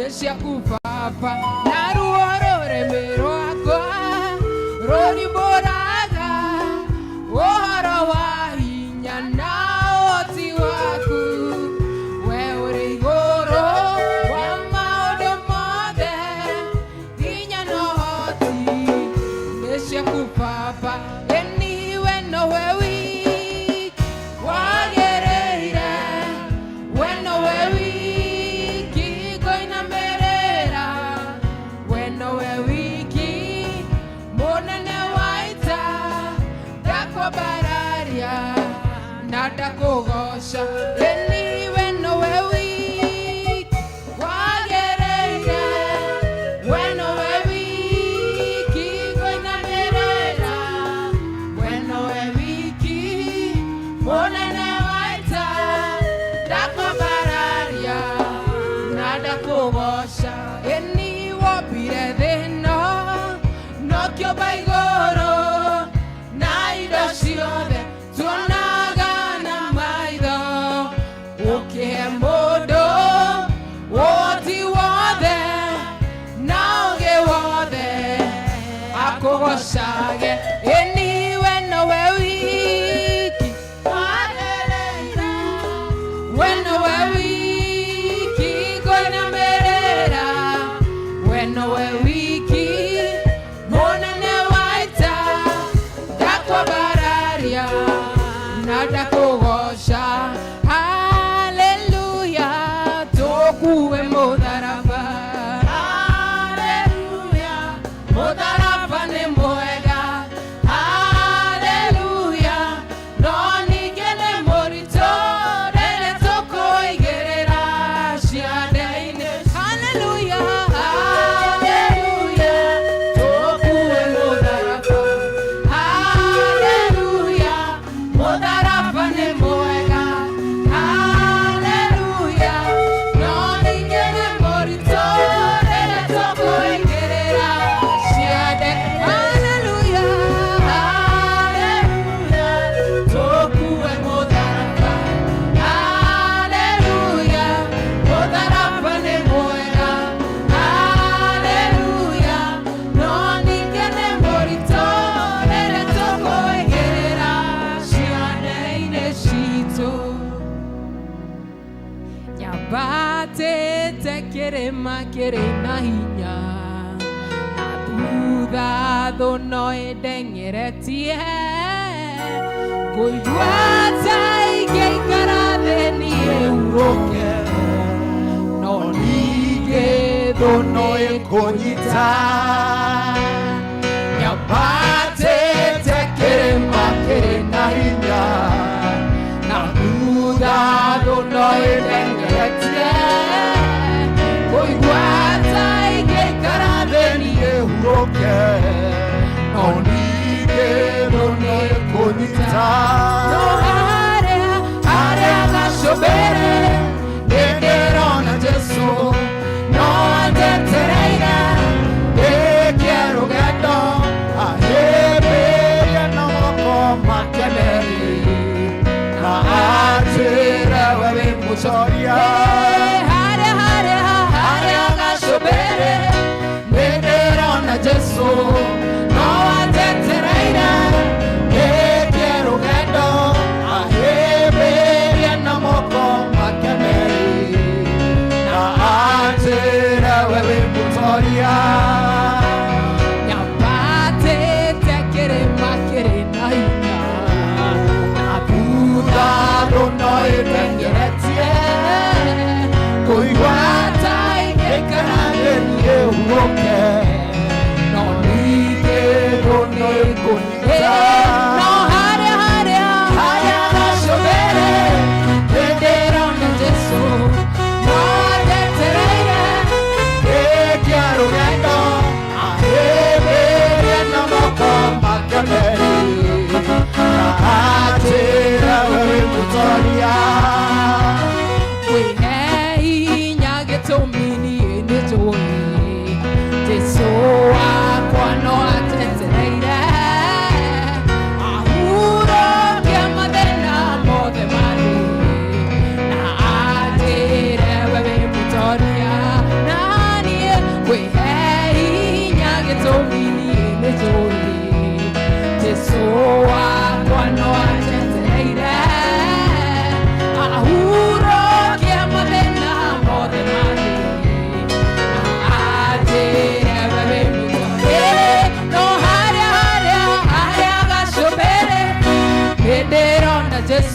Nĩ ciaku Baba, na ruo rũrĩmĩ rwakwa rũrimbũraga ũhoro wa hinya na ũhoti waku. We ũrĩ igũrũ wa maũndũ mothe, hinya na ũhoti nĩ ciaku Baba. Ĩni we nowe wiki wagĩrĩire, we nowe wiki ngũinamĩrĩra, we nowe wiki mũnene wa ita, ndakwambararia na ndakũgoca. Ĩni we nowe wiki wagĩrĩire, we nowe wiki ngũinamĩrĩra, we nowe wiki mũnene wa ita, ndakwambararia na ndakũgoca. Ĩni wombire thĩ ĩno nokĩũmba igũrũ na indo ciothe tuonaga na maitho, ũkĩhe mũndũ ũhoti wothe na ũgĩ wothe akũgocage. Ĩni we nowe wiki wagĩrĩire, we nowe wiki ngũinamĩrĩra, we nowe wiki mũnene wa ita, ndakwambararia na ndakũgoca. Haleluya, tũkuwe mũtharaba. Haleluya, mũtharaba nĩ mwega. Haleluya, no ningĩ nĩ mũritũ rĩrĩa tũkũigĩrĩra ciande-inĩ. Haleluya, haleluya, tũkuwe mũtharaba. Haleluya, mũtharaba nĩ mwega. Haleluya, no ningĩ nĩ mũritũ rĩrĩa tũkũigĩrĩra ciande. Haleluya, haleluya, tũkuwe mũtharaba. Haleluya, mũtharaba nĩ mwega. Haleluya, no ningĩ nĩ mũritũ rĩrĩa tũkũigĩrĩra ciande-inĩ citũ. Nyambatĩte kĩrĩma kĩrĩ na hinya, na thutha thũ no ĩndeng'eretie, ngũigua ta ingĩikara thĩ niĩ hurũke, no ningĩ thũ no ĩkũnyita. Nyambatĩte kĩrĩma kĩrĩ na hinya, na thutha thũ no ĩndeng'eretie, kũigua ta ingĩikara thĩ niĩ hurũke, no ningĩ thũ no ĩkũnyita. No harĩa harĩa gacũmbĩrĩ nĩndĩrona Jesũ no anjetereire ndĩkie rũgendo, ahĩmbĩrie na moko make merĩ na anjĩre we wĩ mũtoria. Harĩa harĩa harĩa gacũmbĩrĩ nĩndĩrona Jesũ no anjetereire ndĩkie rũgendo, ahĩmbĩrie na moko make merĩ na anjĩre we wĩ mũtoria. Nyambatĩte kĩrĩma kĩrĩ na hinya, na thutha thũ no ĩndeng'eretie, kũigua ta ingĩikara thĩ niĩ hurũke, no ningĩ thũ nĩ ĩkũnyita. No harĩa harĩa harĩa gacũmbĩrĩ nĩndĩrona Jesũ no anjetereire ndĩkie rũgendo, ahĩmbĩrie na moko make merĩ na anjĩre we wĩ mũtoria. Kwĩhe hinya gĩtũmi niĩ nĩ njũĩ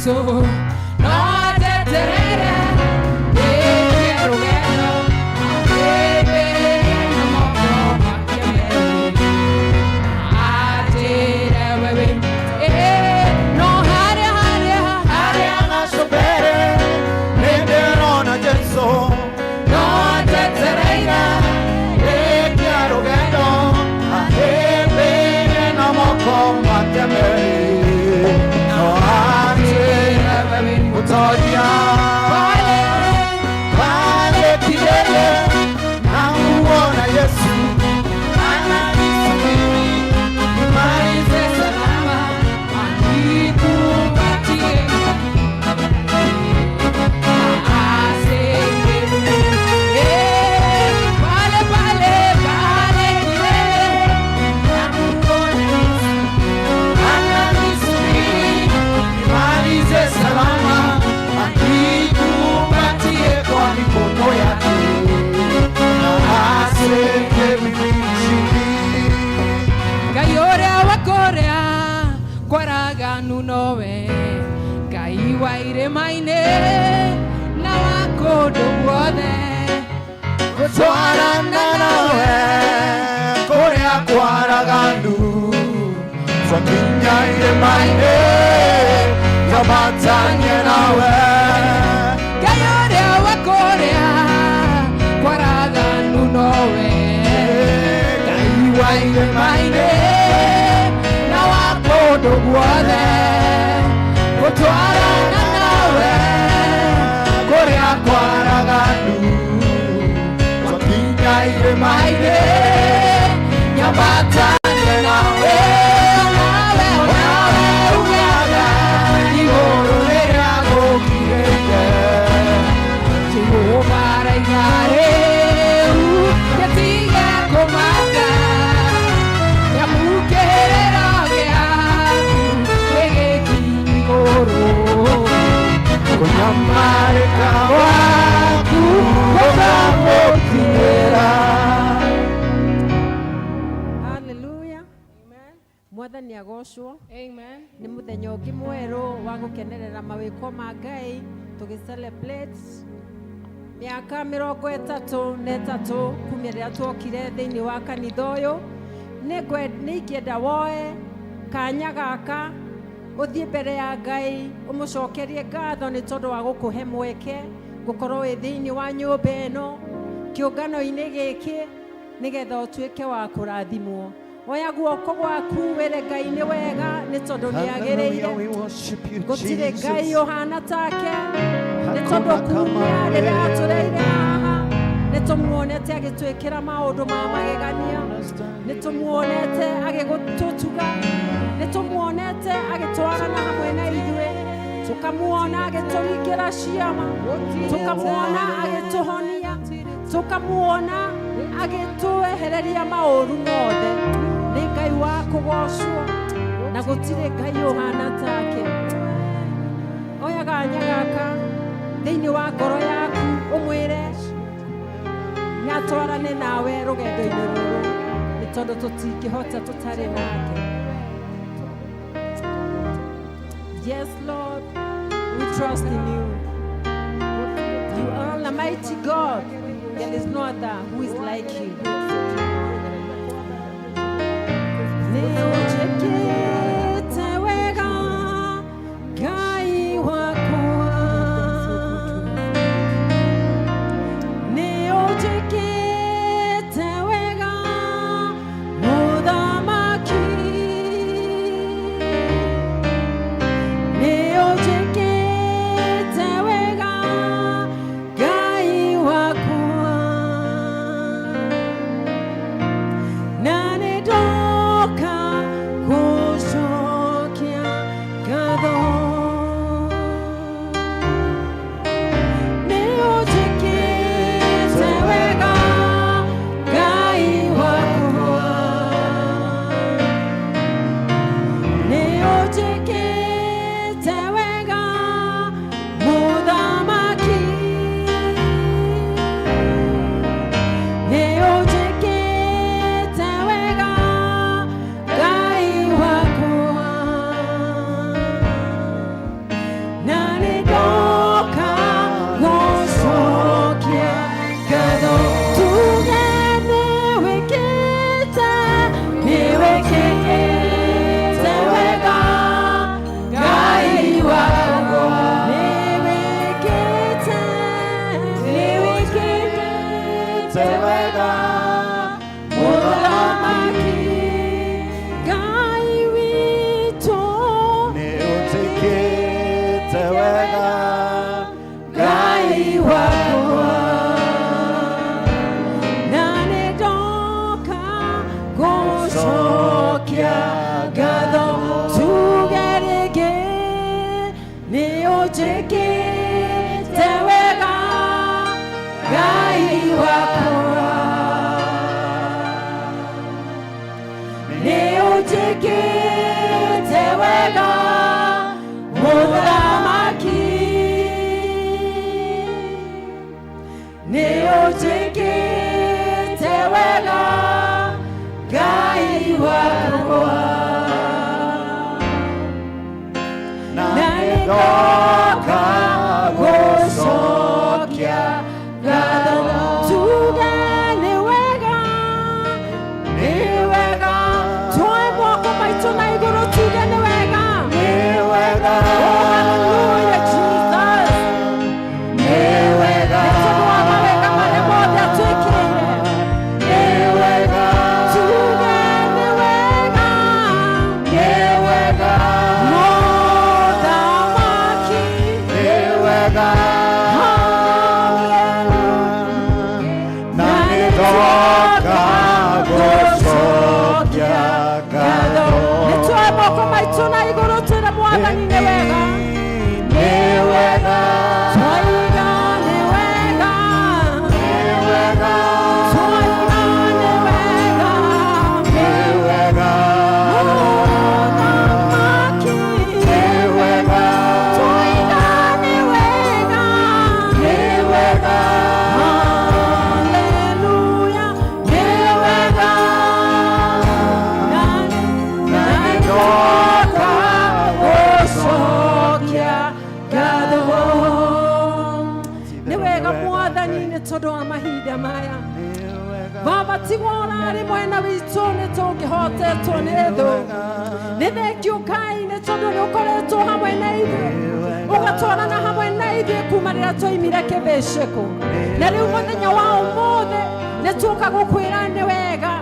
Jesu no ateterere ndĩkie rũgendo ahĩmbĩrie na moko make merĩ na anjĩre we wĩ no harĩa harĩa Harĩa gacũmbĩrĩ nĩndĩrona Jesũ no atetereire ndĩkia rũgendo ahĩmbĩrie na moko make merĩ no anjĩre we wĩ mũtoria pale pale kilele namuona Yesu ananisubiri nimalize salama anikumbatie pale pale pale kilele namuona Yesu ananisubiri nimalize salama anikumbatie kwa mikono yake na aseme mimi mshindi. Ngai ũrĩa wa kũrĩa kwaraganu nowe Ngai wa irĩma-inĩ na wa kũndũ guothe Gũtwarana nawe kũrĩa kwaraganu twakinya irĩma-inĩ twamatanie nawe. Ngai ũrĩa wa kũrĩa kwaraganu nowe Ngai wa irĩma-inĩ na wa kũndũ guothe gũtwarana nawe kũrĩa kwaraganu twakinya irĩma-inĩ nyambatanie nawe nawe nawe ugaga igũrũ rĩrĩa gũkirĩte. Jehova araiga rĩu gĩtige kũmaka nĩamũkĩrĩro gĩaku gĩgĩkinya igũrũ Kũnyamarĩka gwaku gũkamũkinyĩra. Haleluya. Mwathani agocwo. Amen. Nĩ mũthenya ũngĩ mwerũ wa gũkenerera mawĩko ma Ngai tũgĩ celebrate mĩaka 33 kumia rĩrĩa tuokire thĩinĩ wa kanitha ũyũ. Nĩ ingĩenda woe kanya gaka ũthiĩ mbere ya Ngai ũmũcokerie ngatho nĩ tondũ wa gũkũhe mweke gũkorwo wĩ thĩinĩ wa nyũmba ĩno kĩũngano-inĩ gĩkĩ nĩgetha ũtuĩke wa kũrathimwo. Oya guoko gwaku wĩre Ngai nĩ wega nĩ tondũ nĩ agĩrĩire. We worship you, Gũtirĩ Ngai Jesus. ũhana take nĩ tondũ kumia rĩrĩa atũreire haha nĩ tũmuonete agĩtwĩkĩra maũndũ ma magegania, nĩ tũmuonete agĩtũtuga, nĩ tũmuonete agĩtwarana hamwe na ithuĩ, tũkamuona agĩtũringĩra ciama, tũkamuona agĩtũhonia, tũkamuona agĩtwehereria maũru mothe. Nĩ Ngai wa kũgocwo na gũtirĩ Ngai ũhana take. Oya ganya gaka thĩinĩ wa ngoro yaku ũmwĩre nĩatwarane nawe rũgendo-inĩ rũrũ nĩ tondũ tũtingĩhota tũtarĩ nake. Yes, Lord, we trust in you. You are the mighty God. There is no other who is like you. Nĩ ũnjĩkĩte wega Ngai wakwa, nĩ ũnjĩkĩte wega Mũthamaki, nĩ ũnjĩkĩte wega Ngai wakwa, na nĩ ndoka gũcokia ngatho. Nĩ ũnjĩkĩte wega Ũnjĩkĩte wega Mũthamaki Ngai witũ Nĩ ũnjĩkĩte wega Ngai wakwa na nĩ ndoka gũcokia ngatho tuge rĩngĩ nĩ ũnjĩkĩte wega Ngai wakwa nĩ ũnjĩkĩte wega Mũthamaki nĩ ũnjĩkĩte wega Ngai wakwa na na nĩ nĩ ndoka ndoka gũcokia gũcokia ngatho tuge nĩ wega nĩ wega tuoe moko maitũ na igũrũ tuge nĩ wega Nĩ wega Oh, hallelujah, Jesus. Nĩ wega Nĩ tondũ wa mawega marĩa mothe atwĩkĩire. Nĩ wega Tuge nĩ wega Nĩ wega Mũthamaki Nĩ wega na nĩ ndoka gũcokia ngatho Nĩ tuoe moko maitũ na igũrũ twĩre Mwathani nĩ wega Nĩ wega Twaiga nĩ wega Nĩ wega Twaiga nĩ wega Nĩ wega Mũthamaki Nĩ wega Twaiga nĩ wega Nĩ wega Haleluya nĩ wega na nĩ ndoka gũcokia ngatho nĩ wega Mwathani nĩ tondũ wa mahinda maya Baba tigwo ũrarĩ mwena witũ nĩ tũngĩhotetwo nĩ thũ nĩ thengio Ngai nĩ tondũ nĩ ũkoretwo hamwe na ithuĩ ũgatwarana hamwe na ithuĩ kuma rĩrĩa twaimire kĩbĩcĩkũ na rĩu mũthenya wa ũmũthĩ nĩ tuoka gũkwĩra nĩ wega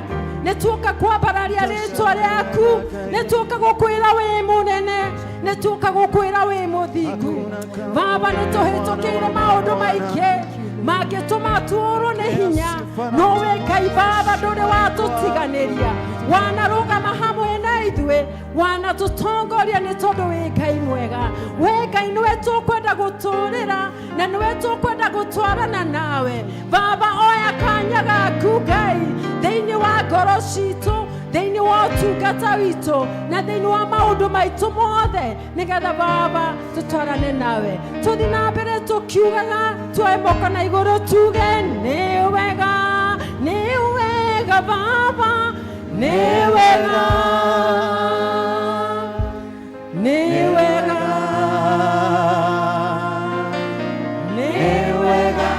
nĩ tuoka kwambararia rĩtwa rĩaku nĩ tuoka gũkwĩra wĩ mũnene nĩ tuoka gũkwĩra wĩ mũthingu Baba nĩ tũhĩtũkĩire maũndũ maingĩ mangĩtũma tuorwo nĩ hinya no we Ngai Baba ndũrĩ watũtiganĩria wanarũgama hamwe na ithuĩ wanatũtongoria nĩ tondũ wĩ Ngai mwega we Ngai nĩwe tũkwenda gũtũrĩra na nĩwe tũkwenda gũtwarana nawe Baba oya kanya gaku Ngai thĩinĩ wa ngoro citũ thĩinĩ wa ũtungata witũ na thĩinĩ wa maũndũ maitũ mothe nĩgetha Baba tũtwarane nawe tũthi na mbere tũkiugaga tuoe moko na igũrũ tuge nĩ wega nĩ wega Baba nĩ wega nĩ wega nĩ wega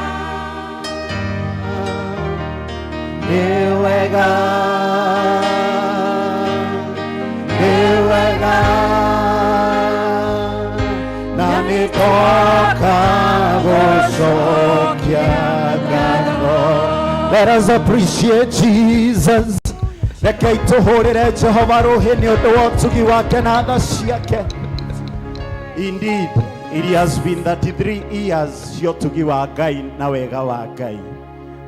Nĩ wega Nĩ wega na nĩ ndoka gũcokia ngatho Let us appreciate Jesus. Rekei tũhũrĩre Jehova rũhĩ nĩ ũndũ wa ũtugi wake na tha ciake. Indeed, it has been 33 years cia ũtugi wa Ngai na wega wa Ngai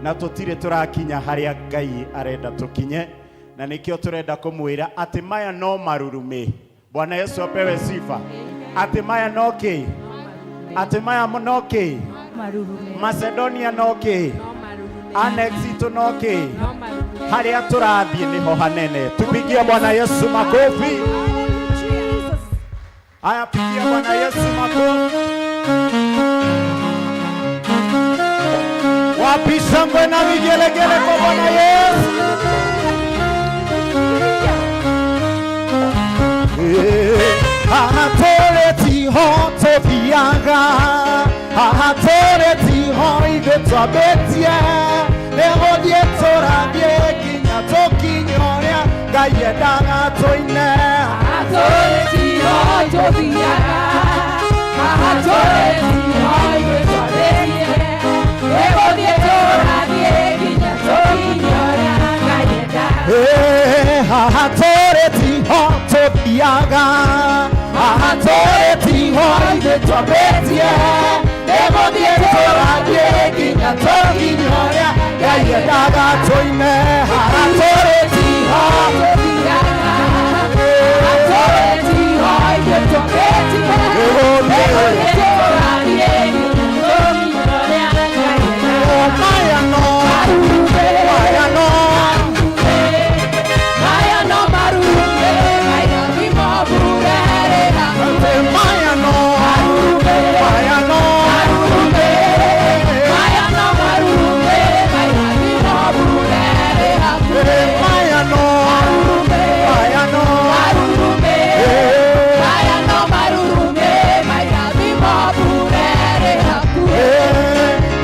na tũtirĩ tũrakinya harĩa Ngai arenda tũkinye na nĩkĩo tũrenda kũmwĩra atĩ maya no marurumĩ. Bwana Yesu apewe sifa. Atĩ maya no kĩ? Atĩ maya no kĩ? Marurume Macedonia no kĩ? no marurume Annex itũ no kĩ? no marurume Harĩa tũrathiĩ nĩho hanene. Tupigie Bwana Yesu makofi. Jesus. Haya, pigia Bwana Yesu makofi. Wapi shangwe na vigelegele kwa Bwana Yesu? Haha tiho tũthiaga, haha tũrĩ tiho ithuĩ twambĩtie, nĩ gũthiĩ tũrathiĩ nginya tũkinye ũrĩa Ngai endaga tũine. Haha tiho tũthiaga, haha tũrĩ tiho ithuĩ twambĩtie, nĩ gũthiĩ tũrathiĩ. Ithuĩ twambĩtie nĩgũthiĩ tũrathiĩ nginya tũkinye ũrĩa Ngai endaga tũime. Haha tũrĩ tiho maya no maya no. Maya no maya no. Maya no maya no.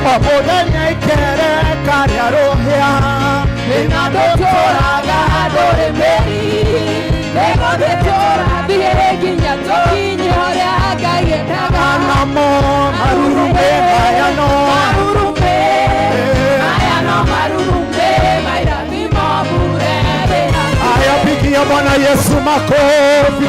O mũthenya ikere karĩa rũhĩa Nina ndũtũraga ndũrĩ mĩri nĩgũthiĩ tũrathiĩ nginya tũkinye ũrĩa Ngai endaga. Namo marurume maya no marurume maya no marurume mairathimo burere. Aya, pigia Bwana Yesu makofi.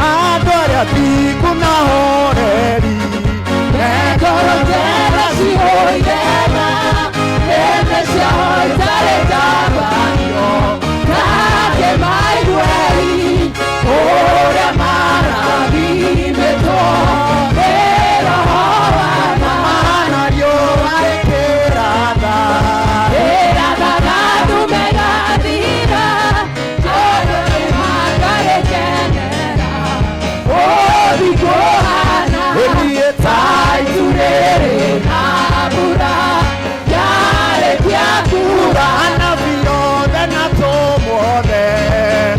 Andũ arĩa thingu na horeri Ngoro njega cihũire tha, nĩmĩ ciao itarĩ tabanio, nake maiguei ũrĩa marathimĩtwo nĩ Roho wa ma. Mana riũa rĩkĩratha. Ĩrathaga ndume ĩgathira, tondũ nĩmangagĩkenera ũthingu ũhana Ĩthiĩ ta itu rĩrĩ na mbura yarĩkia kuura. Anabii othe na atũmwo othe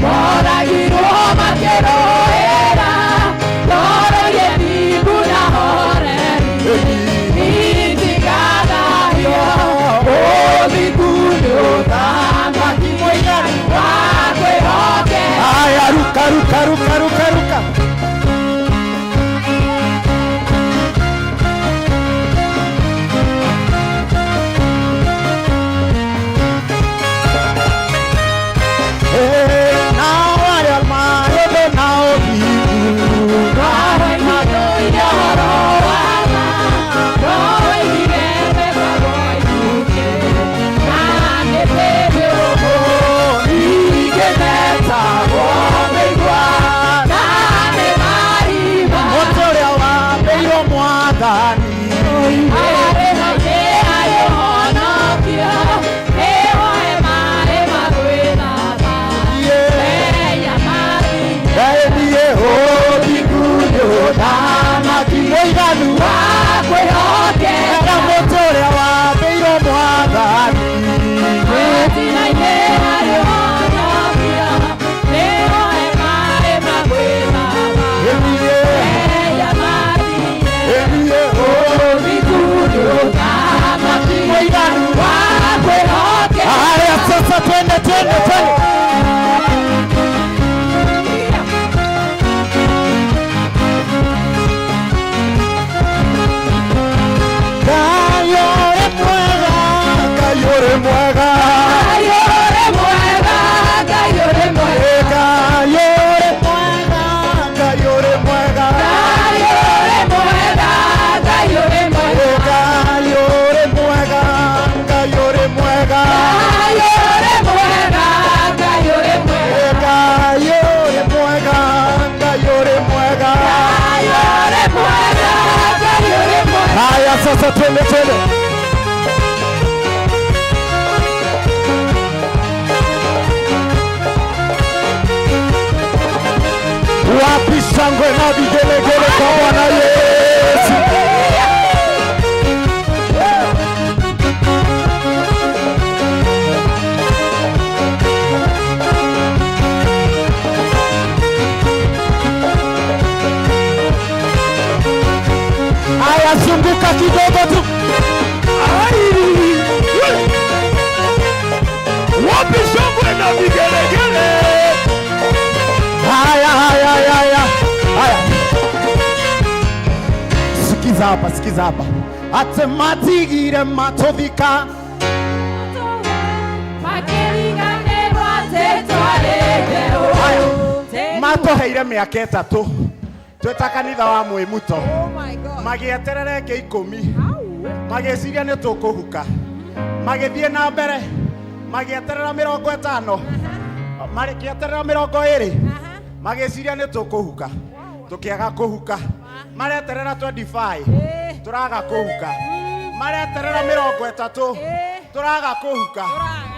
Moragirwo makĩrũĩra ngoro thingu na horeri itigathahio ũthingu nĩ ũthamaki mũiganu wa kwĩhokeka. Aya, ruka ruka ruka ruka ruka. Nao arĩa marĩ na ũthingu Mathũire ũhoro wa ma, ndoigire mekagwo ithukĩ, na mĩtĩ mĩũmũ ingĩmetagwo mĩigua, na nĩ marima. Mũtĩ ũrĩa wambĩirwo Mwathani Arĩ hakuhĩ harĩ ũhonokio, nĩwoe maaĩ ma gwĩthamba, mehia mathiire. Ngai ũthingu nĩ ũthamaki mũiganu wa kwĩhokeka. Na mũtĩ ũrĩa wambĩirwo Mwathani Gĩtina-inĩ harĩ ũhonokio, nĩwoe maaĩ ma gwĩthamba, Ĩthiĩ mehia mathiire. ĩthiĩ Ũthingu nĩ ũthamaki mũiganu wa kwĩhokeka. Haya, sasa twende twende twende. Ngai ũrĩ mwega, Ngai ũrĩ mwega. Ngai ũrĩ mwega, Ngai ũrĩ mwega. Ngai ũrĩ mwega, Ngai ũrĩ mwega. Ngai ũrĩ mwega, Ngai ũrĩ mwega. Ngai ũrĩ mwega, Ngai ũrĩ mwega. Ngai ũrĩ mwega, Ngai ũrĩ mwega. Ngai ũrĩ mwega, Ngai ũrĩ mwega. Ngai ũrĩ mwega, Ngai ũrĩ mwega. Haya, sasa twende twende. Wapi shangwe na vigelegele kwa Bwana Yesu? Haya, zunguka kidogo tu. Ai! Wapi shangwe na vigelegele? Haya, haya, haya, haya. Sikiza hapa, sikiza hapa. Ate matigire matũthika Makĩriganĩrwo. Matũheire mĩaka 3 twĩta kanitha wa Mwĩmuto. Oh my God. Magĩeterera ĩngĩ 10 magĩciria nĩ tũkũhuka, magĩthiĩ na mbere magĩeterera 50, magĩeterera 20, magĩciria nĩ tũkũhuka, tũkĩaga kũhuka, mareterera 25, tũraga kũhuka, mareterera 30, tũraga kũhuka,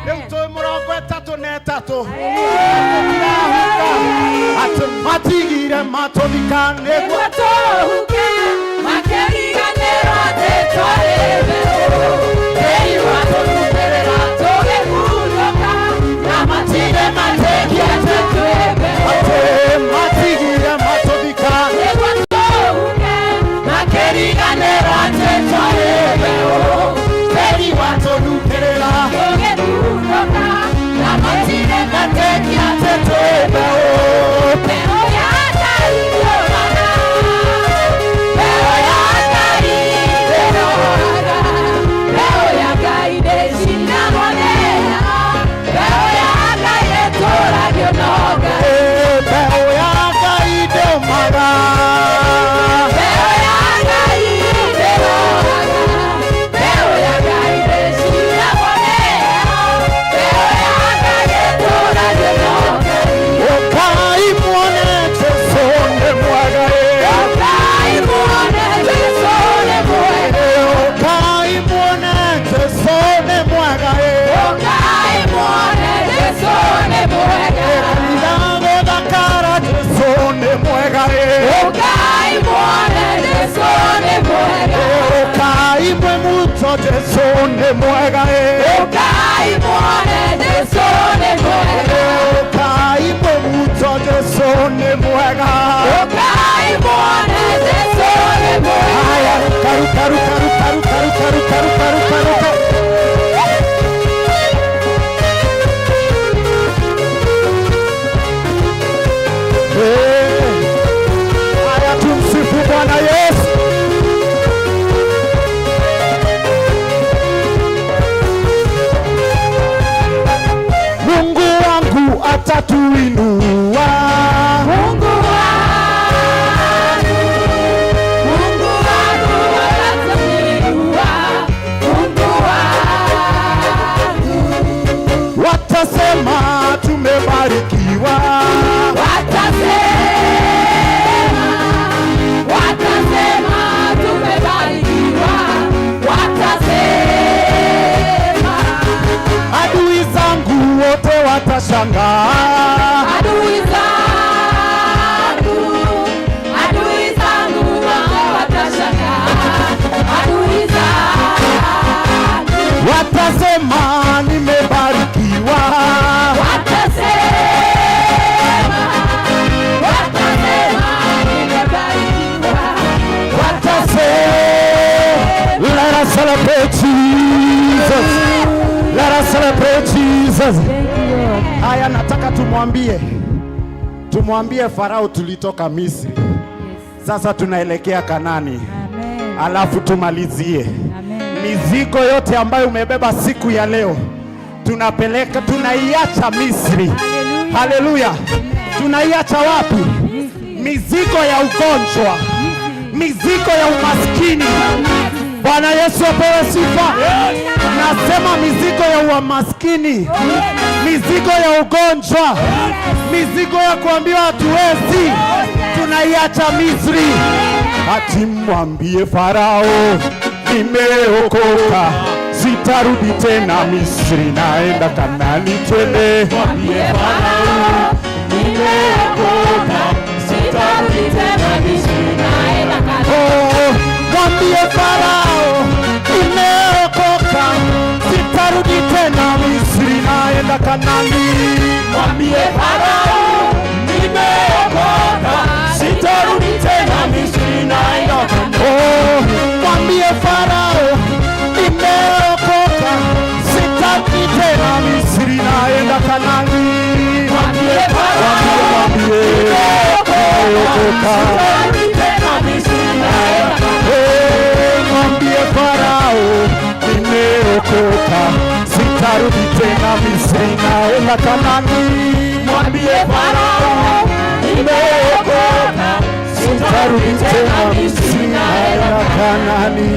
rĩu twĩ 33 tũtirahuka, atĩ matigire matũthika nĩguo tũhuke, makĩriganĩrwo atĩ twarĩ mbeũ. Tĩri watũrutĩrĩra tũgĩhurũka, na matirĩ matekia atĩ twĩ mbeũ. Atĩ matigire matũthika Nĩguo tũhuke, makĩriganĩrwo atĩ twarĩ mbeũ. Tĩri watũrutĩrĩra Tũgĩhurũka, na matirĩ matekia atĩ twĩ mbeũ. Mbeũ ya Ngai ndĩũmaga, mbeũ ya Ngai ndĩroaga, mbeũ ya Ngai ndĩcinagwo nĩ heho, mbeũ ya Ngai ĩtũragio no Ngai. Mbeũ ya Ngai ndĩũmaga, Mbeũ ya Ngai ndĩroaga, mbeũ ya Ngai ndĩcinagwo nĩ heho, mbeũ ya Ngai ĩtũragio no Ngai. Ũkai muone Jesũ nĩ mwega. Ũkai muone Jesũ nĩ mwega. Ũkai muone Jesũ nĩ mwega. Ũkai muone Jesũ nĩ mwega. Kanitha gũthakara Jesũ nĩ mwega. Ũkai muone Jesũ nĩ mwega. Ũkai Mwĩmuto Jesũ nĩ mwega. Ũkai muone Jesũ nĩ mwega. Ũkai Mwĩmuto Jesũ nĩ mwega. Ũkai muone Jesũ nĩ mwega. Haya, karu karu karu karu karu karu karu karu karu karu. Haya, tumsifu Bwana Yesu. Mungu wangu atatuinua. Mungu wangu, Mungu wangu atatuinua. Mungu wangu. Watasema tumebarikiwa. Watasema, watasema tumebarikiwa. Watasema. Adui zangu wote watashangaa. Adui zangu, adui zangu wote watashangaa. Adui zangu. Watasema nimebarikiwa. Watasema, watasema nimebarikiwa. Watasema. Let us celebrate Jesus. Let us celebrate Jesus. Haya, nataka tumwambie Farao tulitoka Misri, sasa tunaelekea Kanani, alafu tumalizie mizigo yote ambayo umebeba siku ya leo, tunapeleka, tunaiacha Misri. Haleluya! Tunaiacha wapi? Mizigo ya ugonjwa, mizigo ya umaskini. Bwana Yesu apewe sifa. Nasema mizigo ya umaskini, mizigo ya ugonjwa, mizigo ya kuambiwa hatuwezi, tunaiacha Misri. Ati mwambie Farao nimeokoka, sitarudi tena Misri, naenda Kanani, twende. Mwambie Farao nimeokoka, sitarudi tena Misri, naenda Kanani. Oh, mwambie Farao nimeokoka, sitarudi tena Misri, naenda Kanani. Mwambie Farao nimeokoka, sitarudi tena Misri, naenda Kanani. Oh, mwambie Farao nimeokoka, sitarudi tena Misri, naenda Kanani. Mwambie Farao Mwambie nimeokoka, Sitarudi tena Misri, naenda Kanani. Eh, mwambie Farao nimeokoka, sitarudi tena Misri, naenda Kanani. Mwambie Farao nimeokoka, sitarudi tena Misri, naenda Kanani.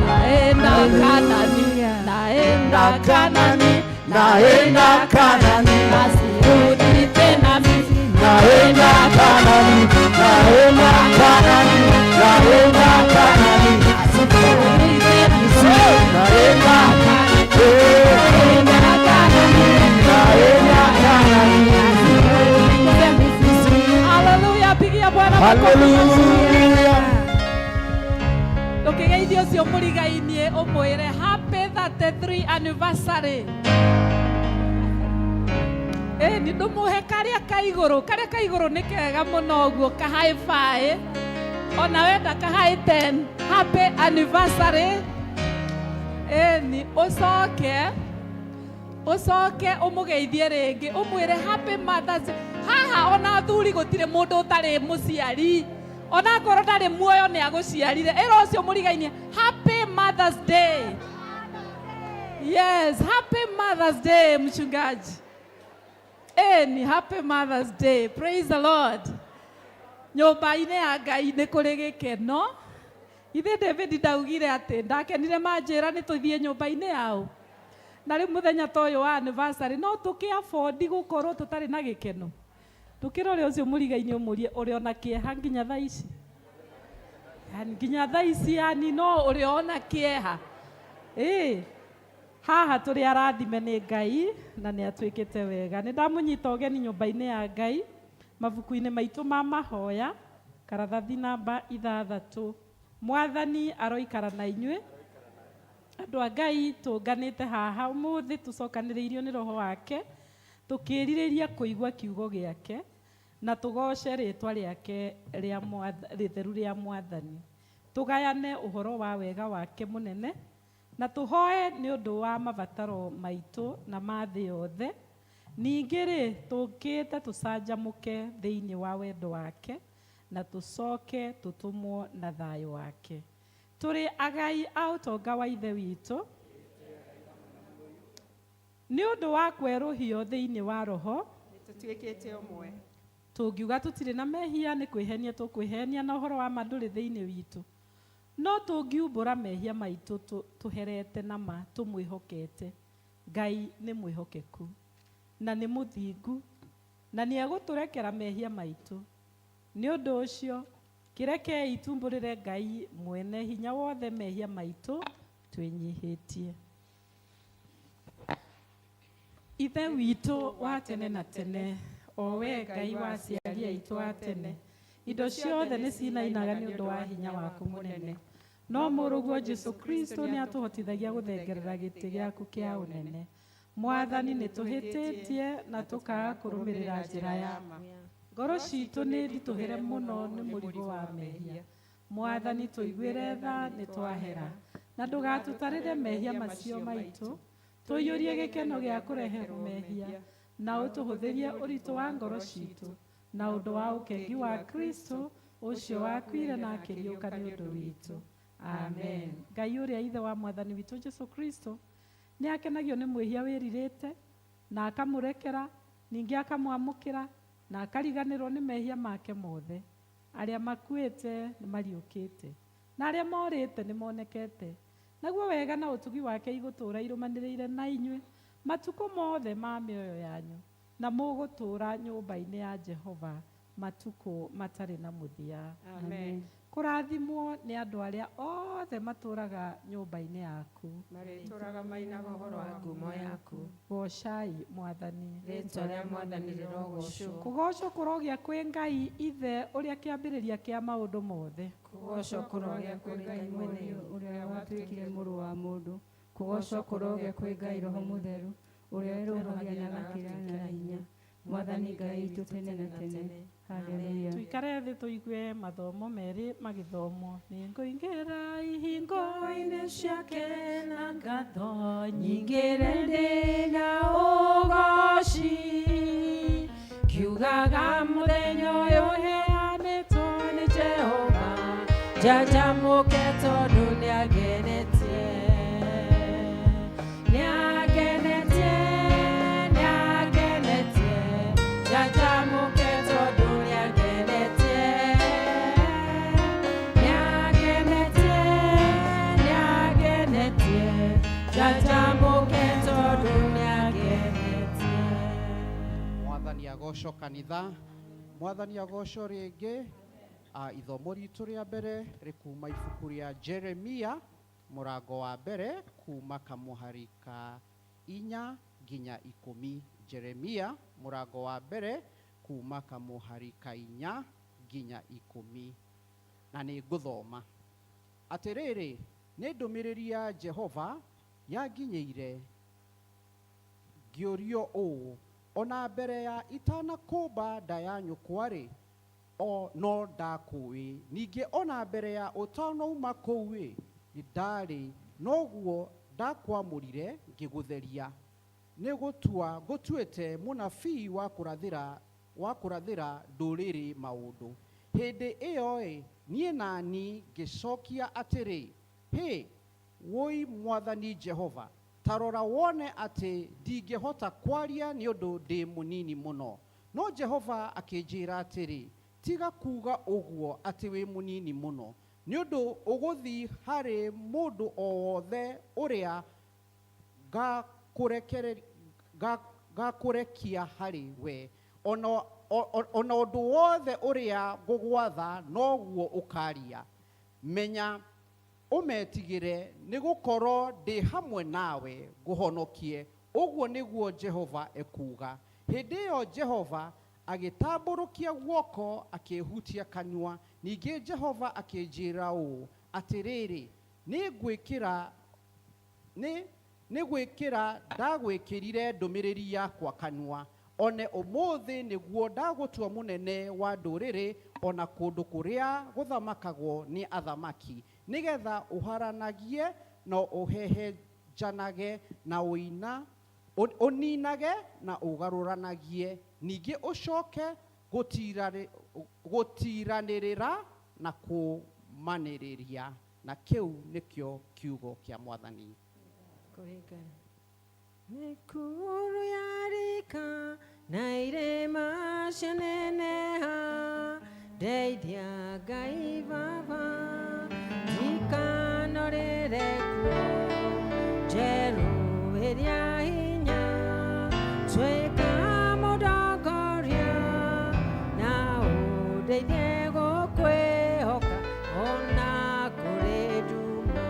Naenda Kanani, naenda Kanani, Naenda Kanani, nasirudi tena Misri. Naenda Kanani, naenda Kanani, naenda Kanani, Nasirudi tena Misri. Naenda eh, Naenda Kanani. Naenda Kanani. Haleluya, pigia Bwana makofi. Haleluya. Ndũkĩgeithie ũcio mũrigainie ũmwĩre happy 33 anniversary. Ĩni ndũmũhe karĩa ka igũrũ, karĩa ka igũrũ nĩ kega mũno ũguo ka high five. Ona wenda ka high 10, happy anniversary. Ĩni ũcoke ũcoke ũmũgeithie rĩngĩ ũmwĩre happy Mothers Day. Haha ona athuri gũtirĩ mũndũ ũtarĩ mũciari, ona akorwo ndarĩ muoyo nĩ agũciarire. Ĩra ũcio mũrigainie happy Mothers Day. Yes, happy Mothers Day, mchungaji. Ni happy Mothers Day. Praise the Lord. Nyũmba-inĩ ya Ngai nĩ kũrĩ gĩkeno. Ithe David ndaugire atĩ ndakenire manjĩra nĩ tũthiĩ nyũmba-inĩ yao. Na rĩu mũthenya ta ũyũ wa anniversary no tũkĩ afford gũkorwo tũtarĩ na gĩkeno. Ndũkĩrore ũcio mũrigainĩ ũmũrie ũrĩ ona kĩeha nginya thaa ici. Yani nginya thaa ici, yani no ũrĩ ona kĩeha. Ĩĩ. Haha tũrĩ arathime nĩ Ngai na nĩ atwĩkĩte wega. Nĩ ndamũnyita ũgeni nyũmba-inĩ ya Ngai, mabuku-inĩ maitũ ma mahoya, karatathi namba 6. Mwathani aroikara na inyuĩ. Andũ a Ngai, tũnganĩte haha ũmũthĩ tũcokanĩrĩirio nĩ Roho wake, tũkĩrirĩria kũigua kiugo gĩake na tũgoce rĩtwa rĩake rĩa rĩtheru rĩa Mwathani. Tũgayane ũhoro wa wega wake mũnene na tũhoe nĩ ũndũ wa mabataro maitũ na ma thĩ yothe. Ningĩ rĩ, tũkĩte tũcanjamũke thĩinĩ wa wendo wake na tũcoke tũtũmwo na thayũ wake. Tũrĩ agai a ũtonga wa Ithe witũ nĩ ũndũ wa kwerũhio thĩinĩ wa Roho. Tũtuĩkĩte ũmwe. Tũngiuga tũtirĩ na mehia nĩ kwĩhenia tũkwĩhenia na ũhoro wa ma ndũrĩ thĩinĩ witũ. No tũngiumbũra mehia maitũ tũherete na ma tũmwĩhokete, Ngai nĩ mwĩhokeku na nĩ mũthingu na nĩ egũtũrekera mehia maitũ. Nĩ ũndũ ũcio kĩrekei tumbũrĩre Ngai mwene hinya wothe mehia maitũ twĩnyihĩtie. Ithe witũ wa tene na tene, o we Ngai wa aciari aitũ a tene, indo ciothe nĩ cinainaga nĩ ũndũ wa hinya waku mũnene. No mũrũguo Jesu Kristo nĩ atũhotithagia gũthengerera gĩtĩ gĩaku kĩa ũnene. Mwathani, nĩ tũhĩtĩtie na tũkaga kũrũmĩrĩra njĩra ya ma. Ngoro citũ nĩ nditũhĩre mũno nĩ mũrigo wa mehia. Mwathani, tũiguĩre tha nĩ twahera na ndũgatũtarĩre mehia macio maitũ. Tũiyũrie gĩkeno gĩa kũreherwo mehia na ũtũhũthĩrie ũritũ wa ngoro citũ na ũndũ wa ũkengi wa Kristo ũcio wakuire na akĩriũka nĩ ũndũ witũ. Amen. Ngai ũrĩa Ithe wa Mwathani witũ Jesu Kristo nĩ akenagio nĩ mwĩhia wĩrirĩte na akamũrekera, ningĩ akamwamũkĩra na akariganĩrwo nĩ mehia make mothe. Arĩa makuĩte nĩ mariũkĩte na arĩa morĩte nĩ monekete. Naguo wega na ũtugi wake igũtũũra irũmanĩrĩire na inyuĩ matukũ mothe ma mĩoyo yanyu, na mũgũtũũra nyũmba-inĩ ya Jehova matukũ matarĩ na mũthia. Amen. Kũrathimwo nĩ andũ arĩa othe matũũraga nyũmba-inĩ yaku. Marĩtũũraga mainaga ũhoro wa ngumo yaku. Goocai Mwathani. Rĩĩtwa rĩa Mwathani rĩrogocwo. Kũgoocwo kũrogĩa kwĩ Ngai Ithe ũrĩa kĩambĩrĩria kĩa maũndũ mothe. Kũgoocwo kũrogĩa kwĩ Ngai mwene ũrĩa watuĩkire mũrũ wa mũndũ. Kũgoocwo kũrogĩa kwĩ Ngai Roho Mũtheru ũrĩa werũhagia na agakĩra na hinya. Mwathani Ngai witũ tene na tene. Haleluya. Tuikare thĩ tũigue mathomo merĩ magĩthomwo. Nĩngũingĩra ihingo-inĩ ciake na ngatho nyingĩre ndĩ na ũgoci, kiugaga mũthenya ũyũ ũheanĩtwo nĩ Jehova, njanjamũke tondũ nĩangenetie. Nĩangenetie, nĩangenetie, Agocwo kanitha. Mwathani agocwo rĩngĩ. Ithomo ritũ rĩa mbere rĩkuma ibuku rĩa Jeremia mũrango wa mbere kuma kamũhari ka 4 nginya 10. Jeremia mũrango wa mbere kuma kamũhari ka 4 nginya 10. Na nĩ ngũthoma. Atĩrĩrĩ, nĩ ndũmĩrĩri ya Jehova yanginyĩire ngĩũrio ũũ, ona mbere ya itanakũmba nda ya nyũkwa-rĩ, o no ndakũĩ. Ningĩ ona mbere ya ũtanauma kũu-ĩ, nĩ ndarĩ noguo ndakwamũrire ngĩgũtheria. Nĩ gũtua ngũtuĩte mũnabii wa kũrathĩra ndũrĩrĩ maũndũ. Hĩndĩ ĩyo-ĩ, niĩ nani ngĩcokia atĩrĩ, hĩ, wũi Mwathani Jehova, ta rora wone atĩ ndingĩhota kwaria nĩ ũndũ ndĩ mũnini mũno. No Jehova akĩnjĩra atĩrĩ, tiga kuga ũguo atĩ wĩ mũnini mũno, nĩ ũndũ ũgũthiĩ harĩ mũndũ o wothe ũrĩa ngakũrekia harĩ we, ona ũndũ wothe ũrĩa ngũgwatha noguo ũkaria. Menya ũmetigĩre, nĩgũkorwo ndĩ hamwe nawe ngũhonokie, ũguo nĩguo Jehova ekuuga. Hĩndĩ ĩyo Jehova agĩtambũrũkia guoko akĩhutia kanua. Ningĩ Jehova akĩnjĩra ũũ, atĩrĩrĩ, nĩ gwĩkĩra ndagwĩkĩrire ndũmĩrĩri yakwa kanua. One ũmũthĩ nĩguo ndagũtua mũnene wa ndũrĩrĩ ona kũndũ kũrĩa gũthamakagwo nĩ athamaki, nĩgetha ũharanagie na ũhehenjanage na ũninage na ũgarũranagie, ningĩ ũcoke gũtiranĩrĩra na kũmanĩrĩria. Na kĩu nĩkĩo kiugo kĩa Mwathani. Mĩkuru yarika na irĩma cianeneha, ndeithia Ngai Baba ndikanorĩre kuo, njerũ ĩrĩa hinya tuĩka mũndongoria, na ũndeithie gũkwĩhoka ona kũrĩ nduma.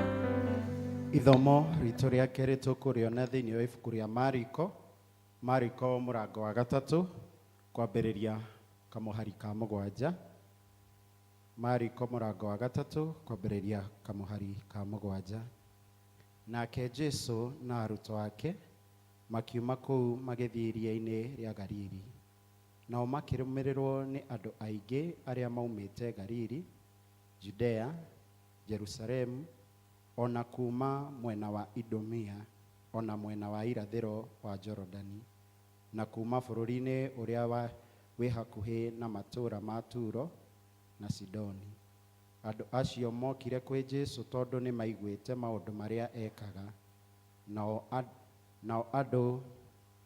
Ithomo ritũ rĩa kerĩ tũkũrĩona thĩinĩ wa ibuku rĩa Mariko, Mariko mũrango wa 3 kwambĩrĩria kamũhari ka 7. Mariko mũrango wa 3 kwambĩrĩria kamũhari ka 7. Nake Jesu na arutwo ake makiuma kũu magĩthiĩ iria-inĩ rĩa Galili. Nao makĩrũmĩrĩrwo nĩ andũ aingĩ arĩa maumĩte Galili, Judea, Jerusalemu, ona kuma mwena wa Idumea, ona mwena wa irathĩro wa Jorodani, na kuma bũrũri-inĩ ũrĩa wĩ hakuhĩ na matũũra ma Turo na Sidoni. Andũ acio mokire kwĩ Jesu tondũ nĩmaiguĩte maũndũ marĩa ekaga. Nao andũ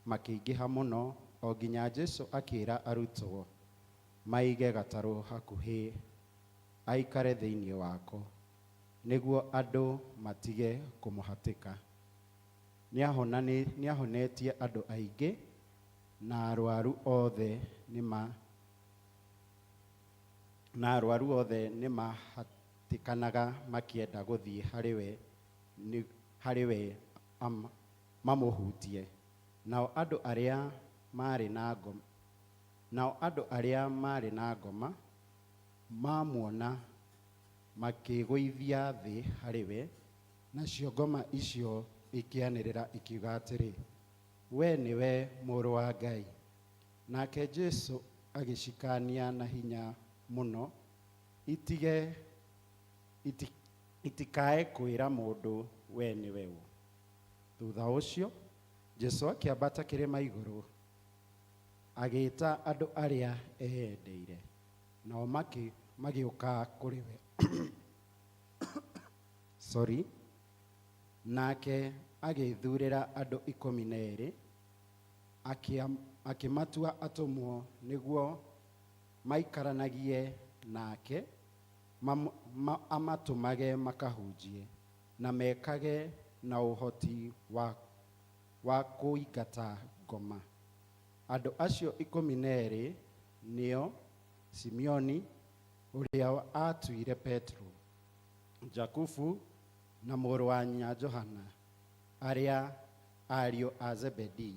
makĩingĩha mũno o nginya Jesu akĩra arutwo maige gatarũ hakuhĩ aikare thĩinĩ wako, nĩguo andũ matige kũmũhatĩka. Nĩahonetie andũ aingĩ na arwaru othe nĩmahatĩkanaga makĩenda gũthiĩ harĩ we mamũhutie. Nao andũ arĩa marĩ na ngoma mamuona makĩgũithia thĩ harĩ we, nacio ngoma icio ikĩanĩrĩra ikiuga atĩrĩ, we nĩwe mũrũ wa Ngai. Nake Jesu agĩcikania na hinya mũno itikae kwĩra mũndũ we nĩwe ũ. Thutha ũcio Jesu akĩambata kĩrĩma igũrũ agĩĩta andũ arĩa eyendeire, nao magĩũka kũrĩ we. Sorry. Nake agĩĩthurĩra andũ 12, akĩmatua atũmwo nĩguo maikaranagie nake, amatũmage makahunjie na mekage na ũhoti wa kũingata ngoma. Andũ acio 12 nĩo Simeoni ũrĩa aatuire Petero, Jakubu na mũrũ wa nyina Johana, arĩa ariũ a Zebedi.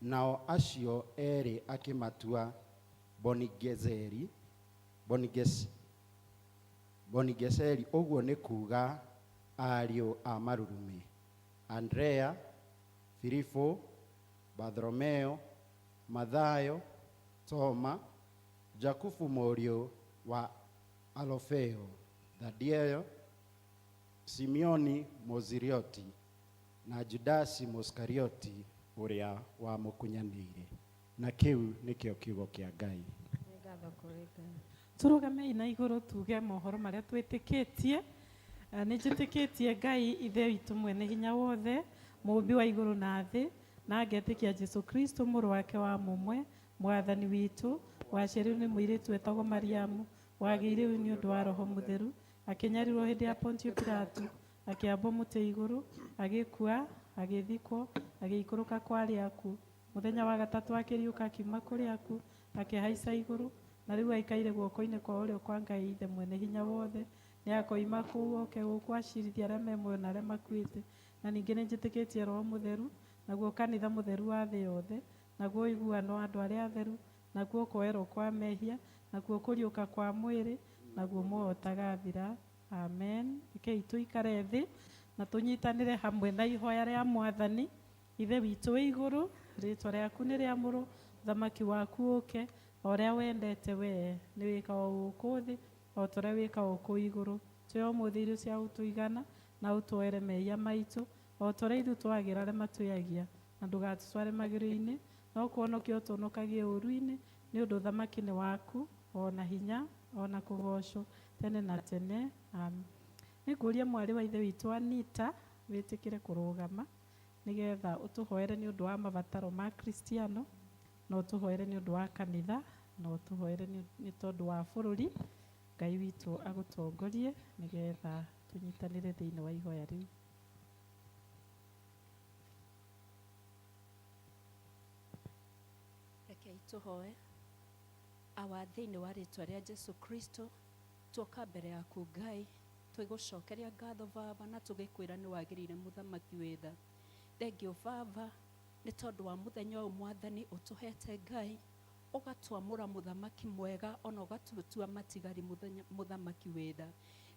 Nao acio erĩ akĩmatua Bonigezeri, Boniges, Bonigeseri, ũguo nĩ kuuga ariũ a marurumĩ, Andrea, Filipo, Bartholomeo, Mathayo, Toma, Jakubu mũriũ wa Alofeo, Thadeo, Simeoni Mũzirioti, na Judasi Mũisikarioti ũrĩa wamũkunyanĩire. Na kĩu nĩkĩo kiugo kĩa Ngai. Nĩ ngatho kũrĩ Ngai. Tũrũgamei na igũrũ tuge mohoro marĩa twĩtĩkĩtie. Nĩ njĩtĩkĩtie Ngai Ithe witũ mwene hinya wothe, mũũmbi wa igũrũ na thĩ, na ngetĩkia Jesu Kristo mũrũ wake wa mũmwe, Mwathani witũ, waciarirwo nĩ mũirĩtu wetagwo Mariamu, wagĩire nĩ ũndũ wa Roho Mũtheru, akĩnyarirwo hĩndĩ ya Pontio Pilato, akĩambwo mũtĩ igũrũ, agĩkua, agĩthikwo, agĩikũrũka kwa arĩa akuũ. Mũthenya wa gatatũ akĩriũka akiuma kũrĩ akuũ, akĩhaica igũrũ, na rĩu aikaire guoko-inĩ kwa ũrĩo kwa Ngai Ithe mwene hinya wothe. Nĩ akoima kũu oke gũkũ acirithie arĩa me muoyo na arĩa makuĩte. Na ningĩ nĩ njĩtĩkĩtie Roho Mũtheru, naguo kanitha mũtheru wa thĩ yothe, naguo ũiguano wa andũ arĩa atheru, nakuo kuoherwo kwa mehia, nakuo kũriũka kwa mwĩrĩ, naguo muoyo ũtagathira. Amen. Rekei tũikare thĩ na tũnyitanĩre hamwe na ihoya rĩa Mwathani. Ithe witũ wĩ igũrũ, rĩtwa rĩaku nĩ rĩamũrwo, ũthamaki waku ũke, o ũrĩa wendete wee nĩ wĩkagwo gũkũ thĩ o ta ũrĩa wĩkagwo kũu igũrũ. Tũhe ũmũthĩ irio cia gũtũigana, na ũtuohere mehia maitũ, o ta ũrĩa ithuĩ twagĩra arĩa matwĩhagia, na ndũgatũtware magerio-inĩ, no kũhonokia ũtũhonokagie ũũru-inĩ, nĩ ũndũ ũthamaki nĩ waku, o na hinya, o na kũgoocwo, tene na tene. Amen. Nĩngũria mwarĩ wa Ithe witũ Anita wĩtĩkĩre kũrũgama nĩgetha ũtũhoere nĩ ũndũ wa mabataro ma Kristiano, na ũtũhoere nĩ ũndũ wa kanitha, na ũtũhoere nĩ tondũ wa bũrũri. Ngai witũ agũtongorie nĩgetha tũnyitanĩre thĩinĩ wa ihoya rĩu. Rekei tũhoe. Awa, thĩinĩ wa rĩtwa rĩa Jesu Kristo, tuoka mbere yaku Ngai, twĩgũcokeria ngatho Baba, na tũgĩkwĩra nĩ wagĩrĩire mũthamaki wĩ tha. Thengiũ Baba, nĩ tondũ wa mũthenya ũyũ Mwathani ũtũhete Ngai, ũgatwamũra mũthamaki mwega, ona ũgatũtua matigari mũthamaki wĩ tha.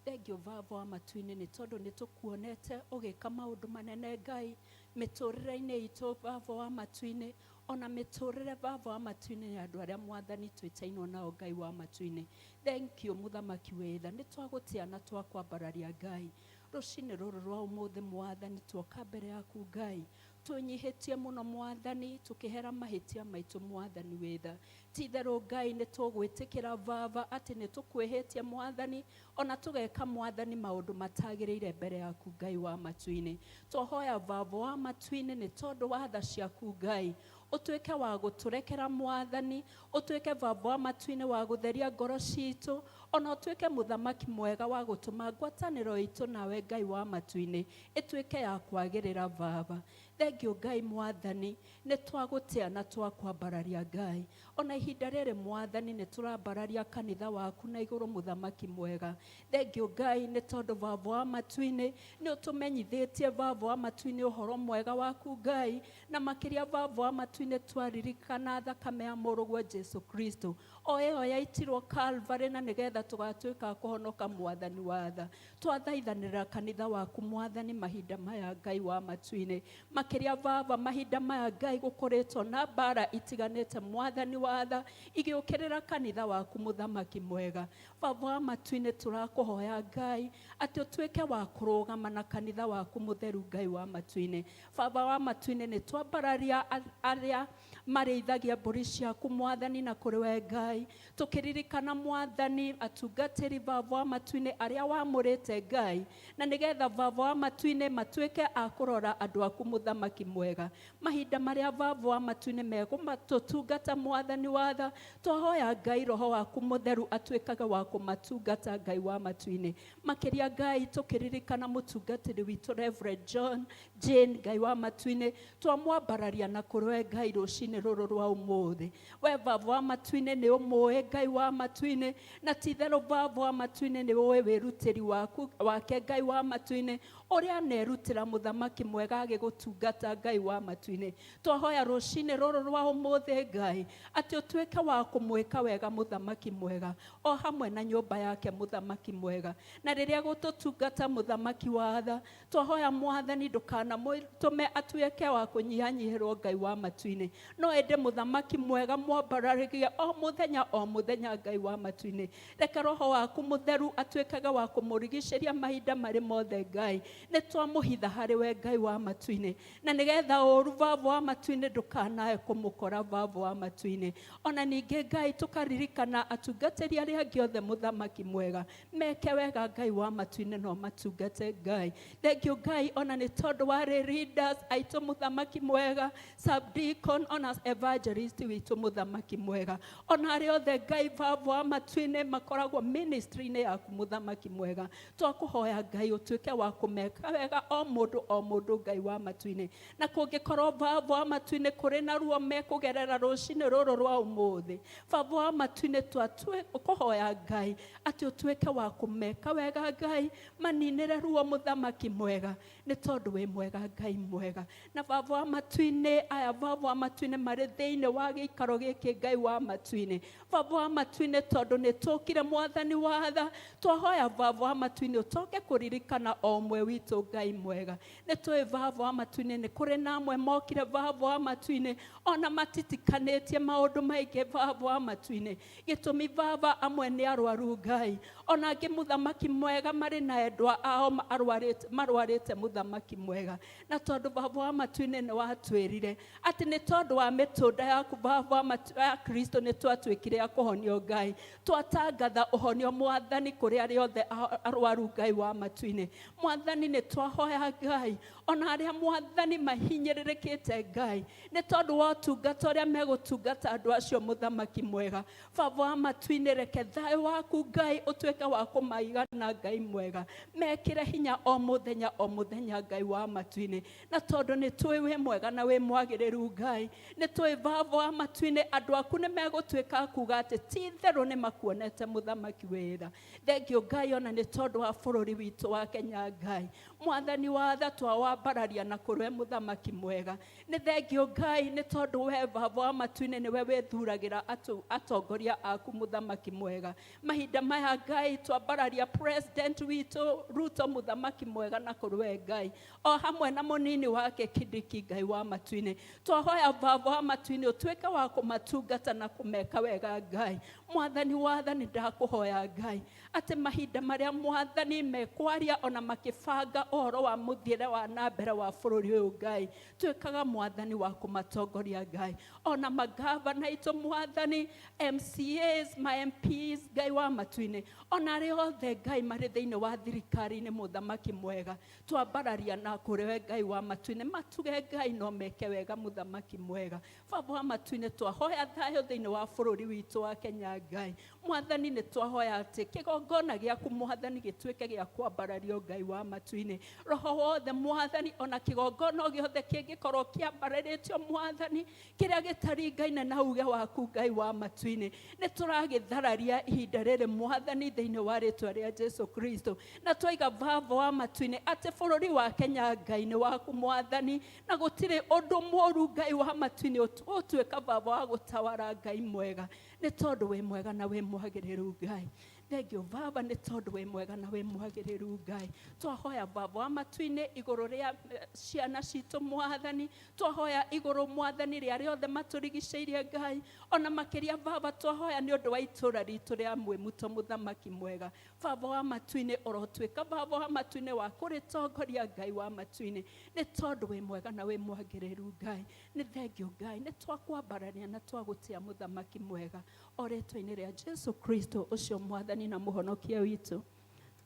Thengiũ Baba wa matu-inĩ, nĩ tondũ nĩ tũkuonete ũgĩka maũndũ manene Ngai mĩtũrĩre-inĩ itũ Baba wa matu-inĩ, ona mĩtũrĩre Baba wa matu-inĩ ya andũ arĩa Mwathani twĩtainwo nao Ngai wa matu-inĩ. Thengiũ mũthamaki wĩ tha, nĩ twagũtĩa na twakwambararia Ngai. Rũcinĩ rũrũ rwa ũmũthĩ Mwathani tuoka mbere yaku Ngai, twĩnyihĩtie mũno Mwathani, tũkĩhera mahĩtia maitũ Mwathani wĩ tha. Ti itherũ Ngai nĩ tũgwĩtĩkĩra Baba atĩ nĩ tũkwĩhĩtie Mwathani, ona tũgeka Mwathani maũndũ matagĩrĩire mbere yaku Ngai wa matu-inĩ. Twahoya Baba wa matu-inĩ nĩ tondũ wa tha ciaku Ngai, ũtuĩke wa gũtũrekera Mwathani, ũtuĩke Baba wa matu-inĩ wa gũtheria ngoro citũ, ona ũtuĩke mũthamaki mwega wa gũtũma ngwatanĩro itũ nawe Ngai wa matu-inĩ ĩtuĩke ya kwagĩrĩra Baba. Thengiũ Ngai Mwathani, nĩ twagũtĩa na twakwambararia Ngai. Ona ihinda rĩrĩ Mwathani nĩ tũrambararia kanitha waku na igũrũ mũthamaki mwega. Thengiũ Ngai nĩ tondũ Baba wa matu-inĩ nĩ ũtũmenyithĩtie Baba wa matu-inĩ ũhoro mwega waku Ngai, na makĩria Baba wa matu-inĩ twaririkana thakame ya mũrũguo Jesu Kristo o ĩyo yaitirwo Calvary, na nĩgetha tũgatuĩka a kũhonoka Mwathani wa tha. Twathaithanĩrĩra kanitha waku Mwathani mahinda maya Ngai wa matu-inĩ, makĩria Baba mahinda maya Ngai gũkoretwo na mbara itiganĩte Mwathani wa tha igĩũkĩrĩra kanitha waku mũthamaki mwega. Baba wa matu-inĩ tũrakũhoya Ngai atĩ ũtuĩke wa kũrũgama na kanitha waku mũtheru Ngai wa matu-inĩ. Baba wa matu-inĩ nĩ twambararia arĩa marĩithagia mbũri ciaku Mwathani na kũrĩ we Ngai, tũkĩririkana Mwathani atungatĩri Baba wa matu-inĩ arĩa wamũrĩte Ngai, na nĩgetha Baba wa matu-inĩ matuĩke a kũrora andũ aku mũthamaki. Mũthamaki mwega. Mahinda marĩa Baba wa matu-inĩ megũmatũtungata Mwathani wa tha, twahoya Ngai Roho waku Mũtheru atuĩkage wa kũmatungata Ngai wa matu-inĩ. Makĩria Ngai tũkĩririkana mũtungatĩri witũ Reverend John Jane, Ngai wa matu-inĩ, twamwambararia na kũrĩ we Ngai rũcinĩ rũrũ rwa ũmũthĩ. We Baba wa matu-inĩ nĩ ũmũĩ Ngai wa matu-inĩ, na ti itherũ Baba wa matu-inĩ nĩ ũĩ wĩrutĩri waku wake Ngai wa matu-inĩ, ũrĩa anerutĩra Mũthamaki mwega agĩgũtungata Ngai wa matu-inĩ. Twahoya rũcinĩ rũrũ rwa ũmũthĩ Ngai atĩ ũtuĩke wa kũmwĩka wega Mũthamaki mwega, o hamwe na nyũmba yake Mũthamaki mwega. Na rĩrĩa gũtũtungata Mũthamaki wa tha, twahoya Mwathani ndũkanamũtũme atuĩke wa kũnyihanyihĩrwo Ngai wa matu-inĩ, no ĩndĩ Mũthamaki mwega mwambararagie o mũthenya o mũthenya Ngai wa matu-inĩ. Reke Roho waku Mũtheru atuĩkage wa kũmũrigicĩria mahinda marĩ mothe Ngai. Nĩ twamũhitha harĩ we Ngai wa matu-inĩ, na nĩgetha ũru Baba wa matu-inĩ ndũkanae kũmũkora Baba wa matu-inĩ. Ona ningĩ Ngai tũkaririkana atungatĩri arĩa angĩ othe Mũthamaki mwega, meke wega Ngai wa matu-inĩ no matungate Ngai. Thengiũ Ngai ona nĩ tondũ wa leaders aitũ Mũthamaki mwega, subdeacon ona evangelist witũ Mũthamaki mwega, ona arĩa othe Ngai Baba wa matu-inĩ makoragwo ministry-inĩ yaku Mũthamaki mwega, twakũhoya Ngai ũtuĩke wa kũmeka wega o mũndũ o mũndũ Ngai wa matu-inĩ. Na kũngĩkorwo Baba wa matu-inĩ kũrĩ na ruo mekũgerera rũcinĩ rũrũ rwa ũmũthĩ, Baba wa matu-inĩ twakũhoya Ngai atĩ ũtuĩke wa kũmeka wega Ngai, maninĩre ruo Mũthamaki mwega, nĩ tondũ wĩ mwega Ngai mwega. Na Baba wa matu-inĩ aya Baba wa matu-inĩ marĩ thĩinĩ wa gĩikaro gĩkĩ Ngai wa matu-inĩ, Baba wa matu-inĩ tondũ nĩ tũkire Mwathani wa tha, twahoya Baba wa matu-inĩ ũtoke kũririkana o ũmwe witũ Ngai mwega. Nĩ tũĩ Baba wa matu-inĩ nĩ kũrĩ na amwe mokire Baba wa matu-inĩ ona matitikanĩtie maũndũ maingĩ Baba wa matu-inĩ. Gĩtũmi Baba amwe nĩ arwaru Ngai, ona angĩ Mũthamaki mwega marĩ na endwa ao marwarĩte Mũthamaki mwega. Na tondũ Baba wa matu-inĩ nĩ watwĩrire atĩ nĩ tondũ wa mĩtũnda yaku Baba wa Kristo nĩ twatuĩkire a kũhonio Ngai, twatangatha ũhonio Mwathani kũrĩ arĩa othe arwaru Ngai wa matu-inĩ. Mwathani nĩ twahoya Ngai ona arĩa Mwathani mahinyĩrĩrĩkĩte Ngai nĩ tondũ wa ũtungata ũrĩa megũtungata andũ acio Mũthamaki mwega, Baba wa matu-inĩ reke thayũ waku Ngai ũtuĩke wa kũmaigana Ngai mwega, mekĩre hinya o mũthenya o mũthenya Ngai wa matu-inĩ. Na tondũ nĩ tũĩ wĩ mwega na wĩ mwagĩrĩru Ngai, nĩ tũĩ Baba wa matu-inĩ andũ aku nĩ megũtuĩka a kuga atĩ ti itherũ nĩ makuonete Mũthamaki wĩra. Thengiũ Ngai ona nĩ tondũ wa bũrũri witũ wa Kenya Ngai, Mwathani wa tha twawambararia na kũrĩ we Mũthamaki mwega. Nĩ thengiũ Ngai nĩ tondũ we Baba wa matu-inĩ nĩwe wĩthuragĩra atongoria aku Mũthamaki mwega. Mahinda maya Ngai twambararia president witũ Ruto Mũthamaki mwega na kũrĩ we Ngai, o hamwe na mũnini wake Kindiki Ngai wa matu-inĩ. Twahoya Baba wa matu-inĩ ũtuĩke wa kũmatungata na kũmeka wega Ngai. Mwathani wa tha nĩ ndakũhoya Ngai atĩ mahinda marĩa Mwathani mekwaria ona makĩbanga ũhoro wa mũthiĩre wa na mbere wa bũrũri ũyũ Ngai, tuĩkaga Mwathani wa kũmatongoria Ngai, ona magavana aitũ Mwathani, MCAs, ma MPs Ngai wa matu-inĩ, ona arĩa othe Ngai marĩ thĩinĩ wa thirikari-inĩ Mũthamaki mwega, twambararia na kũrĩ we Ngai wa matu-inĩ, matuge Ngai no meke wega Mũthamaki mwega. Baba wa matu-inĩ twahoya thayũ thĩinĩ wa bũrũri witũ wa Kenya Ngai. Mwathani nĩ twahoya atĩ kĩgongona gĩaku Mwathani gĩtuĩke gĩa kwambarario Ngai wa matu-inĩ. Roho wothe Mwathani ona kĩgongona gĩothe kĩngĩkorwo kĩambararĩtio Mwathani kĩrĩa gĩtaringaine na uge waku Ngai wa matu-inĩ, nĩ tũragĩthararia ihinda rĩrĩ Mwathani thĩinĩ wa rĩtwa rĩa Jesu Kristo. Na twaiga Baba wa matu-inĩ atĩ bũrũri wa Kenya Ngai nĩ waku Mwathani, na gũtirĩ ũndũ mũru Ngai wa matu-inĩ ũtuĩka Baba wa gũtawara Ngai mwega, nĩ tondũ wĩ mwega na wĩ mwagĩrĩru Ngai. Thengiũ Baba nĩ tondũ wĩ mwega na wĩ mwagĩrĩru Ngai. Twahoya Baba wa matu-inĩ igũrũ rĩa ciana citũ Mwathani, twahoya igũrũ Mwathani rĩa arĩa othe matũrigicĩirie Ngai, ona makĩria Baba twahoya nĩ ũndũ wa itũũra ritũ rĩa Mwĩmuto Mũthamaki mwega. Baba wa matu-inĩ ũrotuĩka Baba wa matu-inĩ wa kũrĩtongoria Ngai wa matu-inĩ, nĩ tondũ wĩ mwega na wĩ mwagĩrĩru Ngai. Nĩ thengiũ Ngai, nĩ twakwambarania na twagũtĩa Mũthamaki mwega, o rĩtwa-inĩ rĩa Jesu Kristo ũcio Mwathani na Mũhonokia witũ.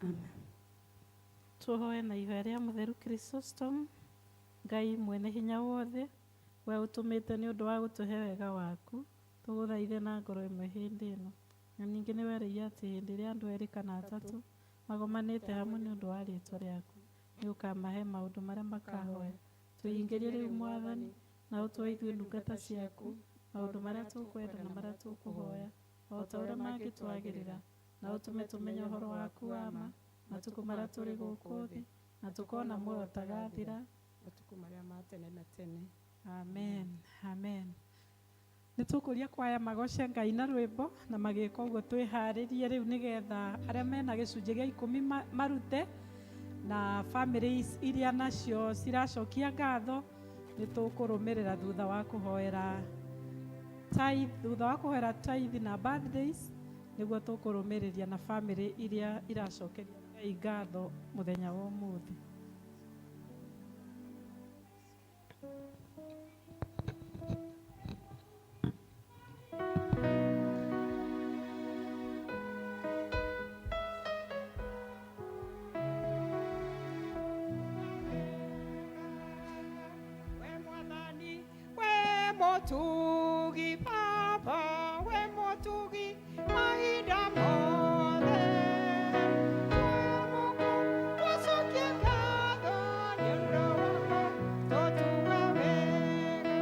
Amen. Tũhoe na ihoya rĩa Mũtheru Chrysostom. Ngai mwene hinya wothe, we ũtũmĩte nĩ ũndũ wa gũtũhe wega waku, tũgũthaithe na ngoro ĩmwe hĩndĩ ĩno. Na ningĩ nĩ werĩire atĩ hĩndĩ ĩrĩa andũ erĩ kana atatũ magomanĩte hamwe nĩ ũndũ wa rĩĩtwa rĩaku, nĩ ũkamahe maũndũ marĩa makahoya. Tũhingĩrie rĩu Mwathani, na ũtũhe ithuĩ ndungata ciaku maũndũ marĩa tũkwenda na marĩa tũkũhoya, o ta ũrĩa mangĩtwagĩrĩra, na ũtũme tũmenye ũhoro waku wa ma matukũ marĩa tũrĩ gũkũ thĩ, na tũkona muoyo ũtagathira matukũ marĩa ma tene na tene. Amen, amen. Nĩ tũkũria kwaya magoce Ngai na rwĩmbo, na magĩka ũguo twĩharĩrie rĩu nĩgetha arĩa mena gĩcunjĩ gĩa 10 marute, na famĩlĩ iria nacio ciracokia ngatho nĩ tũkũrũmĩrĩra thutha wa kũhoera tithe, thutha wa kũhoera tithe na birthdays, nĩguo tũkũrũmĩrĩria na famĩlĩ iria iracokeria Ngai ngatho mũthenya wa ũmũthĩ. We Mwathani, we mũtugi Baba, we mũtugi mahinda mothe. Twacokia ngatho nĩ ũndũ waku, tũtuga wega.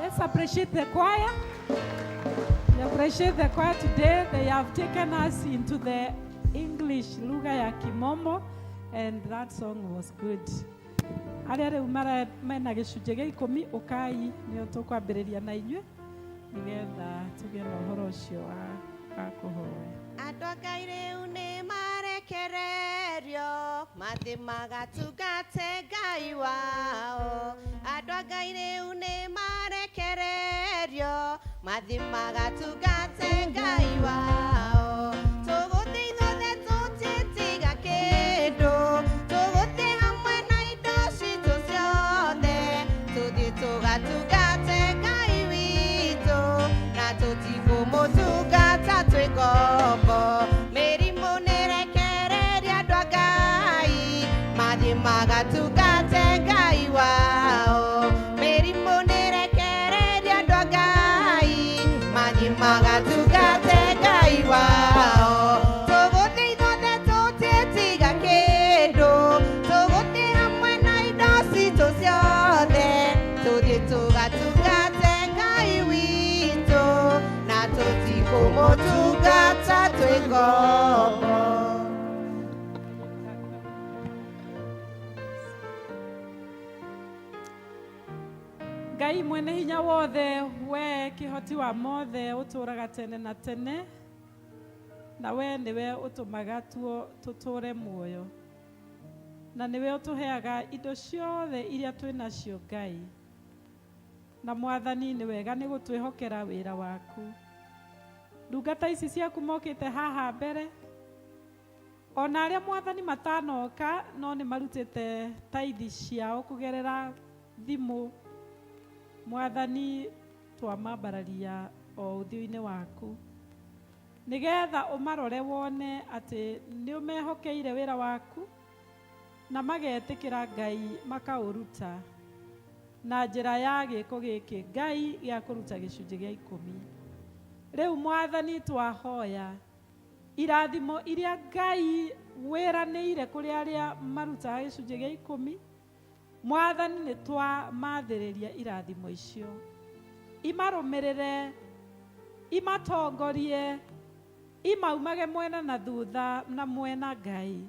Let's appreciate the choir. We appreciate the choir today. They have taken us into the English lugha ya Kimombo and that song was good. Arĩa rĩu mena gĩcunjĩ gĩa ikũmi ũkai nĩo tũkwambĩrĩria na inyuĩ nĩgetha tũgĩe na ũhoro ũcio wa kũhoya. Andũ a Ngai rĩu nĩ marekererio mathiĩ magatungate Ngai wao. Andũ a Ngai rĩu nĩ marekererio mathiĩ magatungate Ngai wao. Tũgũthiĩ ithuothe tũtitiga kĩndũ, tũgũthiĩ hamwe na indo citũ ciothe, tũthiĩ tũgatungate Ngai witũ, na tũtikũmũtungata twĩ ngombo. Mĩrimũ nĩrekereria andũ a Ngai mathiĩ magatungate Ngai wao. Mĩrimũ nĩrekereria andũ a Ngai mathiĩ magatungate Ngai wao. Tũgũthiĩ ithuothe tũtitiga kĩndũ, tũgũthiĩ hamwe na indo citũ ciothe, tũthiĩ tũgatungate Ngai witũ, na tũtikũmũtungata twĩ ngombo. Ngai mwene hinya wothe, we kĩhoti wa mothe ũtũũraga tene na tene, na we nĩwe ũtũmaga tũtũũre muoyo, na nĩwe ũtũheaga indo ciothe iria twĩ nacio Ngai. Na Mwathani nĩ wega nĩ gũtwĩhokera wĩra waku. Ndungata ici ciaku mokĩte haha mbere, ona arĩa Mwathani matanoka no nĩ marutĩte taithi ciao kũgerera thimũ. Mwathani twamambararia o ũthiũ-inĩ waku nĩgetha ũmarore wone atĩ nĩ ũmehokeire wĩra waku na magetĩkĩra Ngai makaũruta na njĩra ya gĩko gĩkĩ Ngai gĩa kũruta gĩcunjĩ gĩa ikũmi. Rĩu Mwathani twahoya irathimo iria Ngai wĩranĩire kũrĩ arĩa marutaga gĩcunjĩ gĩa ikũmi, Mwathani nĩ twamathĩrĩria irathimo icio imarũmĩrĩre, imatongorie, imaumage mwena na thutha na mwena Ngai.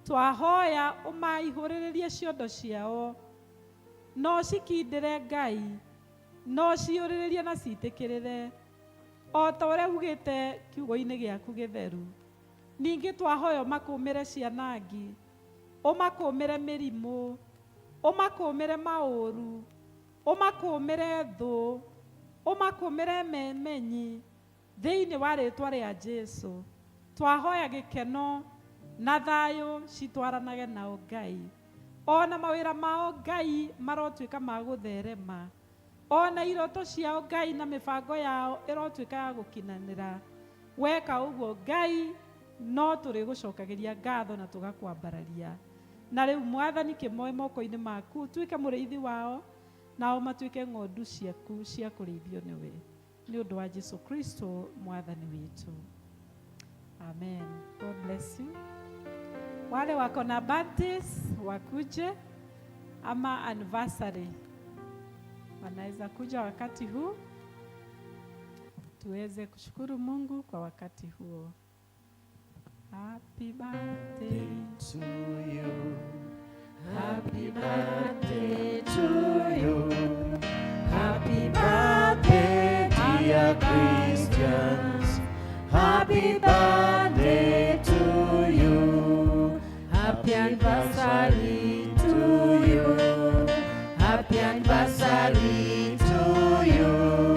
Twahoya ũmaihũrĩrĩrie ciondo ciao, no cikindĩre Ngai, no ciũrĩrĩrie na citĩkĩrĩre o ta ũrĩa ugĩte kiugo-inĩ gĩaku gĩtheru. Ningĩ twahoya ũmakũmĩre cianangi, ũmakũmĩre mĩrimũ, ũmakũmĩre maũru, ũmakũmĩre thũ, ũmakũmĩre memenyi thĩinĩ wa rĩtwa rĩa Jesu. Twahoya gĩkeno na thayũ citwaranage nao Ngai. Ona mawĩra mao Ngai marotuĩka ma gũtherema, ona iroto ciao Ngai na mĩbango yao ĩrotuĩka ya gũkinanĩra. Weka ũguo Ngai no tũrĩgũcokagĩria ngatho na tũgakwambararia. Na rĩu Mwathani kĩmoe moko-inĩ maku, ũtuĩke mũrĩithi wao, nao matuĩke ng'ondu ciaku cia kũrĩithio nĩwe, nĩ ũndũ wa Jesu Kristo Mwathani witũ. Amen. God bless you. Wale wako na birthdays wakuje, ama anniversary wanaweza kuja wakati huu tuweze kushukuru Mungu kwa wakati huo. Happy birthday to you. Happy birthday to you. Happy birthday, dear Christians. Happy birthday to you. Happy anniversary to you. Happy anniversary to you.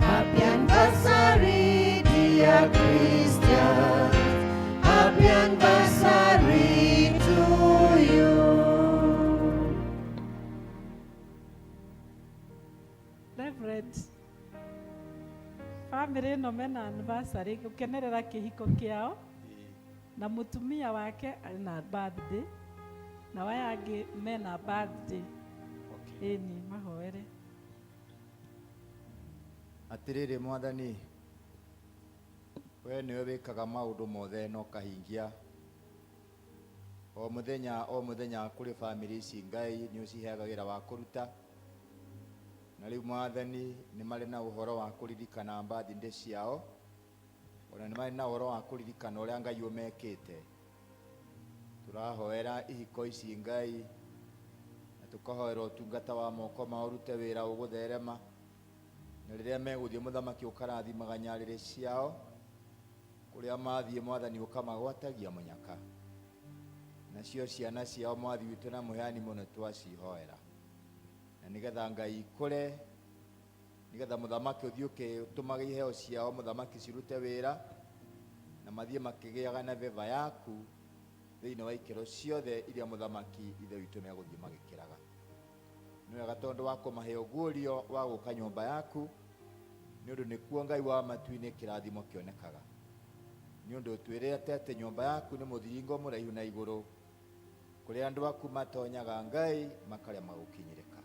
Happy anniversary, dear Christians. Happy anniversary to you. Reverend, family ĩno mena anniversary gũkenerera kĩhiko kĩao, na mũtumia wake arĩ na birthday, na aya angĩ mena birthday. Ĩni mahoere. Atirĩrĩ Mwathani, we nĩwe wĩkaga maũndũ mothe na ũkahingia o mũthenya o mũthenya kũrĩ bamĩrĩ ici. Ngai nĩ ũciheaga wĩra wa kũruta, Na rĩu Mwathani nĩ marĩ na ũhoro wa kũririkana birthday ciao, ona nĩ marĩ na ũhoro wa kũririkana ũrĩa Ngai ũmekĩte. Tũrahoera ihiko ici Ngai, na tũkahoera ũtungata wa moko mao ũrute wĩra ũgũtherema, na rĩrĩa megũthiĩ mũthamaki ũkarathimaga nyarĩrĩ ciao, kũrĩa mathiĩ Mwathani ũkamagwatagia mũnyaka. Nacio ciana ciao Mwathi witũ na mũheani mũno twacihoera, na nĩgetha Ngai ikũre, nĩgetha mũthamaki ũthiĩ ũkĩtũmaga iheo ciao mũthamaki cirute wĩra, na mathiĩ makĩgĩaga na favor yaku thĩinĩ wa ikĩro ciothe iria mũthamaki ithe witũ megũthiĩ magĩkĩraga. Nĩ wega tondũ wa kũmahe ũguũrio wa gũka nyũmba yaku, nĩ ũndũ nĩkuo Ngai wa matu-inĩ kĩrathimo kĩonekaga. Nĩ ũndũ ũtwĩrĩte atĩ nyũmba yaku nĩ mũthiringo mũraihu na igũrũ, kũrĩa andũ aku matonyaga Ngai makarema gũkinyĩrĩka.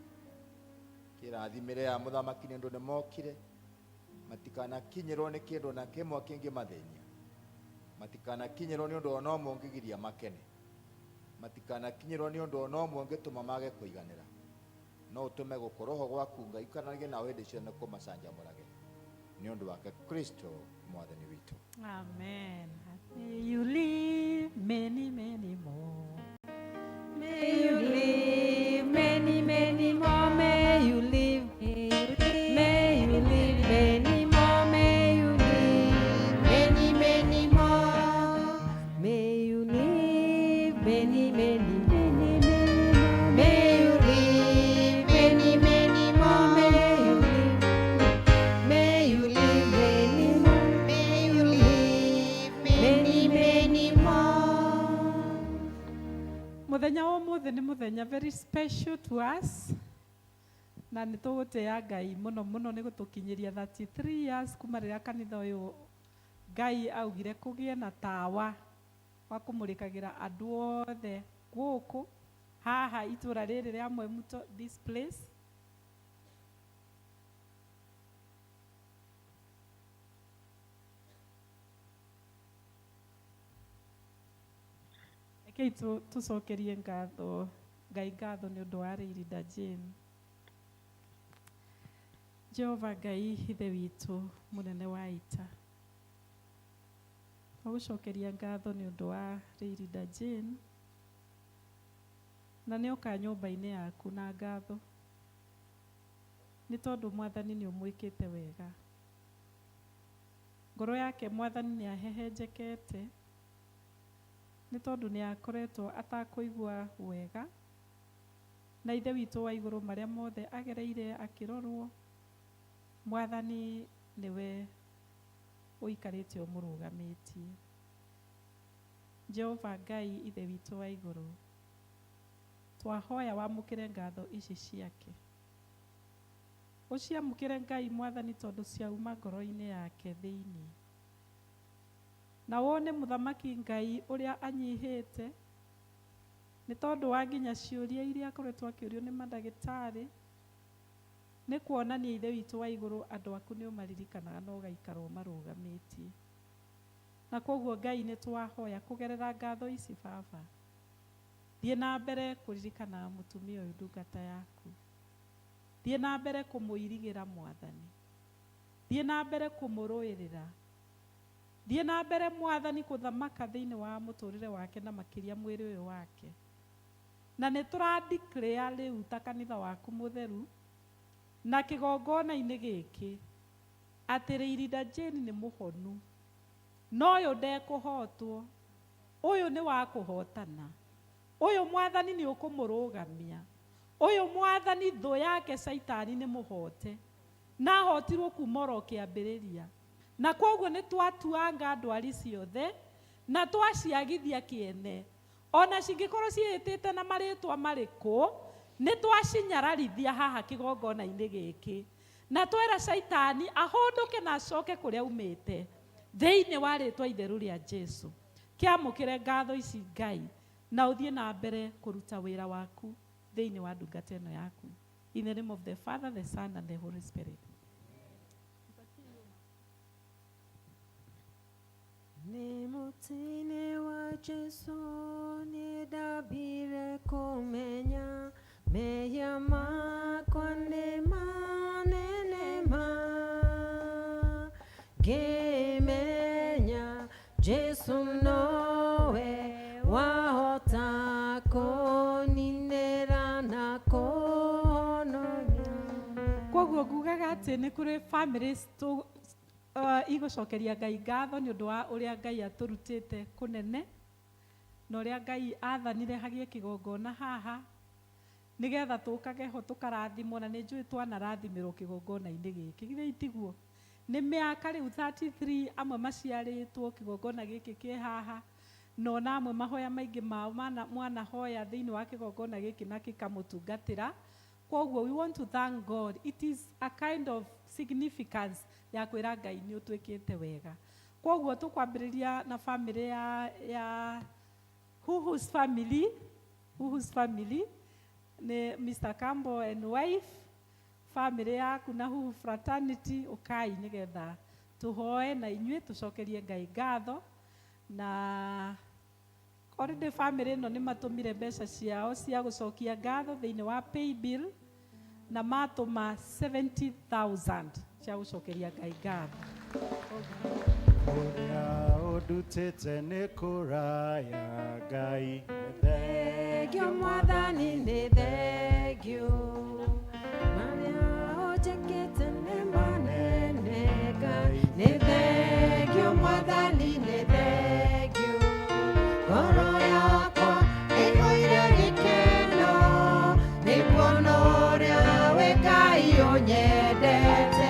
Kĩrathimĩre ya mũthamaki nĩ ũndũ nĩ mokire, matikanakinyĩrwo nĩ kĩndũ na kĩmwe kĩngĩmathĩnia, matikanakinyĩrwo nĩ ũndũ ona ũmwe ũngĩgiria makene, matikanakinyĩrwo nĩ ũndũ ona ũmwe ũngĩtũma mage kũiganĩra, no ũtũme gũkorwo gwaku Ngai ikaranagie nao hĩndĩ ciothe kũmacanjamũrage nĩ ũndũ wake Kristo Mwathani witũ. Amen. May you live many, many more. May you live many, many more. May you live. May you live many more. May you live many, many more. May you live many, many, many, many more. May you live many, many more. May you live. May you live many more. May you live many, many more. Muthenya wa ũmũthĩ nĩ mũthenya very special to us, na nĩ tũgũtĩa Ngai mũno mũno nĩ gũtũkinyĩria 33 years kuma rĩrĩa kanitha ũyũ Ngai augire kũgĩe na tawa wa kũmũrĩkagĩra andũ othe gũkũ haha itũra rĩrĩ rĩa Mwemuto, this place. Rekei tũcokerie ngatho Ngai, ngatho nĩ ũndũ wa Rĩirinda Jane. Jehova Ngai ithe witũ mũnene wa ita, twagũcokeria ngatho nĩ ũndũ wa Rĩirinda Jane, na nĩ oka nyũmba-inĩ yaku na ngatho nĩ tondũ Mwathani nĩ ũmwĩkĩte wega. Ngoro yake Mwathani nĩ ahehenjekete nĩ tondũ nĩ akoretwo atakũigua wega, na ithe witũ wa igũrũ marĩa mothe agereire akĩrorwo, Mwathani nĩwe ũikarĩte ũmũrũgamĩtie. Jehova Ngai ithe witũ wa igũrũ, twahoya wamũkĩre ngatho ici ciake, ũciamũkĩre Ngai Mwathani, tondũ ciauma ngoro-inĩ yake thĩinĩ, na wone mũthamaki Ngai ũrĩa anyihĩte nĩ tondũ wa nginya ciũria iria akoretwo akĩũrio nĩ mandagĩtarĩ, nĩ kuonania ithe witũ wa igũrũ andũ aku nĩ ũmaririkanaga na ũgaikara ũmarũgamĩtie. Na koguo Ngai nĩ twahoya kũgerera ngatho ici, Baba, thiĩ na mbere kũririkana mũtumia ũyũ ndungata yaku, thiĩ na mbere kũmũirigĩra Mwathani, thiĩ na mbere kũmũrũĩrĩra, thiĩ na mbere Mwathani kũthamaka thĩinĩ wa mũtũrĩre wake na makĩria mwĩrĩ ũyũ wake. Na nĩ tũra declare rĩu ta kanitha waku mũtheru na kĩgongona-inĩ gĩkĩ atĩ Rĩirinda Jane nĩ mũhonu, na ũyũ ndekũhotwo, ũyũ nĩ wa kũhotana, ũyũ Mwathani nĩ ũkũmũrũgamia, ũyũ Mwathani thũ yake Caitani nĩ mũhote, na ahotirwo kuma oro kĩambĩrĩria. Na koguo nĩ twatuanga ndwari ciothe na twaciagithia kĩene, ona cingĩkorwo ciĩtĩte na marĩtwa marĩkũ, nĩ twacinyararithia haha kĩgongona-inĩ gĩkĩ, na twera Caitani ahũndũke na acoke kũrĩa aumĩte thĩinĩ wa rĩtwa itheru rĩa Jesu. Kĩamũkĩre ngatho ici Ngai, na ũthiĩ na mbere kũruta wĩra waku thĩinĩ wa ndungata ĩno yaku. In the name of the Father, the Son and the Holy Spirit. Nĩ mũtĩ-inĩ wa Jesu nĩ ndambire kũmenya mehia makwa nĩ Ngugaga atĩ nĩ kũrĩ families tũ igũcokeria Ngai ngatho nĩ ũndũ wa ũrĩa Ngai atũrutĩte kũnene na ũrĩa Ngai athanire hagĩe kĩgongona haha nĩgetha tũkage ho tũkarathimwo, na nĩ njũĩ twanarathimĩrwo kĩgongona-inĩ gĩkĩ, githĩ itiguo? Nĩ mĩaka rĩu 33 amwe maciarĩtwo kĩgongona gĩkĩ kĩ haha, na ona amwe mahoya maingĩ mao mwanahoya thĩinĩ wa kĩgongona gĩkĩ na gĩkamũtungatĩra. Koguo we want to thank God. It is a kind of significance ya kwĩra Ngai nĩ ũtwĩkĩte wega. Koguo tũkwambĩrĩria na family ya Huhu's family. Huhu's family nĩ Mr. Campbell and wife, family yaku na Huhu fraternity, ũkai nĩgetha tũhoe na inyuĩ tũcokerie Ngai ngatho. Na already family ĩno nĩ matũmire mbeca ciao cia gũcokia ngatho thĩinĩ wa paybill, na matũma 70,000 cia gũcokeria Ngai ngatho. Ũrĩa ũndutĩte nĩ kũraya, Ngai nĩ Thengio Mwathani, nĩ thengio, marĩa ũnjĩkĩte nĩ manene. Ngai nĩ thengio, Mwathani nĩ thengio, ngoro yakwa ĩiyũire gĩkeno nĩ kuona ũrĩa wĩ Ngai ũnyendete,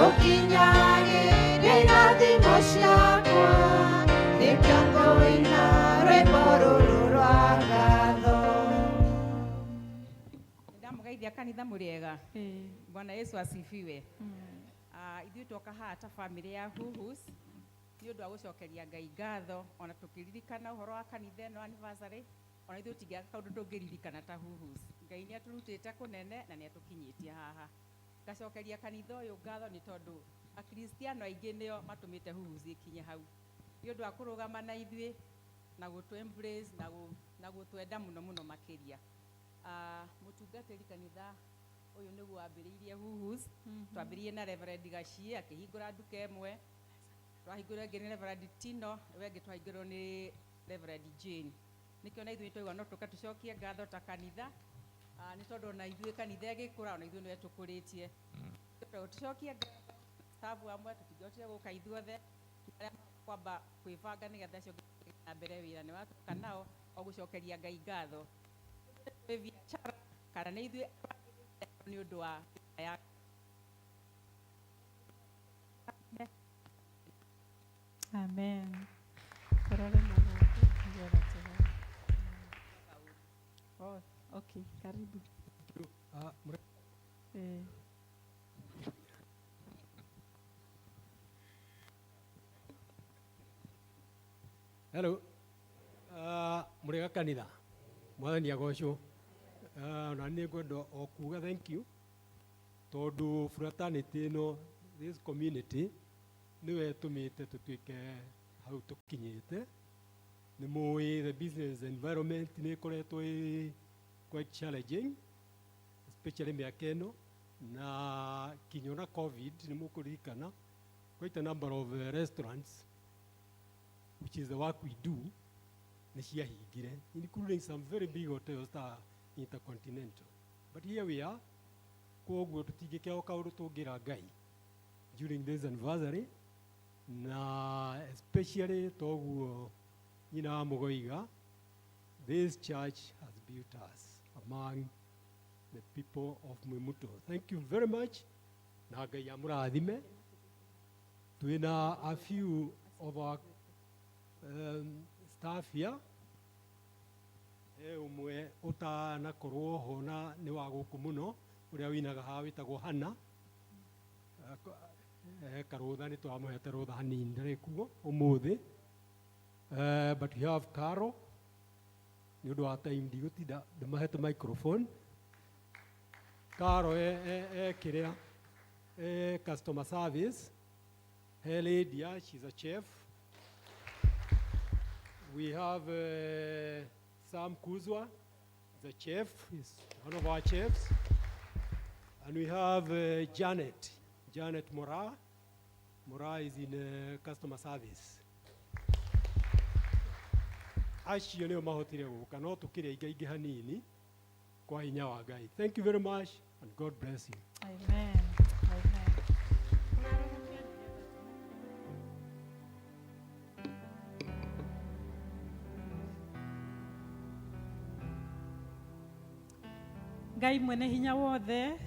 ũkinyagĩria irathimo ciakwa, nĩkĩo ngũina rwĩmbo rũrũ rwa ngatho. Ndamũgeithia kanitha, mũrĩega? Bwana Yesu asifiwe. Ah, ithuĩ twoka haha ta family ya Huhus nĩ ũndũ wa gũcokeria Ngai ngatho, ona tũkĩririkana ũhoro wa kanitha ĩno anniversary. Ona ithuĩ tũtingĩaga kaũndũ tũngĩririkana ta Huhus. Ngai nĩ atũrutĩte kũnene na nĩ atũkinyĩtie haha. Ngacokeria kanitha ũyũ ngatho nĩ tondũ akristiano aingĩ nĩo matũmĩte Huhus ĩkinye hau, nĩ ũndũ wa kũrũgama na ithuĩ na gũtũ embrace na gũtwenda mũno mũno makĩria. Ah, mũtungatĩri kanitha ũyũ nĩguo wambĩrĩirie Huhus. Twambĩrĩirie na Reverend Gachie akĩhingũra nduka ĩmwe, twahingũrwo ĩngĩ nĩ Reverend Tino, ĩyo ĩngĩ twahingũrwo nĩ Reverend Jane. Nĩkĩo na ithuĩ twaigua no tũke tũcokie ngatho ta kanitha. Ah, nĩ tondũ ona ithuĩ kanitha ĩgĩkũra, ona ithuĩ nĩwe tũkũrĩtie. Tũcokie ngatho staff amwe tũtingĩhotire gũka ithuothe, arĩa kwamba kwĩbanga nĩgetha acio angĩ na mbere wĩra nĩ watuĩka nao o gũcokeria Ngai ngatho. Twĩ biacara kana nĩ ithuĩ nĩ ũndũ wa ya. Amen. Tũrore na gũkũ nĩgetha tũhoe. Oh, okay, karibu. Ah. Eh. Hello. Mũrĩega kanitha, Mwathani agocwo. Na nĩ ngwenda o kuga thank you tondũ fraternity ĩno, this community, nĩwe ĩtũmĩte tũtuĩke hau tũkinyĩte. Nĩ mũĩ the business environment nĩ ĩkoretwo ĩ quite challenging, especially mĩaka ĩno na kinya ona COVID. Nĩ mũkũririkana quite a number of restaurants, which is the work we do, nĩ ciahingire, including some very big hotels ta Intercontinental. But here we are. Koguo tũtingĩkĩaga kaũndũ tũngĩra Ngai during this anniversary, na especially toguo nyina wa mũgoiga, this church has built us among the people of Mwimuto. Thank you very much, na Ngai amũrathime. Twĩna a few of our staff here. He ũmwe ũtanakorwo ho na nĩ wa gũkũ mũno, ũrĩa winaga haha, wĩtagwo Hana. Karũtha nĩ twamũhete rũtha hanini, ndarĩ kuo ũmũthĩ. But we have Caro. Nĩ ũndũ wa time ndigũtinda ndĩmahete microphone. Caro e kĩrĩa e customer service. He Lydia, she's a chef. We have Sam Kuzwa, the chef, he's one of our chefs. And we have Janet Mora. Mora is in customer service. Acio nĩo mahotire gũka, no tũkĩrĩ aingĩ aingĩ hanini kwa hinya wa Ngai. Thank you very much and God bless you. Amen. Amen. Ngai mwene hinya wothe,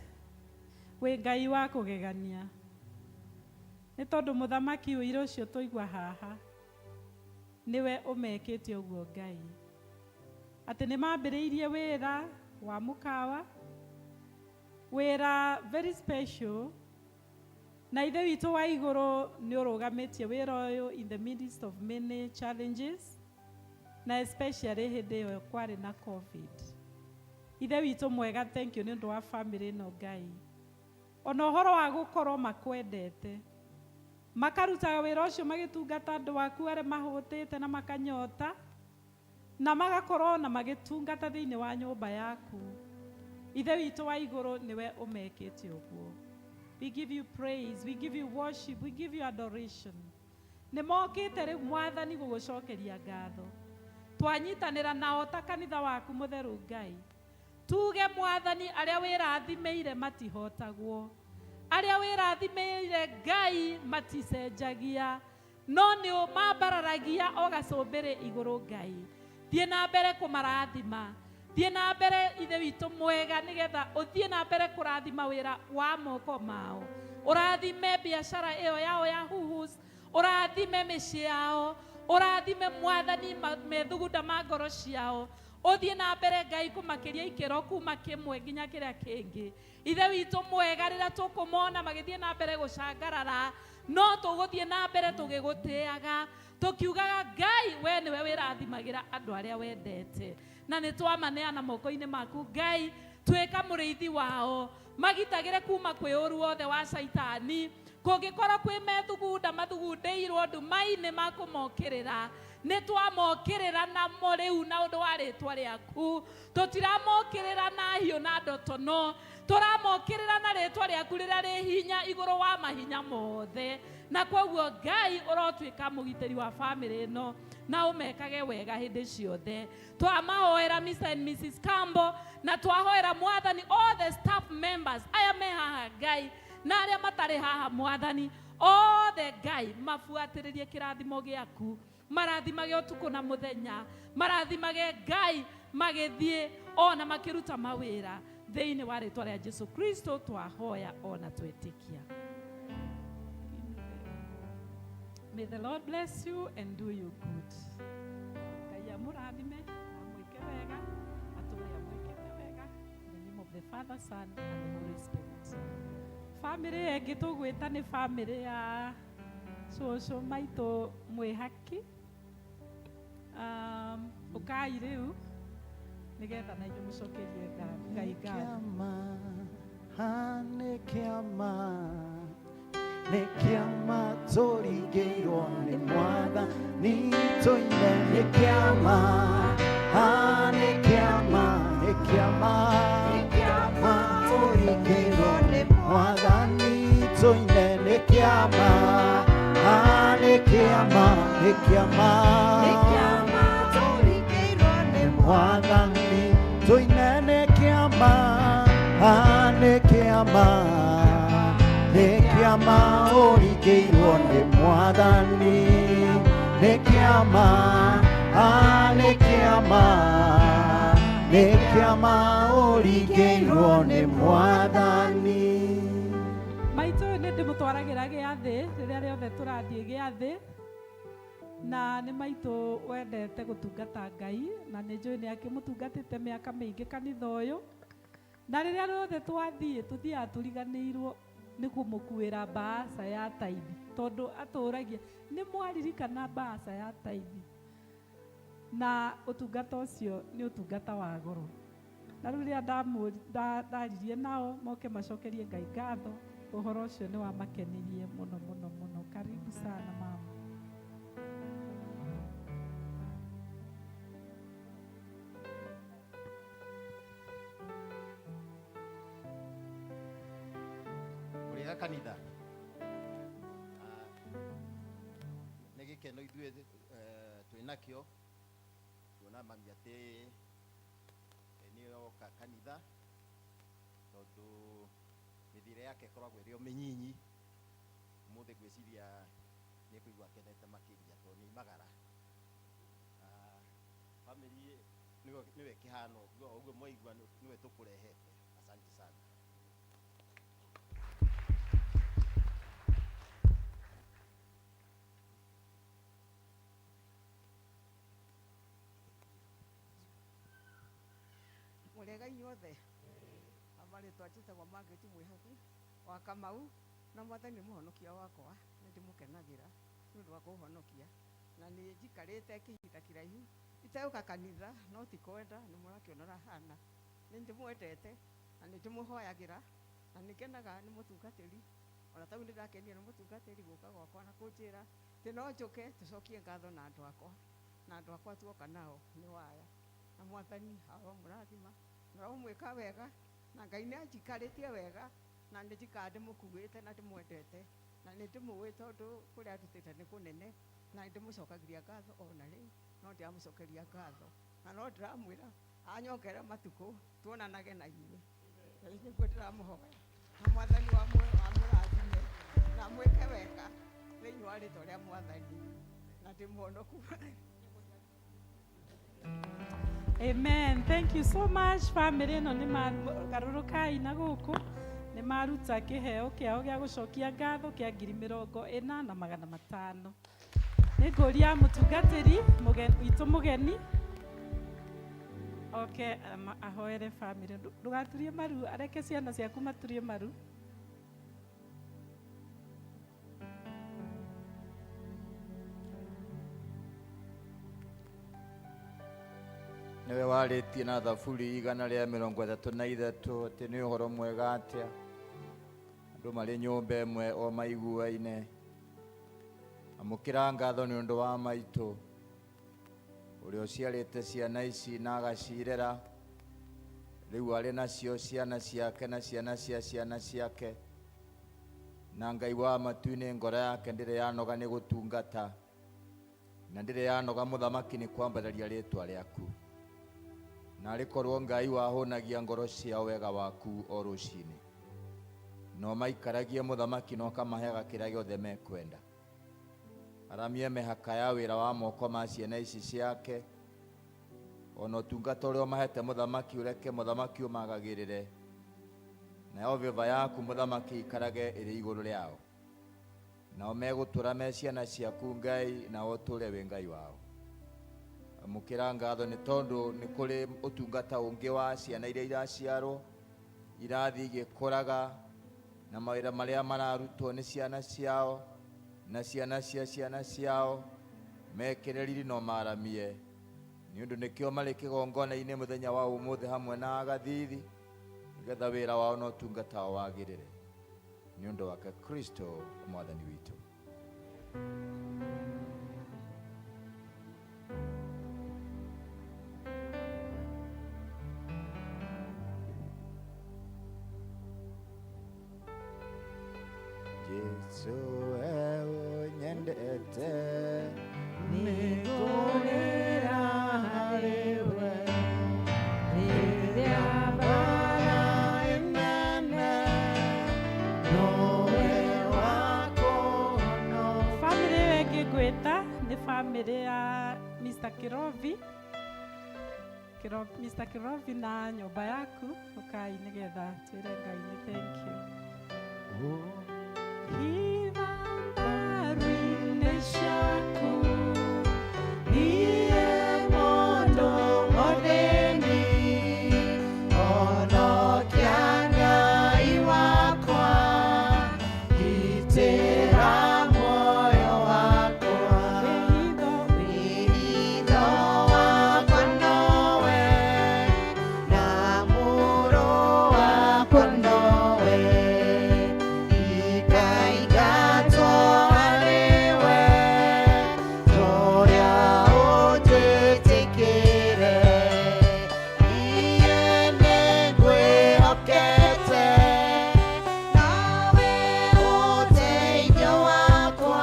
wĩ Ngai wa kũgegania. Nĩ tondũ mũthamaki ũira ũcio tũigua haha, nĩwe ũmekĩte ũguo Ngai. Atĩ nĩ mambĩrĩirie wĩra wa mũkawa, wĩra very special, na ithe witũ wa igũrũ nĩ ũrũgamĩtie wĩra ũyũ in the midst of many challenges, na especially hĩndĩ ĩyo kwarĩ na COVID. Ithe witũ mwega, thank you nĩ ũndũ wa family ĩno Ngai. Ona ũhoro wa gũkorwo makwendete, makarutaga wĩra ũcio magĩtungata andũ aku arĩa mahũtĩte na makanyota, na magakorwo na magĩtungata thĩinĩ wa nyũmba yaku. Ithe witũ wa igũrũ nĩwe ũmekĩte ũguo. We give you praise, we give you worship, we give you adoration. Nĩ mokĩte rĩu Mwathani gũgũcokeria ngatho. Twanyitanĩra nao ta kanitha waku mũtheru Ngai. Tuge Mwathani arĩa wĩrathimĩire matihotagwo. Arĩa wĩrathimĩire Ngai maticenjagia. No nĩ mambararagia o gacũmbĩrĩ igũrũ Ngai. Thiĩ na mbere kũmarathima. Thiĩ na mbere ithe witũ mwega nĩgetha ũthiĩ na mbere kũrathima wĩra wa moko mao. Ũrathime biacara ĩyo yao ya Huhus, ũrathime mĩciĩ yao, ũrathime Mwathani methugunda ma ngoro ciao. Ũthiĩ na mbere Ngai kũmakĩria ikĩro kuma kĩmwe nginya kĩrĩa kĩngĩ. Ithe witũ mwega rĩrĩa tũkũmona magĩthiĩ na mbere gũcangarara, no tũgũthiĩ na mbere tũgĩgũtĩaga, tũkiugaga Ngai we nĩwe wĩrathimagĩra andũ arĩa wendete. Na nĩ twamaneana moko-inĩ maku Ngai, tuĩka mũrĩithi wao, magitagĩre kuma kwĩ ũru wothe wa caitani. Kũngĩkorwo kwĩ methugunda mathugundĩirwo nduma-inĩ ma kũmokĩrĩra, nĩ twamokĩrĩra namo rĩu na ũndũ wa rĩtwa rĩaku. Tũtiramokĩrĩra na hiũ na ndotono, tũramokĩrĩra na rĩtwa rĩaku rĩrĩa rĩ hinya igũrũ wa mahinya mothe. Na koguo Ngai ũrotuĩka mũgitĩri wa famĩlĩ ĩno na ũmekage wega hĩndĩ ciothe. Twamahoera Mr. and Mrs. Campbell na twahoera Mwathani all the staff members aya me haha Ngai na arĩa matarĩ haha Mwathani othe Ngai mabuatĩrĩrie kĩrathimo gĩaku, marathimage ũtukũ na mũthenya, marathimage Ngai magĩthiĩ ona makĩruta mawĩra thĩinĩ wa rĩtwa rĩa Jesu Kristo twahoya ona twetĩkia. May the Lord bless you and do you good. Ngai amũrathime na amwĩke wega, atũũre amwĩkĩte wega. In the name of the Father, Son, and the Holy Spirit. Family ĩngĩ tũgwĩta nĩ family ya cũcũ maitũ mwĩhaki. Ũkai rĩu nĩgetha na inyuĩ mũcokerie Ngai ngatho. Nĩ kĩama, nĩ kĩama tũringĩirwo nĩ Mwathani tũine. Nĩ kĩama, nĩ kĩama, nĩ kĩama, tũringĩirwo nĩ Mwathani tũine. Nĩ kĩama, nĩ kĩama, nĩ kĩama, Mwathani tũine. Nĩ kĩama, nĩ kĩama, nĩ kĩama ũringĩirwo nĩ Mwathani. Nĩ kĩama, nĩ kĩama, nĩ kĩama ũringĩirwo nĩ Mwathani. Maitũ ũyũ nĩ ndĩmũtwaragĩra gĩathĩ rĩrĩa rĩothe tũrathiĩ gĩathĩ, na nĩ maitũ wendete gũtungata Ngai, na nĩ njũĩ nĩ akĩmũtungatĩte mĩaka mĩingĩ kanitha ũyũ, na rĩrĩa rĩothe twathiĩ tũthiaga tũriganĩirwo nĩ kũmũkuĩra mbaasa ya taithi, tondũ atũragia nĩ mwaririkana mbaasa ya taithi, na ũtungata ũcio nĩ ũtungata wa goro. Na rĩu rĩrĩa ndaririe nao moke macokerie Ngai ngatho, ũhoro ũcio nĩ wamakenirie mũno mũno mũno. Karibu sana mama. Mũrĩega kanitha. Nĩ gĩkeno ithuĩ twĩ nakĩo kuona mami atĩ nĩ oka kanitha, tondũ mĩthiĩre yake ĩkoragwo ĩrĩ o mĩnyinyi. Ũmũthĩ ngwĩciria nĩ kũigua akenete makĩria tondũ nĩ aimagara. Family nĩwe kĩhano ũguo, ũguo mwaigua nĩwe tũkũrehete. Asante sana. Mũrĩega inyuothe, amarĩtwa njĩtagwo Margaret Mwĩhaku wa Kamau, na Mwathani nĩ mũhonokia wakwa, nĩ ndĩmũkenagĩra nĩ ũndũ wa kũhonokia, na nĩ njikarĩte kĩhinda kĩraihu itegũka kanitha, no ti kwenda, nĩ mũrakĩona ũrĩa hana. Nĩ ndĩmwendete na nĩ ndĩmũhoyagĩra na nĩ ngenaga nĩ mũtungatĩri, ona tau nĩ ndakenio nĩ mũtungatĩri gũka gwakwa na kũnjĩra atĩ no njũke tũcokie ngatho na andũ akwa, na andũ akwa tuoka nao nĩ waya, na Mwathani aromũrathima na aromwĩka wega, na Ngai nĩ anjikarĩtie wega, na nĩ njikaraga ndĩmũkuĩte na ndĩmwendete, na nĩ ndĩmũĩ tondũ kũrĩa andutĩte nĩ kũnene, na nĩ ndĩmũcokagĩria ngatho ona rĩu, no ndĩramũcokeria ngatho, na no ndĩramwĩra anyongerere matukũ tuonanage na inyuĩ. Rĩu nĩguo ndĩramũhoya, na Mwathani amũrathime na amwĩke wega thĩinĩ wa rĩtwa rĩa Mwathani, na ndĩmũhonoku. Amen. Thank you so much family ĩno nĩ garũrũkai na gũkũ nĩ maruta kĩheo kĩao gĩa gũcokia ngatho kĩa 40,500. Nĩ ngũria mũtungatĩri witũ mũgeni oke ahoere family. Ndũgaturie maru, areke ciana ciaku maturie maru. Nĩwe warĩtie na thaburi 133 atĩ nĩ ũhoro mwega atĩa andũ marĩ nyũmba ĩmwe o maiguaine. Amũkĩra ngatho nĩ ũndũ wa maitũ ũrĩa ũciarĩte ciana ici na agacirera, rĩu arĩ nacio ciana ciake na ciana cia ciana ciake, na Ngai wa matu-inĩ ngoro yake ndĩrĩ yanoga nĩ gũtungata, na ndĩrĩ yanoga mũthamaki nĩ kwambararia rĩtwa rĩaku. Na arĩ korwo Ngai wahũnagia ngoro ciao wega waku o rũcinĩ, no maikaragie mũthamaki na ũkamaheaga kĩrĩa gĩothe mekwenda. Aramie mĩhaka ya wĩra wa moko ma ciana ici ciake, ona ũtungata ũrĩa ũmahete mũthamaki ũreke mũthamaki ũmagagĩrĩre, nayo vĩva yaku mũthamaki ikarage ĩrĩ igũrũ rĩao, nao megũtũra me ciana ciaku Ngai, nao ũtũre wĩ Ngai wao. Amũkĩra ngatho nĩ tondũ nĩ kũrĩ ũtungata ũngĩ wa ciana iria iraciarwo irathiĩ igĩkũraga, na mawĩra marĩa mararutwo nĩ ciana ciao na ciana cia ciana ciao mekĩre riri no maramie, nĩ ũndũ nĩkĩo marĩ kĩgongona-inĩ mũthenya wa ũmũthĩ hamwe na agathithi, nĩgetha wĩra wao na ũtungata wao wagĩrĩre, nĩ ũndũ wake Kristo Mwathani witũ. Jesu nyendete nĩngũrĩra harĩ we rĩrĩa mbara ĩnene nowe wakũhonokia. Family ĩyo ĩngĩ ngwĩta nĩ family ya Mr. Kirobi. Mr. Kirobi na nyũmba yaku, ũkai nĩgetha twĩre Ngai nĩ thank you. Ithambaru-inĩ ciaku, niĩ mũndũ mũthĩni, honokia Ngai wakwa, gitĩra muoyo wakwa. Wĩhitho wakwa nowe, na mũrũ wakwa nowe, ikaingatwo harĩwe, toria ũnjĩtĩkĩre. Niĩ nĩngwĩhokete, nawe ũteithio wakwa,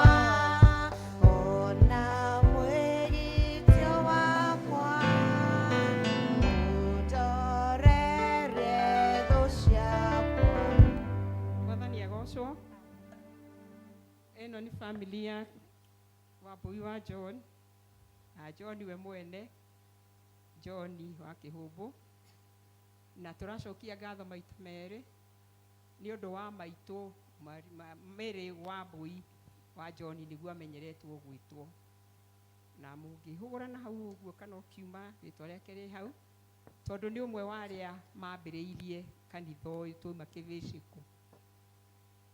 ona mwĩgitio wakwa, ũndorerie thũ ciakwa. Mwathani agocwo. Ĩno nĩ family ya Wambui wa John, na John we mwene, John wa Kĩhũmbũ. Na tũracokia ngatho maita merĩ nĩ ũndũ wa maitũ Mary wa Mbui wa John nĩguo amenyeretwo gwĩtwo. Na mũngĩhũgũra na hau ũguo kana ũkiuma rĩtwa rĩake rĩ hau, tondũ nĩ ũmwe wa arĩa mambĩrĩirie kanitha ũyũ twauma kĩbĩcĩkũ.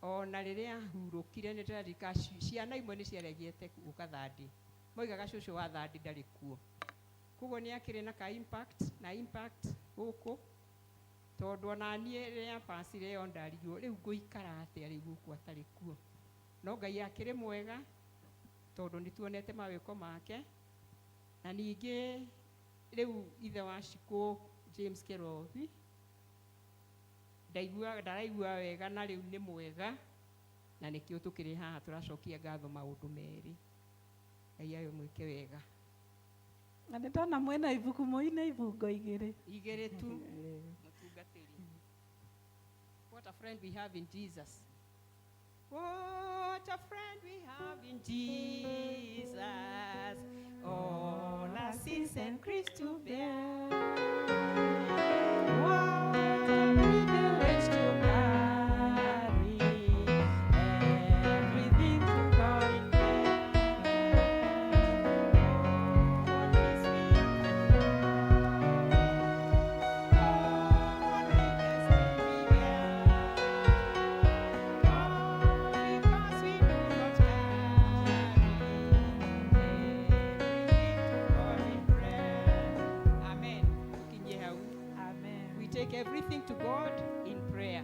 Ona rĩrĩa ahurũkire nĩ ndĩraririkana ciana imwe nĩ ciaregete gũka Thandi, moigaga cũcũ wa Thandi ndarĩ kuo. Koguo nĩ akĩrĩ na ka impact na impact gũkũ, tondũ ona niĩ rĩrĩa pasire ĩyo ndarigirwo rĩu ngũikara atĩa rĩu gũkũ atarĩ kuo. No Ngai akĩrĩ mwega tondũ nĩ tuonete mawĩko make. Na ningĩ rĩu ithe wa Shikũ James Kerobi ndaraigua wega na rĩu nĩ mwega, na nĩkĩo tũkĩrĩ haha tũracokia ngatho maũndũ merĩ. Ngai agĩmwĩke wega. Na nĩ ndona mwĩna ibuku mũine ibungo igĩrĩ. Igĩrĩ tu. Mũtungatĩri. What a friend we have in Jesus. What a friend we have in Jesus. All our sins and griefs to bear. What a privilege to carry everything to God in prayer. What peace we have, what great destiny we bear. All because we do not carry everything to God in prayer. Amen. Tukinye hau. Amen. We take everything to God in prayer.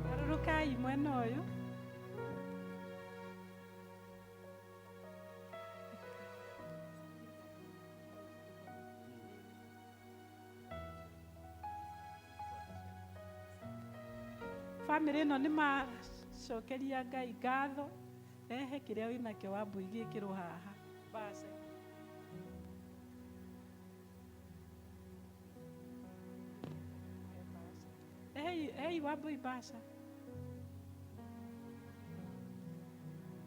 Garũrũkai mwena ũyũ. Bamĩrĩ ĩno nĩ macokeria Ngai ngatho, rehe kĩrĩa wĩnakĩo Wambui gĩkĩrwo haha. Baca. Hei, hei Wambui baca.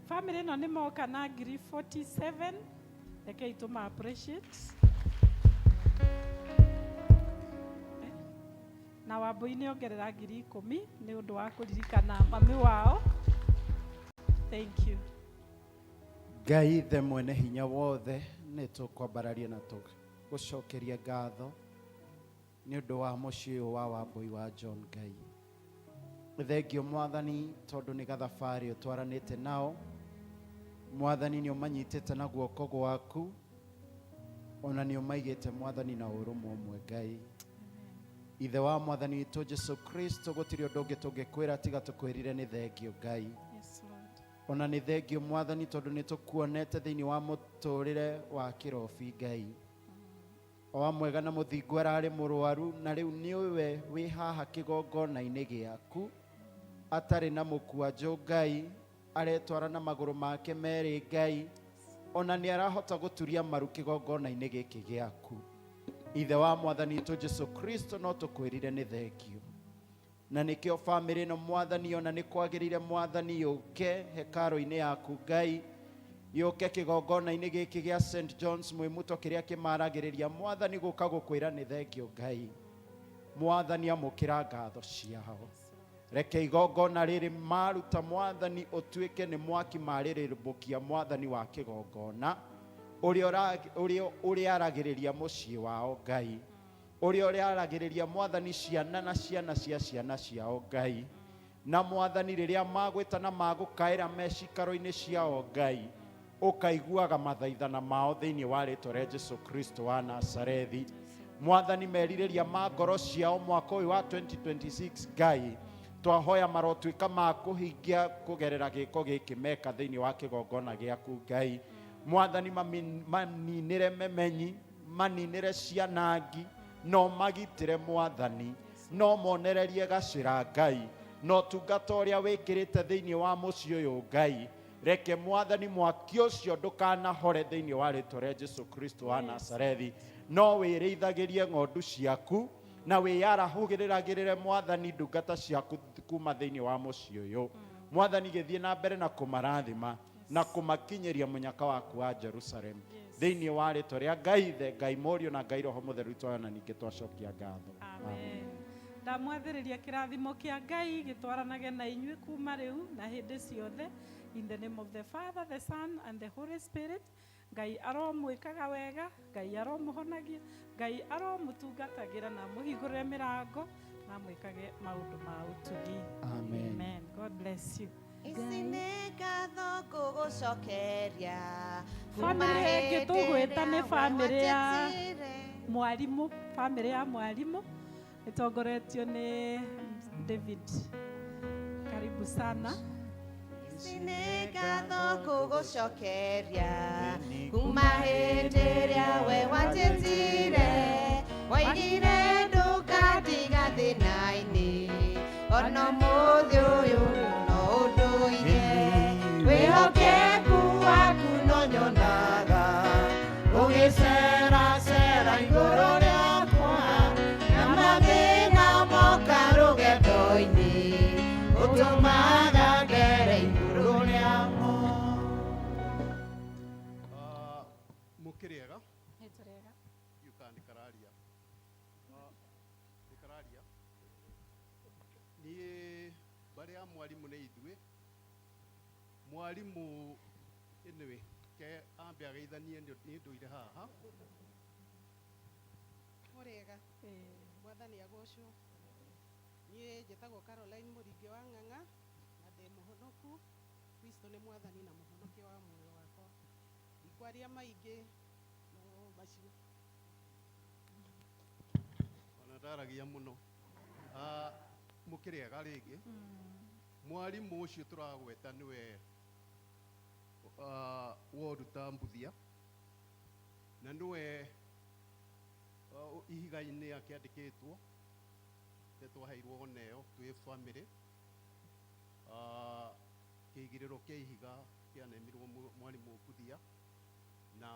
Bamĩrĩ ĩno nĩ moka na ngiri 47, rekei tũma appreciate. Na Wambui nĩ ongerera ngiri 10 nĩ ũndũ wa kũririkana mami wao. Thank you. Ngai ithe mwene hinya wothe, nĩ tũkwambararia na tũgũcokeria ngatho nĩ ũndũ wa mũciĩ ũyũ wa Wambui wa John. Ngai thengio Mwathani, tondũ nĩ gathabarĩ ũtwaranĩte nao. Mwathani, nĩ ũmanyitĩte na guoko gwaku, ona nĩ ũmaigĩte Mwathani na ũrũmwe ũmwe. Ngai ithe wa Mwathani witũ Jesu Kristo, gũtirĩ ũndũ ũngĩ tũngĩkwĩra tiga tũkwĩrire nĩ thengio Ngai. Yes, Lord. Ona nĩ thengio Mwathani, tondũ nĩ tũkuonete thĩinĩ wa mũtũrĩre wa kĩrobi. Ngai o wa mwega na mũthingu ararĩ mũrwaru, na rĩu nĩwe wĩ haha kĩgongona-inĩ gĩaku atarĩ na mũkwanjũ. Ngai aretwara na magũrũ make merĩ. Ngai ona nĩ arahota gũturia maru kĩgongona-inĩ gĩkĩ gĩaku. Ithe wa Mwathani witũ Jesu Kristo, no tũkwĩrire nĩ thengio, na nĩkĩo bamĩrĩ ĩno Mwathani ona nĩ kwagĩrĩire Mwathani yũke hekarũ-inĩ yaku. Ngai yũke kĩgongona-inĩ gĩkĩ gĩa St John's Mwĩmuto kĩrĩa kĩmaragĩrĩria Mwathani gũka gũkwĩra nĩ thengio. Ngai Mwathani, amũkĩra ngatho ciao. Reke igongona rĩrĩ maruta Mwathani ũtuĩke nĩ mwaki marĩrĩmbũkia Mwathani wa kĩgongona ũrĩa ũrĩaragĩrĩria mũciĩ wao. Ngai ũrĩa ũrĩaragĩrĩria Mwathani ciana na ciana cia ciana ciao. Ngai na Mwathani, rĩrĩa magwĩta na magũkaĩra me cikaro-inĩ ciao, Ngai ũkaiguaga mathaithana mao thĩinĩ wa rĩtwa rĩa Jesu Kristo wa Nazarethi. Mwathani, merirĩria ma ngoro ciao mwaka ũyũ wa 2026, Ngai twahoya marotuĩka ma kũhingia kũgerera gĩko gĩkĩ meka thĩinĩ wa kĩgongona gĩaku. Ngai Mwathani, maninĩre memenyi, maninĩre cianangi, no magitĩre Mwathani, no monererie gacĩra. Ngai na ũtungata ũrĩa wĩkĩrĩte thĩinĩ wa mũciĩ ũyũ, Ngai reke Mwathani mwaki ũcio ndũkanahore thĩinĩ wa rĩtwa rĩa Jesu Kristo wa Nazarethi. No wĩrĩithagĩrie ng'ondu ciaku na wĩyarahũgĩrĩragĩrĩre Mwathani ndungata ciaku kuma thĩinĩ wa mũciĩ ũyũ. Mwathani, gĩthiĩ na mbere na kũmarathima. Na kũmakinyĩria mũnyaka waku wa Jerusalem. Thĩinĩ wa rĩtwa rĩa Ngai Ithe, Ngai Mũriũ na Ngai Roho Mũtheru twayo na ningĩ twacokia ngatho. Amen. Ndamwathĩrĩria kĩrathimo kĩa Ngai gĩtwaranage na inyuĩ kuma rĩu na hĩndĩ ciothe. In the name of the Father, the Son and the Holy Spirit. Ngai aromwĩkaga wega, Ngai aromũhonagia, Ngai aromũtungatagĩra na amũhingũrĩre mĩrango na amwĩkage maũndũ ma ũtugi. Amen. Amen. God bless you. Ici nĩ ngatho ngũgũcokeria. Bamĩrĩ ĩngĩ tũgwĩta nĩ bamĩrĩ ya mwarimũ, bamĩrĩ ya mwarimũ ĩtongoretio nĩ David. Karibu sana. Ici nĩ ngatho ngũgũcokeria kuma hĩndĩ ĩrĩa we wanjĩtire, waigire ndũkandiga thĩna-inĩ, ona ũmũthĩ ũyũ no ũndũire. Wĩhokeku waku no nyonaga ũgĩceracera igũrũ rĩakwa, na mathĩna moka rũgendo-inĩ ũtũmaga ngere igũrũ rĩamo. Mũkĩrĩega? Nĩ tũrĩega. Ndiũĩ kana nĩ kararia. Nĩ kararia. Niĩ mbarĩ ya mwarimũ nĩ ithuĩ. Mwarimũ, anyway, ke ambe ageithanie nĩ ndũire haha. Mũrĩega, mwathani agocwo. Niĩ njĩtagwo Caroline Mũringi wa Ng'ang'a na ndĩ mũhonoku. Kristo nĩ mwathani na mũhonokia wa muoyo wakwa. Ndikwaria maingĩ no macio. Ona ndaragia mũno. Mũkĩrĩega rĩngĩ. Mwarimũ ũcio tũragweta nĩwe woruta Mbuthia na nĩwe ihiga-inĩ akĩandĩkĩtwo nĩ twaheirwo oneo twĩ family. Kĩigĩrĩro kĩa ihiga kĩanemirwo mwarimũ Mbuthia na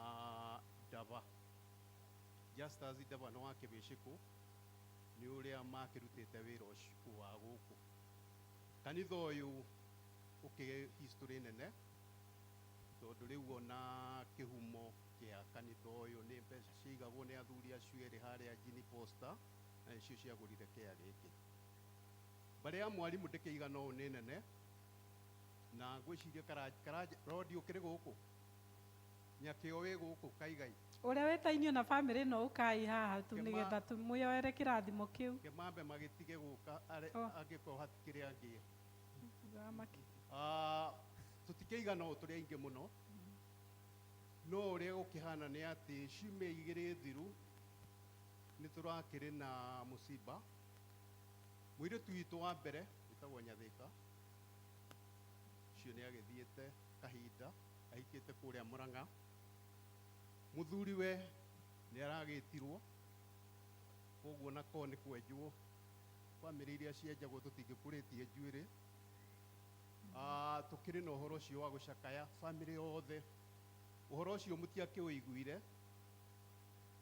Ndaba, Justus Ndaba nĩ wa Kĩbĩcĩkũ, nĩ ũrĩa makĩrutĩte wĩra ũcio wa gũkũ kanitha ũyũ ũkĩ history nene, tondũ rĩu ona kĩhumo kĩa kanitha ũyũ nĩ mbeca ciigagwo nĩ athuri acio erĩ harĩa Jini Posta, na nĩcio ciagũrire kĩa gĩkĩ. Mbarĩ ya mwarimũ ndĩkĩigana ũũ nĩ nene, na ngwĩciria Karanja Rodi ũkĩrĩ gũkũ, Nyakĩo wĩ gũkũ Kaigai, Ũrĩa wĩtainio na bamĩrĩ ĩno ũkai haha tu nĩgetha tũmũyoere kĩrathimo kĩu. Kĩmambe magĩtige gũka Oh. angĩkorwo hatikĩrĩ angĩ. Thamaki. Tũtikĩigana ũũ tũrĩ aingĩ mũno, no ũrĩa gũkĩhana nĩ atĩ ciumia igĩrĩ thiru nĩ tũrakĩrĩ na mũciba. Mũirĩtu witũ wa mbere wĩtagwo Nyathĩka, ũcio nĩ agĩthiĩte kahinda ahikĩte kũrĩa Mũrang'a. Mũthuriwe nĩ aragĩtirwo, koguo nako nĩ kwenjwo. Bamĩrĩ iria cienjagwo tũtingĩkũrĩtie njuĩrĩ. Tũkĩrĩ na ũhoro ũcio wa gũcakaya bamĩrĩ yothe. Ũhoro ũcio mũtiakĩũiguire,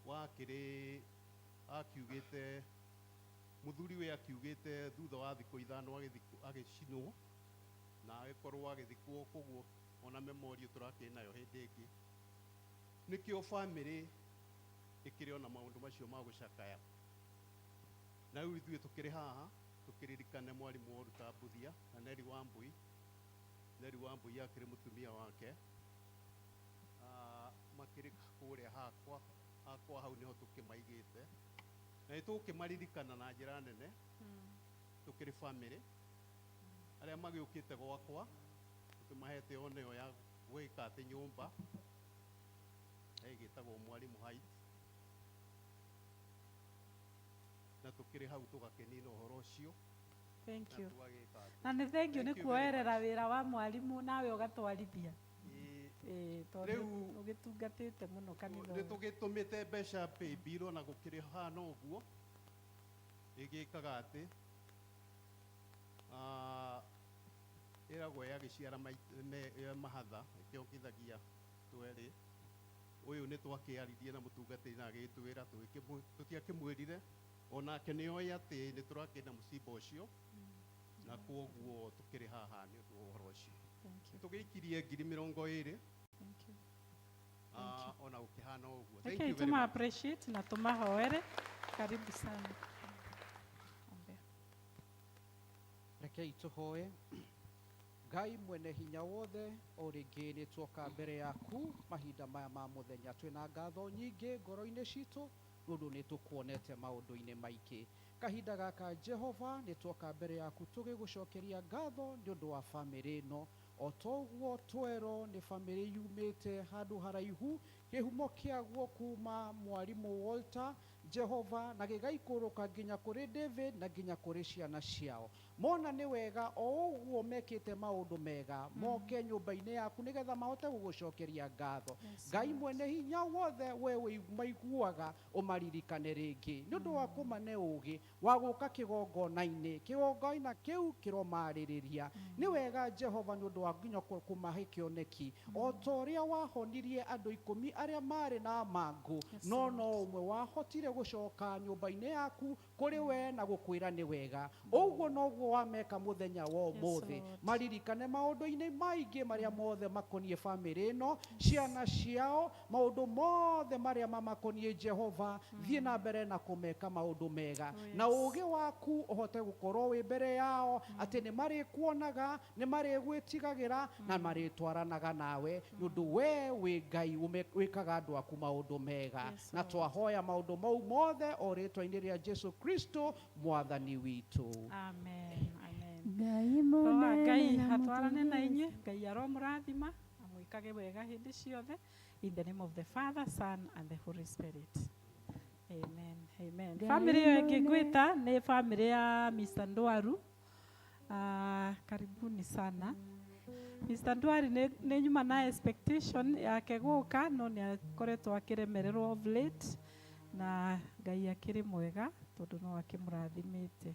wakĩrĩ akiugĩte mũthuriwe akiugĩte thutha wa thikũ ithano agĩcinwo na agĩkorwo agĩthikwo, koguo ona memorial tũrakĩrĩ nayo hĩndĩ ĩngĩ. Nĩkĩo bamĩrĩ ĩkĩrĩ ona maũndũ macio ma gũcakaya. Na rĩu ithuĩ tũkĩrĩ haha tũkĩririkane mwarimũ Oruta Mbuthia na Neri Wambui. Neri Wambui akĩrĩ mũtumia wake. Makĩrĩ kũrĩa hakwa hau nĩho tũkĩmaigĩte. Na nĩtũgũkĩmaririkana na njĩra nene tũkĩrĩ bamĩrĩ. Arĩa magĩũkĩte gwakwa tũkĩmahete oneo ya gwĩka atĩ nyũmba ĩgĩtagwo Mwalimu Heights, na tũkĩrĩ hau tũgakĩnina ũhoro ũcio. Thank Na you. tũgagĩka atĩ. Na nĩ thank you nĩ Thank you very kuoerera much. wĩra wa mwarimũ nawe ũgatwarithia. Ĩĩ. Tondũ Rĩu ũgĩtungatĩte mũno kanitha nĩ ũyũ. tũgĩtũmĩte mbeca paybill ona gũkĩrĩ hana ũguo, ĩgĩkaga atĩ, ĩragwo yagĩciara mahatha, ĩkĩongithagia twerĩ. Ũyũ nĩ twakĩaririe na mũtungatĩri na agĩtwĩra, tũtiakĩmwĩrire, onake nĩ oĩ atĩ nĩ tũrakĩrĩ na mũciba ũcio, na kwoguo tũkĩrĩ haha nĩ ũndũ wa ũhoro ũcio. Thank you. Tũgĩikirie ngiri mĩrongo ĩrĩ. Thank you. Ah, ona gũkĩhana ũguo. Thank Rekei you very tuma much. appreciate na tumahoere. Karibu sana. Ombea. Rekei tũhoe. Ngai mwene hinya wothe, o rĩngĩ nĩ tuoka mbere yaku mahinda maya ma mũthenya, twĩna ngatho nyingĩ ngoro-inĩ citũ nĩ ũndũ nĩ tũkuonete maũndũ-inĩ maingĩ. Kahinda gaka Jehova, nĩ tuoka mbere yaku tũgĩgũcokeria ngatho nĩ ũndũ wa bamĩrĩ ĩno. O toguo twerwo nĩ bamĩrĩ yumĩte handũ haraihu, kĩhumo kĩaguo kuma mwarimũ Walter Jehova, na gĩgaikũrũka nginya kũrĩ David na nginya kũrĩ ciana ciao. Mona nĩ wega o ũguo mekĩte maũndũ mega, moke nyũmba-inĩ yaku nĩgetha mahote gũgũcokeria ngatho. Yes, Ngai Lord. mwene hinya wothe, we maiguaga ũmaririkane rĩngĩ nĩ ũndũ wa kũmane ũgĩ wa gũka kĩgongona-inĩ, kĩgongona kĩu kĩromarĩrĩria. Nĩ wega Jehova nĩ ũndũ wa nginya kũmahe kĩoneki, o ta ũrĩa wahonirie andũ 10 arĩa marĩ na mangũ, Yes, no Lord. no ũmwe wahotire gũcoka nyũmba-inĩ yaku kũrĩ we na gũkwĩra nĩ wega. Ũguo noguo wameka mũthenya wa Yes, ũmũthĩ. Lord. Maririkane maũndũ-inĩ maingĩ marĩa mothe makoniĩ bamĩrĩ ĩno, ciana ciao, maũndũ mothe marĩa mamakoniĩ Jehova, thiĩ na mbere na kũmeka maũndũ mega. Oh, Na yes. ũũgĩ waku ũhote gũkorwo wĩ mbere yao, atĩ nĩ marĩkuonaga, nĩ marĩgwĩtigagĩra na marĩtwaranaga nawe, nĩ ũndũ we wĩ Ngai wĩkaga andũ aku maũndũ mega. Yes, Na Lord. twahoya maũndũ mau mothe o rĩtwa-inĩ rĩa Jesu Kristo mwathani witũ. Amen. Amen. Ngai Roho wa mũnene Ngai na atwarane na mũtũgĩru. inyuĩ, Ngai aromũrathima, amwĩkage wega hĩndĩ ciothe. In the name of the Father, Son and the Holy Spirit. Amen. Amen. Ngai Family ĩyo ĩngĩ mũnene. ngwĩta nĩ family ya Mr. Ndwaru. Karibuni sana. Mr. Ndwari nĩ nyuma na expectation yake gũka, no nĩ akoretwo akĩremererwo of late, na Ngai akĩrĩ mwega tondũ no akĩmũrathimĩte.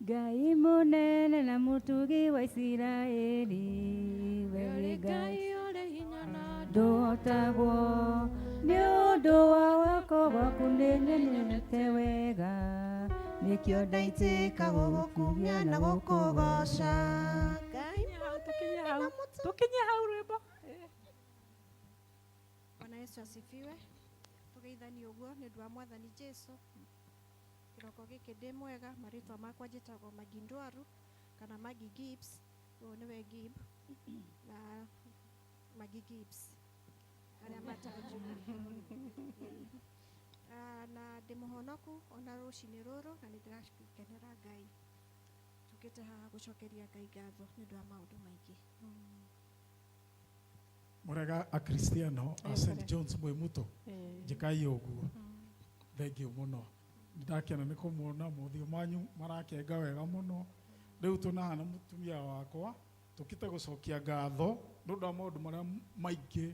Ngai mũnene na mũtugi wa Isiraeli, we wĩ Ngai ũrĩ hinya na ndũhotagwo, nĩ ũndũ wa wako waku nĩnyonete wega, nĩkĩo ndaitĩka gũgũkumia na gũkũgoca. Ngai Tũkinye hau, tũkinye hau rwĩmbo. Bwana Yesu asifiwe. Tugeithanie ũguo nĩ ũndũ wa mwathani Jesu. Kĩroko gĩkĩ ndĩ mwega, marĩtwa makwa njĩtagwo Magi Ndwaru kana Magi Gibbs, ũyũ nĩwe Gib na Magi Gibbs arĩa matanjũĩ. Na ndĩ mũhonoku ona rũcinĩ rũrũ na nĩ ndĩrakenera Ngai. Tũkĩte haha gũcokeria Ngai ngatho nĩ ũndũ wa maũndũ maingĩ. Mũrega Akristiano a Ĩ, St mũrega. John's Mwĩmuto. Ĩ. Njĩkai ũguo, thengiũ mũno, nĩndakena nĩ kũmuona mothiũ manyu marakenga wega mũno. Rĩu tũnaha na mũtumia wakwa tũkĩte gũcokia ngatho nĩ ũndũ wa maũndũ marĩa maingĩ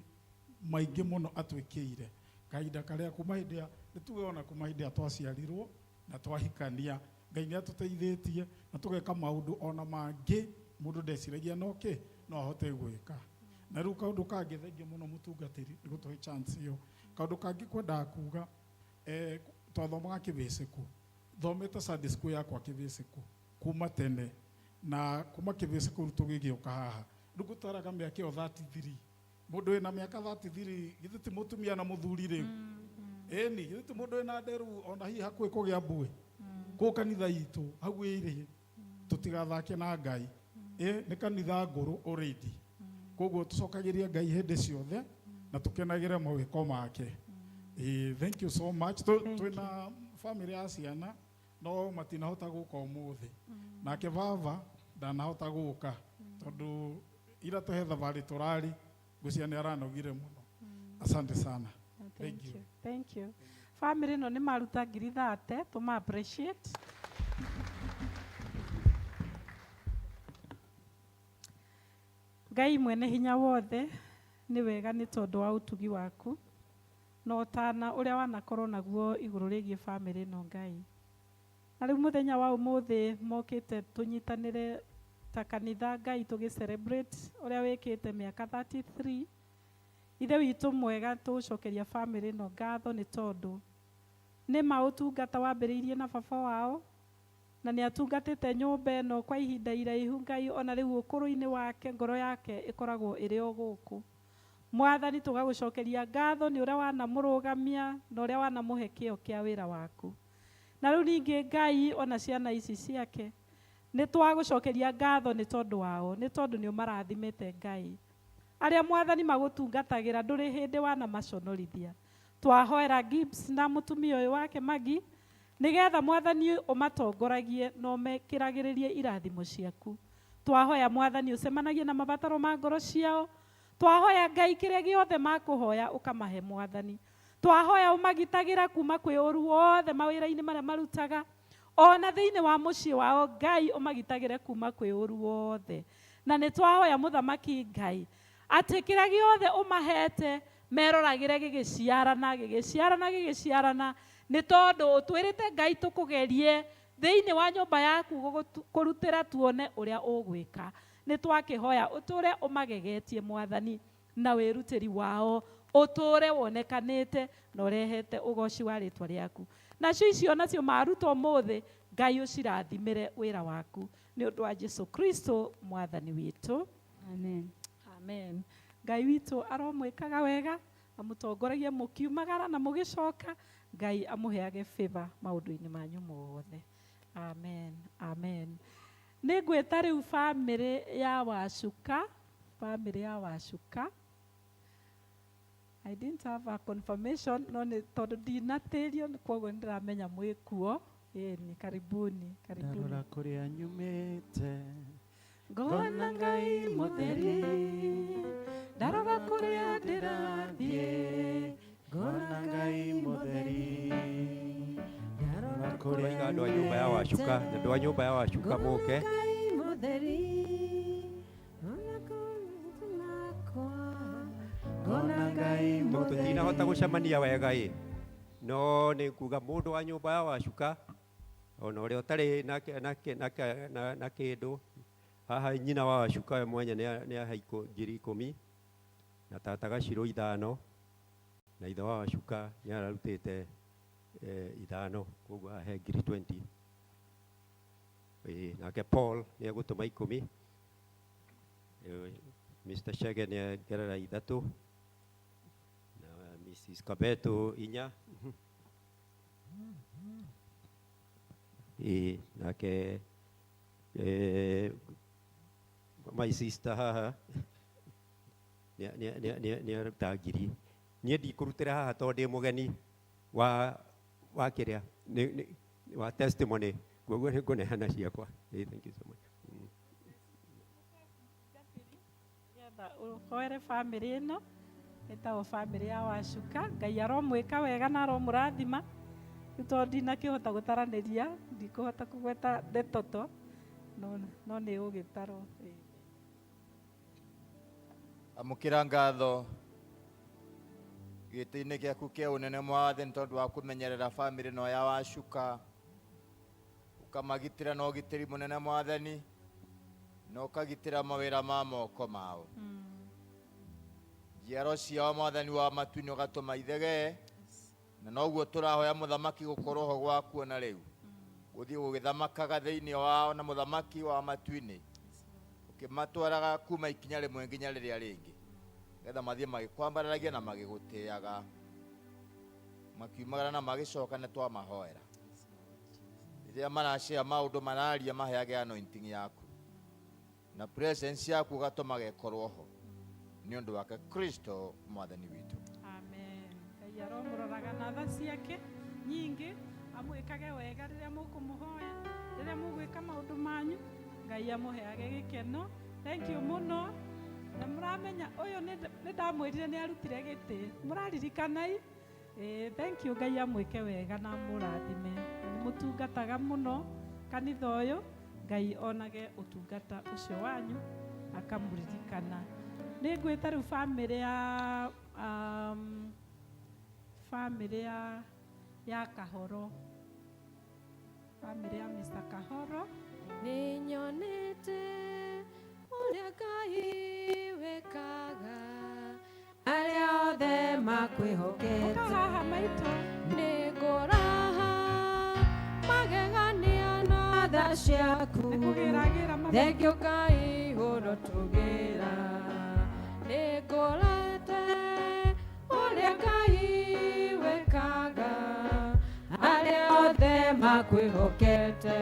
maingĩ mũno atwĩkĩire kahinda karĩa kuma hĩndĩ ya nĩ tuge ona kuma hĩndĩ ya twaciarirwo na twahikania. Ngai nĩ atũteithĩtie na tũgeka maũndũ ona mangĩ mũndũ ndeciragia no kĩ no ahote gwĩka. Na rĩu kaũndũ kangĩ, thengiũ mũno mũtungatĩri nĩ gũtũhe chance ĩyo. Kaũndũ kangĩ kwendaga kuga, twathomaga kĩbĩcĩkũ, thomete Sunday school yakwa kĩbĩcĩkũ kuma tene, na kuma kĩbĩcĩkũ rĩu tũgĩgĩũka haha rĩu ngũtaraga mĩaka ĩyo 33. Mũndũ wĩna mĩaka 33 githĩ ti mũtumia na mũthuri rĩu? Ĩni, githĩ ti mũndũ wĩna nderu ona hihi hakuhĩ kũgĩa mbuĩ kũu kanitha itũ hau ĩrĩ? Tũtigathake na Ngai, ĩ nĩ kanitha ngũrũ already. Koguo tũcokagĩrie Ngai hĩndĩ ciothe na tũkenagĩre mawĩko make. Ĩ, thank you so much. Twĩna family ya ciana no matinahota gũka ũmũthĩ, nake baba ndanahota gũka tondũ ira tũhe thabarĩ tũrarĩ ngũcia nĩ aranogire mũno. Asante sana. Thank Thank you. you. Thank you. Family ĩno nĩ maruta ngiri 30, tũma appreciate. Ngai mwene hinya wothe, nĩ wega nĩ tondũ wa ũtugi waku na ũtana ũrĩa wanakorwo naguo igũrũ rĩgiĩ family ĩno Ngai. Na rĩu mũthenya wa ũmũthĩ mokĩte tũnyitanĩre ta kanitha Ngai tũgĩ celebrate ũrĩa wĩkĩte mĩaka 33. Ithe witũ mwega, tũgũcokeria family ĩno ngatho nĩ tondũ nĩ ma ũtungata wambĩrĩirie na baba wao. Na nĩ atungatĩte nyũmba ĩno kwa ihinda iraihu Ngai, ona rĩu ũkũrũ-inĩ wake ngoro yake ĩkoragwo ĩrĩ o gũkũ. Mwathani, tũgagũcokeria ngatho nĩ ũrĩa wanamũrũgamia na ũrĩa wanamũhe kĩo kĩa wĩra waku. Na rĩu ningĩ Ngai, ona ciana ici ciake nĩ twagũcokeria ngatho nĩ tondũ wao, nĩ tondũ nĩ ũmarathimĩte Ngai. Arĩa Mwathani magũtungatagĩra ndũrĩ hĩndĩ wanamaconorithia. Twahoera Gibbs na mũtumia ũyũ wake Maggie, nĩgetha Mwathani ũmatongoragie na ũmekĩragĩrĩrie irathimo ciaku. Twahoya Mwathani ũcemanagie na mabataro ma ngoro ciao. Twahoya Ngai kĩrĩa gĩothe makũhoya ũkamahe Mwathani. Twahoya ũmagitagĩra kuma kwĩ ũru wothe mawĩra-inĩ marĩa marutaga, ona thĩinĩ wa mũciĩ wao Ngai ũmagitagĩre kuma kwĩ ũru wothe. Na nĩ twahoya Mũthamaki Ngai atĩ kĩrĩa gĩothe ũmahete meroragĩre gĩgĩciarana, gĩgĩciarana, gĩgĩciarana, nĩ tondũ ũtwĩrĩte Ngai tũkũgerie thĩinĩ wa nyũmba yaku kũrutĩra tuone ũrĩa ũgwĩka. Nĩ twakĩhoya ũtũre ũmagegetie Mwathani na wĩrutĩri wao, ũtũre wonekanĩte na ũrehete ũgoci wa rĩtwa rĩaku. Nacio icio nacio maruta ũmũthĩ, Ngai ũcirathimĩre wĩra waku nĩ ũndũ wa Jesu Kristo Mwathani witũ. Amen. Amen. Ngai witũ aromwĩkaga wega, amũtongoragie mũkiumagara na mũgĩcoka. Ngai amũheage favor maũndũ-inĩ manyu mothe. Amen. Amen. Nĩ ngwĩta rĩu bamĩrĩ ya Wacuka, bamĩrĩ ya Wacuka. I didn't have a confirmation, no nĩ tondũ ndinatĩrio, koguo nĩ ndĩramenya mwĩkuo. Ĩni, karibuni, karibuni. Ndarora kũrĩa nyumĩte, ngona Ngai mũtheri. Ndarora kũrĩa ndĩrathiĩ, ngona Ngai mũtheri. Ndarora Tũraiga andũ a nyũmba ya Wacuka, andũ a nyũmba ya Wacuka mũke. Mũtheri. Ngona Ngai Tondũ tũtinahota gũcemania wega ĩ, no nĩ kuga mũndũ wa nyũmba ya Wacuka ona ũrĩa ũtarĩ na kĩndũ haha, nyina wa Wacuka we mwenya nĩ ahe 10,000, na tata gacirũ 5, na ithe wa Wacuka nĩ ararutĩte 5, koguo haha he ngiri 20. Ĩĩ, nake Paul nĩ egũtũma 10. Mr. Chege nĩ ongerera 3, na Mrs. Kabeto 4. Ĩĩ, nake my sister haha nĩ aruta ngiri. Niĩ ndikũrutĩra haha tondũ ndĩ mũgeni wa kĩrĩa wa testimony, koguo nĩ ngũneana ciakwa. Ĩĩ, thank you so much. Nĩgetha ũhoere bamĩrĩ ĩno ĩtagwo bamĩrĩ ya Wacuka. Ngai aromwĩka wega na aromũrathima. Rĩu tondũ ndinakĩhota gũtaranĩria, ndikũhota kũgweta ndeto to no nĩ ũgĩtarwo. Ĩĩ. Amũkĩra ngatho gĩtĩ-inĩ gĩaku kĩa ũnene Mwathani, tondũ wa kũmenyerera bamĩrĩ ĩno ya Wacuka, ũkamagitĩra na ũgitĩri mũnene Mwathani, na ũkagitĩra mawĩra ma moko mao. Njiaro ciao Mwathani wa matu-inĩ ũgatũma ithegee, na noguo tũrahoya Mũthamaki gũkorwo ho gwaku ona rĩu, gũthiĩ gũgĩthamakaga thĩinĩ wao, na Mũthamaki wa matu-inĩ ũkĩmatwaraga kuma ikinya rĩmwe nginya rĩrĩa rĩngĩ, nĩgetha mathiĩ magĩkwambararagia na magĩgũtĩaga, makiumagara na magĩcoka. Nĩ twamahoera rĩrĩa maracĩa maũndũ mararia, maheage anointing yaku na presence yaku, ũgatũma gekorwo ho nĩ ũndũ wake Kristo Mwathani witũ. Amen. Ngai aromũroraga na tha ciake nyingĩ, amwĩkage wega rĩrĩa mũkũmũhoya, rĩrĩa mũgwĩka maũndũ manyu, Ngai amũheage gĩkeno. Thank you mũno. Na mũramenya ũyũ nĩ ndamwĩrire nĩ arutire gĩtĩ, mũraririkanai? Ĩĩ, thank you. Ngai amwĩke wega na amũrathime. Na nĩ mũtungataga mũno kanitha ũyũ, Ngai onage ũtungata ũcio wanyu akamũririkana. Nĩ ngwĩta rĩu bamĩrĩ ya bamĩrĩ ya Kahoro, bamĩrĩ ya Mr. Kahoro. Nĩnyonete ũrĩa Ngai wĩkaga arĩa othe makwĩhokete. Ũka haha maitũ. Nĩngũraha magegania na tha ciaku Thengio Ngai ũrotũgĩra Nĩngũrete ũrĩa Ngai wĩkaga arĩa othe makwĩhokete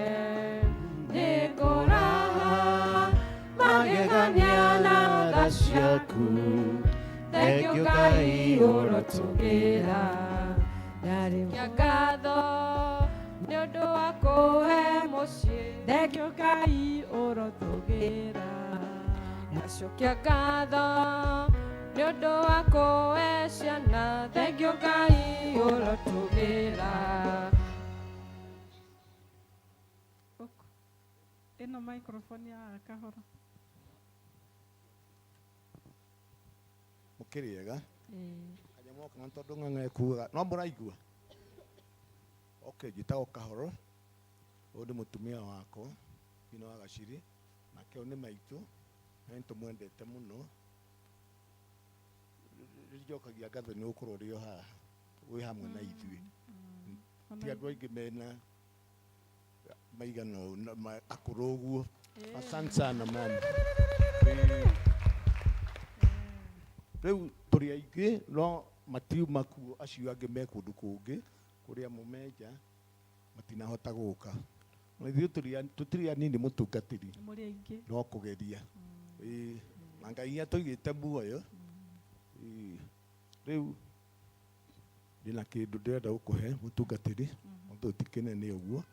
Nĩngũraha magegania na tha ciaku Thengio Ngai ũrotũgĩra Ndarĩkia ngatho nĩ ũndũ wa kũhe mũciĩ Thengio Ngai ũrotũgĩra Ngacokia ngatho nĩ ũndũ wa kũhe ciana Thengio Ngai ũrotũgĩra Ĩno microphone ya kahoro. Mũkĩrĩega Ĩĩ. kanyamũ gaka na tondũ ng'ang'a ekuaga no mũraigua okay njĩtagwo kahoro ũyũ nĩ mũtumia wakwa nyina wa gaciri nake ũyũ nĩ maitũ na nĩ tũmwendete mũno njokagia ngatho nĩ gũkorwo ũrĩ o haha wĩ hamwe na ithuĩ ti andũ aingĩ mena maigana ũũ na akũrũ ũguo asante sana mami rĩu tũrĩ aingĩ no matiuma kuo acio angĩ me kũndũ kũngĩ kũrĩa mũmenja matinahota gũka na ithuĩ tũtirĩ anini mũtungatĩri Mũrĩ aingĩ. no kũgeria Ĩĩ, na Ngai atũigĩte muoyo Ĩĩ, rĩu ndĩna kĩndũ ndĩrenda gũkũhe mũtungatĩri ũndũ ti kĩnene ũguo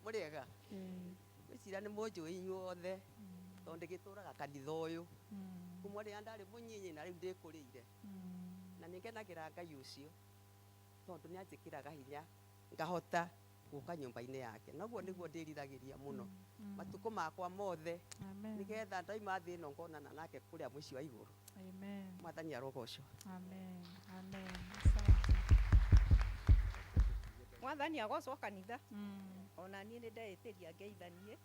Mũrĩega ngwĩciria nĩ mũnjũĩ inyuothe tondũ ndĩgĩtũraga kanitha ũyũ kuma rĩrĩa ndarĩ mũnyinyi na rĩu ndĩkũrĩire na nĩ ngenagĩra Ngai ũcio tondũ nĩ anjĩkĩraga hinya ngahota gũka nyũmba-inĩ yake noguo nĩguo ndĩriragĩria mũno matukũ makwa mothe Amen. nĩgetha ndaima thĩ ĩno ngonana nake kũrĩa mũciĩ wa igũrũ Amen. Mwathani arogocwo. Amen. Amen. Asante. Mwathani agocwo kanitha ona niĩ nĩ ndeĩtĩria ngeithanie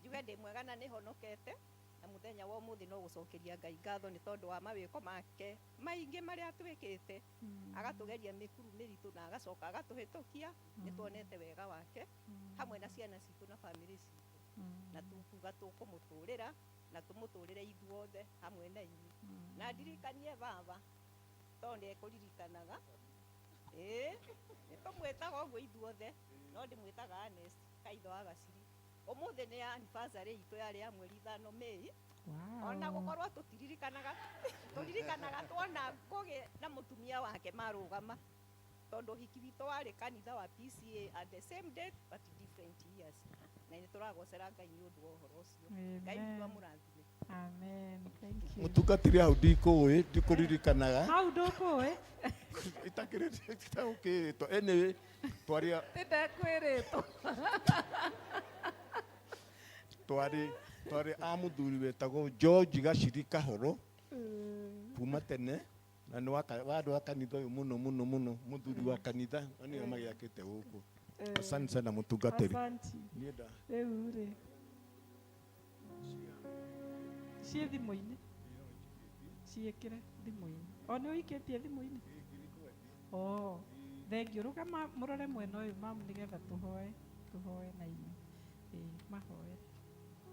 njuge ndĩ mwega na nĩ honokete na mũthenya wa ũmũthĩ no gũcokeria Ngai ngatho nĩ tondũ wa mawĩko make maingĩ marĩa atwĩkĩte agatũgeria mĩkuru mĩritũ na agacoka agatũhĩtũkia nĩ tuonete wega wake hamwe na ciana citũ na bamĩrĩ citũ na tukuga tũkũmũtũrĩra na tũmũtũrĩre ithuothe hamwe na inyuĩ na ndirikanie baba tondũ nĩ ekũririkanaga ĩĩ nĩ tũmwĩtaga ũguo ithuothe no ndĩmwĩtaga Ernest Kaitho wa Gaciri ũmũthĩ nĩ anniversary itũ yarĩ ya mweri 5 Mĩĩ ona gũkorwo tũtiririkanaga tũririkanaga tuona Ngũgĩ na mũtumia wake marũgama tondũ ũhiki witũ warĩ kanitha wa PCA at the same date but different years na nĩ tũragocera Ngai nĩ ũndũ wa ũhoro ũcio Ngai witũ Amen. amũrathime. Amen. Thank you. Mũtungatĩri hau ndikũĩ ndikũririkanaga Hau ndũkũĩ? Itakĩrĩtwo anyway twarĩ Nĩndekwĩrĩtwo. Twarĩ a mũthuri wetagwo George Gaciri Kahoro kuma tene na nĩ wa andũ wa kanitha ũyũ mũno mũno mũno mũthuri wa kanitha na nĩo magĩakĩte gũkũ asante sana mũtungatĩri. Asante. Niĩ nda Rĩu rĩ ciĩ thimũ-inĩ ciĩkĩre thimũ-inĩ o nĩ ũikĩtie thimũ-inĩ o thengio rũgama mũrore mwena ũyũ mamu nĩgetha tũhoe tũhoe na inyuĩ ĩĩ mahoere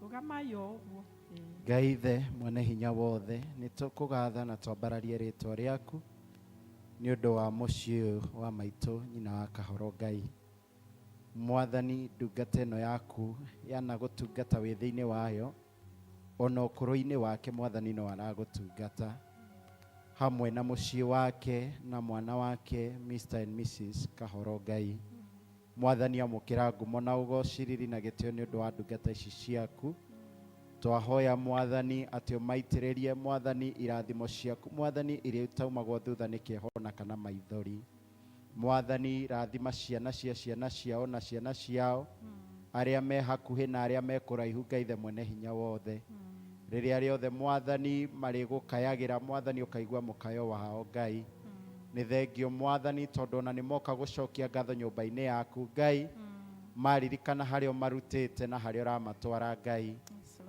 rũgamai o ũguo ĩĩ. Ngai ithe mwene hinya wothe nĩ tũkũgatha na twambararie rĩtwa rĩaku nĩ ũndũ wa mũciĩ ũyũ wa maitũ nyina wa Kahoro Ngai Mwathani ndungata ĩno yaku yanagũtungata wĩ thĩinĩ wayo ona ũkũrũ-inĩ wake Mwathani no aragũtungata hamwe na mũciĩ wake na mwana wake Mr and Mrs Kahoro Ngai Mwathani amũkĩra ngumo na ũgociriri na gĩtĩo nĩ ũndũ wa ndungata ici ciaku twahoya Mwathani atĩ ũmaitĩrĩrie Mwathani irathimo ciaku Mwathani iria itaumagwo thutha nĩ kĩeha ona kana maithori Mwathani rathima ciana cia ciana ciao na ciana ciao arĩa me hakuhĩ na arĩa me kũraihu Ngai ithe mwene hinya wothe rĩrĩa rĩothe Mwathani marĩgũkayagĩra Mwathani ũkaigua mũkayo wao Ngai nĩ thengio Mwathani tondũ ona nĩ moka gũcokia ngatho nyũmba-inĩ yaku Ngai maririkana harĩa ũmarutĩte na harĩa ũramatwara Ngai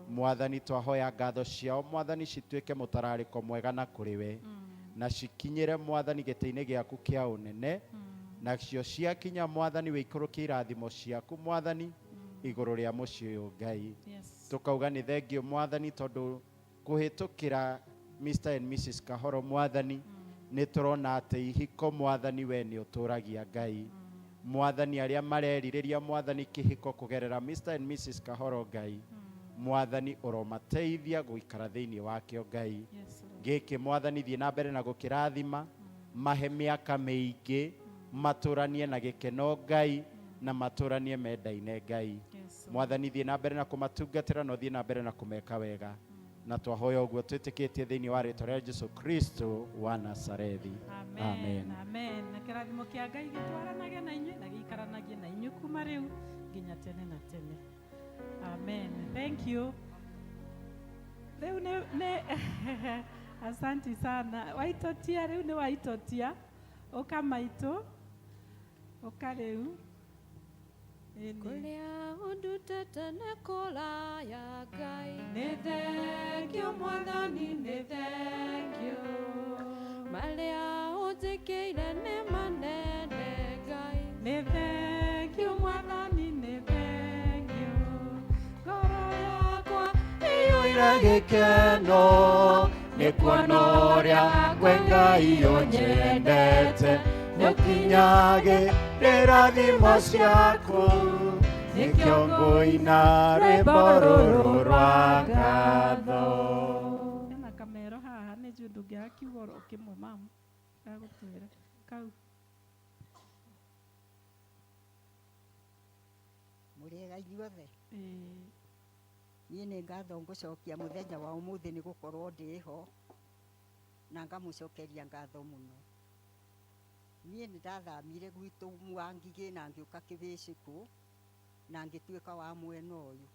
Mwathani twahoya ngatho ciao Mwathani cituĩke mũtararĩko mwega na kũrĩ we, na cikinyĩre Mwathani gĩtĩ-inĩ gĩaku kĩa ũnene, nacio ciakinya Mwathani wĩikũrũkie irathimo ciaku Mwathani igũrũ rĩa mũciĩ ũyũ Ngai. Yes. Tũkauga nĩ thengio Mwathani tondũ kũhĩtũkĩra Mr and Mrs Kahoro Mwathani nĩ tũrona atĩ ihiko Mwathani we nĩ ũtũragia Ngai. Mwathani arĩa marerirĩria Mwathani kĩhiko kũgerera Mr and Mrs Kahoro Ngai, Mwathani ũromateithia gũikara thĩinĩ wakĩo Ngai. Yes, Lord. Gĩkĩ Mwathani thiĩ na mbere na gũkĩrathima, mahe mĩaka mĩingĩ, matũranie na gĩkeno Ngai, na matũranie mendaine Ngai. Yes, Lord. Mwathani thiĩ na mbere na kũmatungatĩra na ũthiĩ na mbere na kũmeka wega, na twahoya ũguo twĩtĩkĩtie thĩinĩ wa rĩtwa rĩa Jesu Kristo wa Nazarethi. Amen. Amen. Na kĩrathimo kĩa Ngai gĩtwaranage na inyuĩ na gĩikaranagie na inyuĩ kuma rĩu nginya tene na tene. Amen. Thank you. Rĩu nĩ asanti sana. Waitotia rĩu nĩ waitotia. Ũka maitũ. Ũka rĩu. Ĩni. Kũrĩa ũndutĩte nĩ kũraya Ngai. Nĩ thengio Mwathani, nĩ thengio. Marĩa ũnjĩkĩire nĩ manene Ngai. Nĩ thengio Mwathani, nĩ thengio. Ngoro yakwa iyũire gĩkeno nĩ kuona ũrĩa we Ngai ũnyendete, nĩũkinyagĩrĩra thimo ciaku, nĩkĩo ngũina rwĩmbo rũrũ rwa ngatho. Hena kamero haha nĩ njũĩ ndũngĩaga kiugo oro kĩmwe mamu gagũtwĩra kau. Mũrĩega inyuothe. Niĩ nĩ ngatho ngũcokia mũthenya wa ũmũthĩ nĩ gũkorwo ndĩho na ngamũcokeria ngatho mũno. Niĩ nĩ ndathamire gwitũ Mwangigĩ na ngĩũka Kĩbĩcĩkũ na ngĩtuĩka wa mwena ũyũ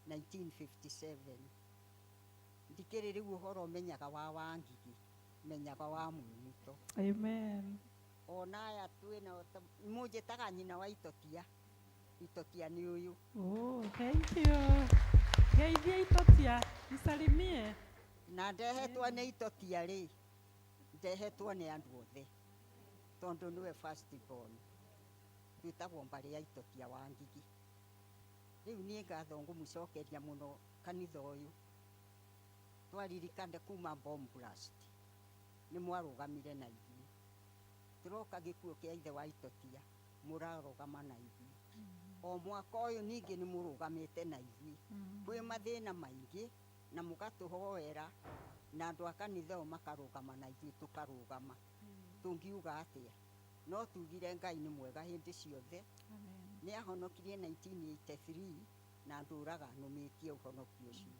1957. Ndikĩrĩ rĩu ũhoro menyaga wa Wangigĩ, menyaga wa Mwĩmuto. Amen. Ona aya twĩna mũnjĩtaga nyina wa Itotia. Itotia nĩ ũyũ. Oh, thank you. Geithia Itotia, isalimie. Na ndehetwo nĩ Itotia rĩ, ndehetwo nĩ andũ othe tondũ nĩwe first born. Twĩtagwo mbarĩ ya Itotia wa Ngigi. Rĩu niĩ ngatho ngũmũcokeria mũno kanitha ũyũ. Twaririkane kuma bomb blast nĩ mwarũgamire na ithuĩ. Tũroka gĩkuũ kĩa ithe wa Itotia mũrarũgama na ithuĩ. O mwaka ũyũ ningĩ nĩ mũrũgamĩte na ithuĩ. Kwĩ mathĩna maingĩ na mũgatũhoera na andũ a kanitha ũyũ makarũgama na ithuĩ tũkarũgama. Tũngiuga atĩa? No tugire Ngai nĩ mwega hĩndĩ ciothe. Nĩ ahonokirie 1983 na ndũraga nũmĩtie ũhonokio ũcio.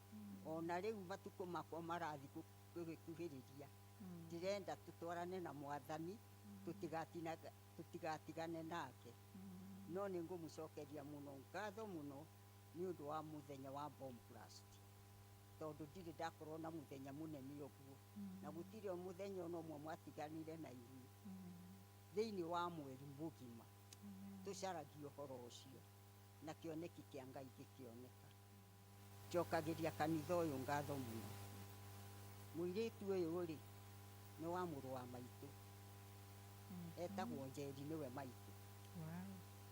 Ona rĩu matukũ makwa marathiĩ gũgĩkuhĩrĩria. Ndĩrenda tũtwarane na Mwathani, tũtigatigane nake. No nĩ ngũmũcokeria mũno ngatho mũno nĩ ũndũ wa mũthenya wa bomb blast. Tondũ ndirĩ ndakorwo na mũthenya mũnene ũguo. Na gũtirĩ o mũthenya ona ũmwe mwatiganire na ithuĩ. Thĩinĩ wa mweri mũgima tũcaragia ũhoro ũcio na kĩoneki kĩa Ngai gĩkĩoneka. Njokagĩria kanitha ũyũ ngatho mũno. Mũirĩtu ũyũ rĩ nĩ wa mũrũ wa maitũ. Etagwo Njeri nĩwe maitũ.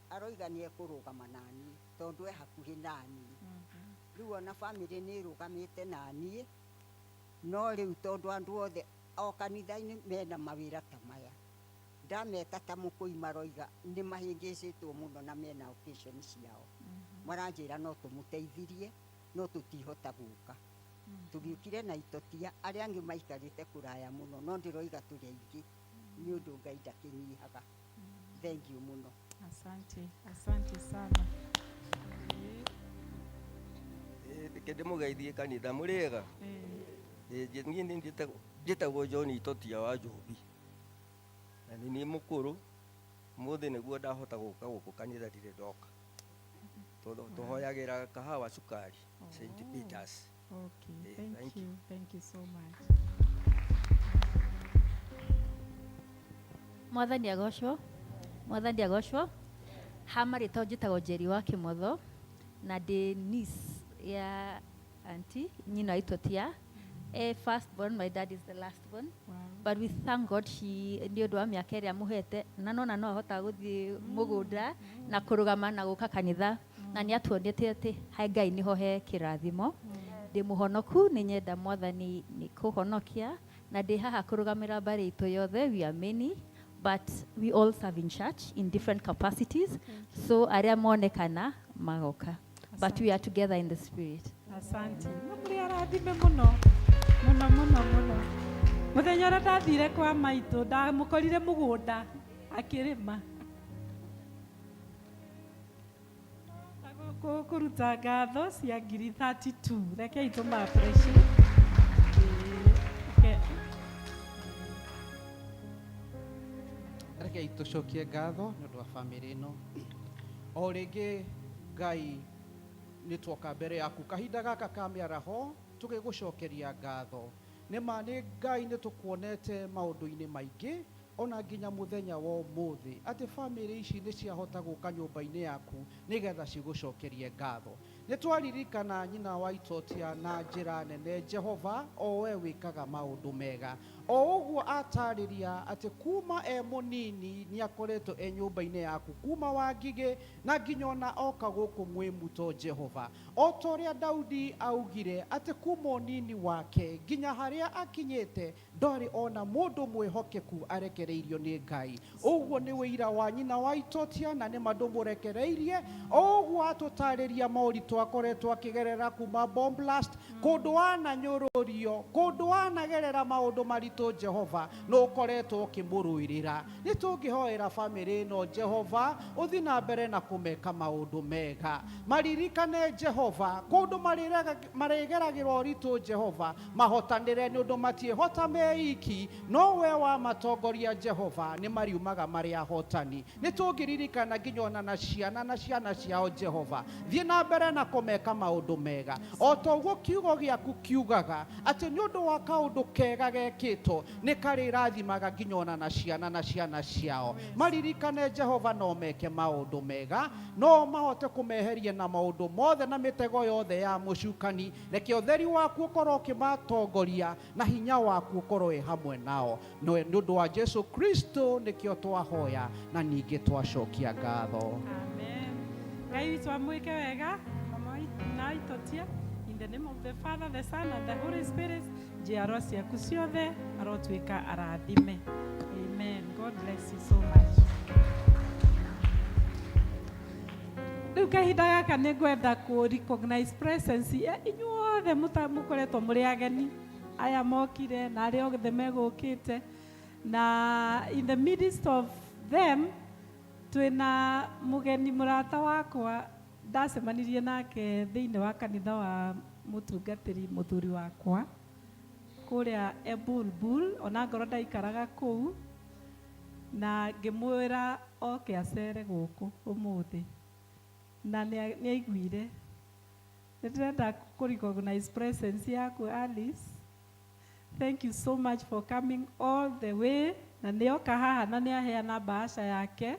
Aroiga nĩ ekũrũgama naniĩ tondũ e hakuhĩ naniĩ. Rĩu ona bamĩrĩ nĩ ĩrũgamĩte naniĩ, no rĩu tondũ andũ othe o kanitha-inĩ mena mawĩra ta maya, ndameta ta mũkũi maroiga nĩ mahĩngĩcĩtwo mũno na mena occasion ciao. Maranjĩra no tũmũteithirie no tũtihota gũka. Tũgĩũkire na Itotia, arĩa angĩ maikarĩte kũraya mũno, no ndĩroiga tũrĩ aingĩ nĩ ũndũ Ngai ndakĩnyihaga. Thank you mũno. Asante, asante sana. Reke ndĩmũgeithie kanitha mũrĩega. Niĩ nĩ njĩtagwo John Itotia wa Njũmbi na nĩ niĩ mũkũrũ. Ũmũthĩ nĩguo ndahota gũka gũkũ kanitha ndirĩ ndoka. Tũhoyagĩra kahawa cukari St Peters. Okay, thank thank you. Thank you so much. Mwathani agocwo, Mwathani agocwo. Ha marĩtwa njĩtagwo Njeri wa Kĩmotho na ndĩ niece ya auntie, nyina itotia. First born, my dad is the last born. Wow. But we thank God she nĩ ũndũ wa mĩaka ĩrĩa mũhete na nona no ahotaga gũthiĩ mũgũnda na kũrũgama na gũka kanitha na nĩ atuonetie atĩ he Ngai nĩho he kĩrathimo. Ndĩ mũhonoku, nĩ nyenda mwathani nĩ kũhonokia na ndĩ haha kũrũgamĩra mbarĩ itũ yothe. We are many, but we all serve in church in different capacities, so arĩa monekana magoka, but we are together in the spirit. Asante. Na mũrĩ arathime mũno mũno mũno mũno. Mũthenya ũrĩa ndathire kwa maitũ ndamũkorire mũgũnda akĩrĩma. Kũruta ngatho cia ngiri 32. Rekei tũma appreciate. Okay. Rekei tũcokie ngatho nĩ ũndũ wa bamĩrĩ ĩno. O rĩngĩ Ngai, nĩ twoka mbere yaku kahinda gaka ka mĩaraho tũgĩgũcokeria ngatho. Nĩ ma nĩ Ngai, nĩ tũkuonete maũndũ-inĩ maingĩ, ona nginya mũthenya wa ũmũthĩ atĩ bamĩrĩ ici nĩ ciahota gũka nyũmba-inĩ yaku nĩgetha cigũcokerie ngatho. Nĩ twaririkana nyina wa Itotia na njĩra nene, Jehova, o we wĩkaga maũndũ mega. O ũguo atarĩria atĩ kuma e mũnini nĩ akoretwo e nyũmba-inĩ yaku, kuma wa ngigĩ na nginya ona oka gũkũ mwĩmuto. Jehova, o ta ũrĩa Daudi augire atĩ kuma ũnini wake nginya harĩa akinyĩte ndarĩ ona mũndũ mwĩhokeku arekereirio nĩ Ngai. Ũguo nĩ wĩira wa nyina wa Itotia, na nĩ ma ndũmũrekereirie. O ũguo atũtarĩria moritũ akoretwo akĩgerera kuma bomb blast, kũndũ wananyũrũrio, kũndũ wanagerera maũndũ maritũ, Jehova nĩ ũkoretwo ũkĩmũrũĩrĩra. Nĩ tũngĩhoera bamĩrĩ ĩno, Jehova, ũthi na mbere na kũmeka maũndũ mega. Maririkane, Jehova, kũndũ marĩgeragĩra ũritũ, Jehova, mahotanĩre, nĩ ũndũ matiĩhota meiki, no we wamatongoria, Jehova, nĩ mariumaga marĩ ahotani. Nĩ tũngĩririkana nginya ona na ciana ciao. Jehova, thiĩ na mbere na kũmeka maũndũ mega, o ta ũguo kiugo gĩaku kiugaga atĩ nĩ ũndũ wa kaũndũ kega gekĩtwo nĩ karĩrathimaga nginya ona na ciana ciao. Maririkane, Jehova, no meke maũndũ mega, no mahote kũmeheria na maũndũ mothe na mĩtego yothe ya mũcukani. Reke ũtheri waku ũkorwo ũkĩmatongoria na hinya waku ũkorwo wĩ hamwe nao. No nĩ ũndũ wa Jesu Kristo nĩkĩo twahoya na ningĩ twacokia ngatho. Amen. Ngai witũ amwĩke wega mama na Itotia. In the name of the Father, the Son and the Holy Spirit, njiarwa ciaku ciothe arotuĩka arathime. Amen. God bless you so much. Rĩu kahinda gaka nĩ ngwenda kũ recognize presence inyuothe mũkoretwo mũrĩ ageni aya mokire na arĩa othe megũkĩte, na in the midst of them twĩna mũgeni, mũrata wakwa ndacemanirie nake thĩinĩ wa kanitha wa mũtungatĩri mũthuri wakwa kũrĩa Ebulbul, ona ngorwo ndaikaraga kũu, na ngĩmwĩra oke acere gũkũ ũmũthĩ na nĩ aiguire. Nĩ ndĩrenda kũ recognize presence yaku, Alice. Thank you so much for coming all the way, na nĩ oka haha na nĩ aheana bahasha yake.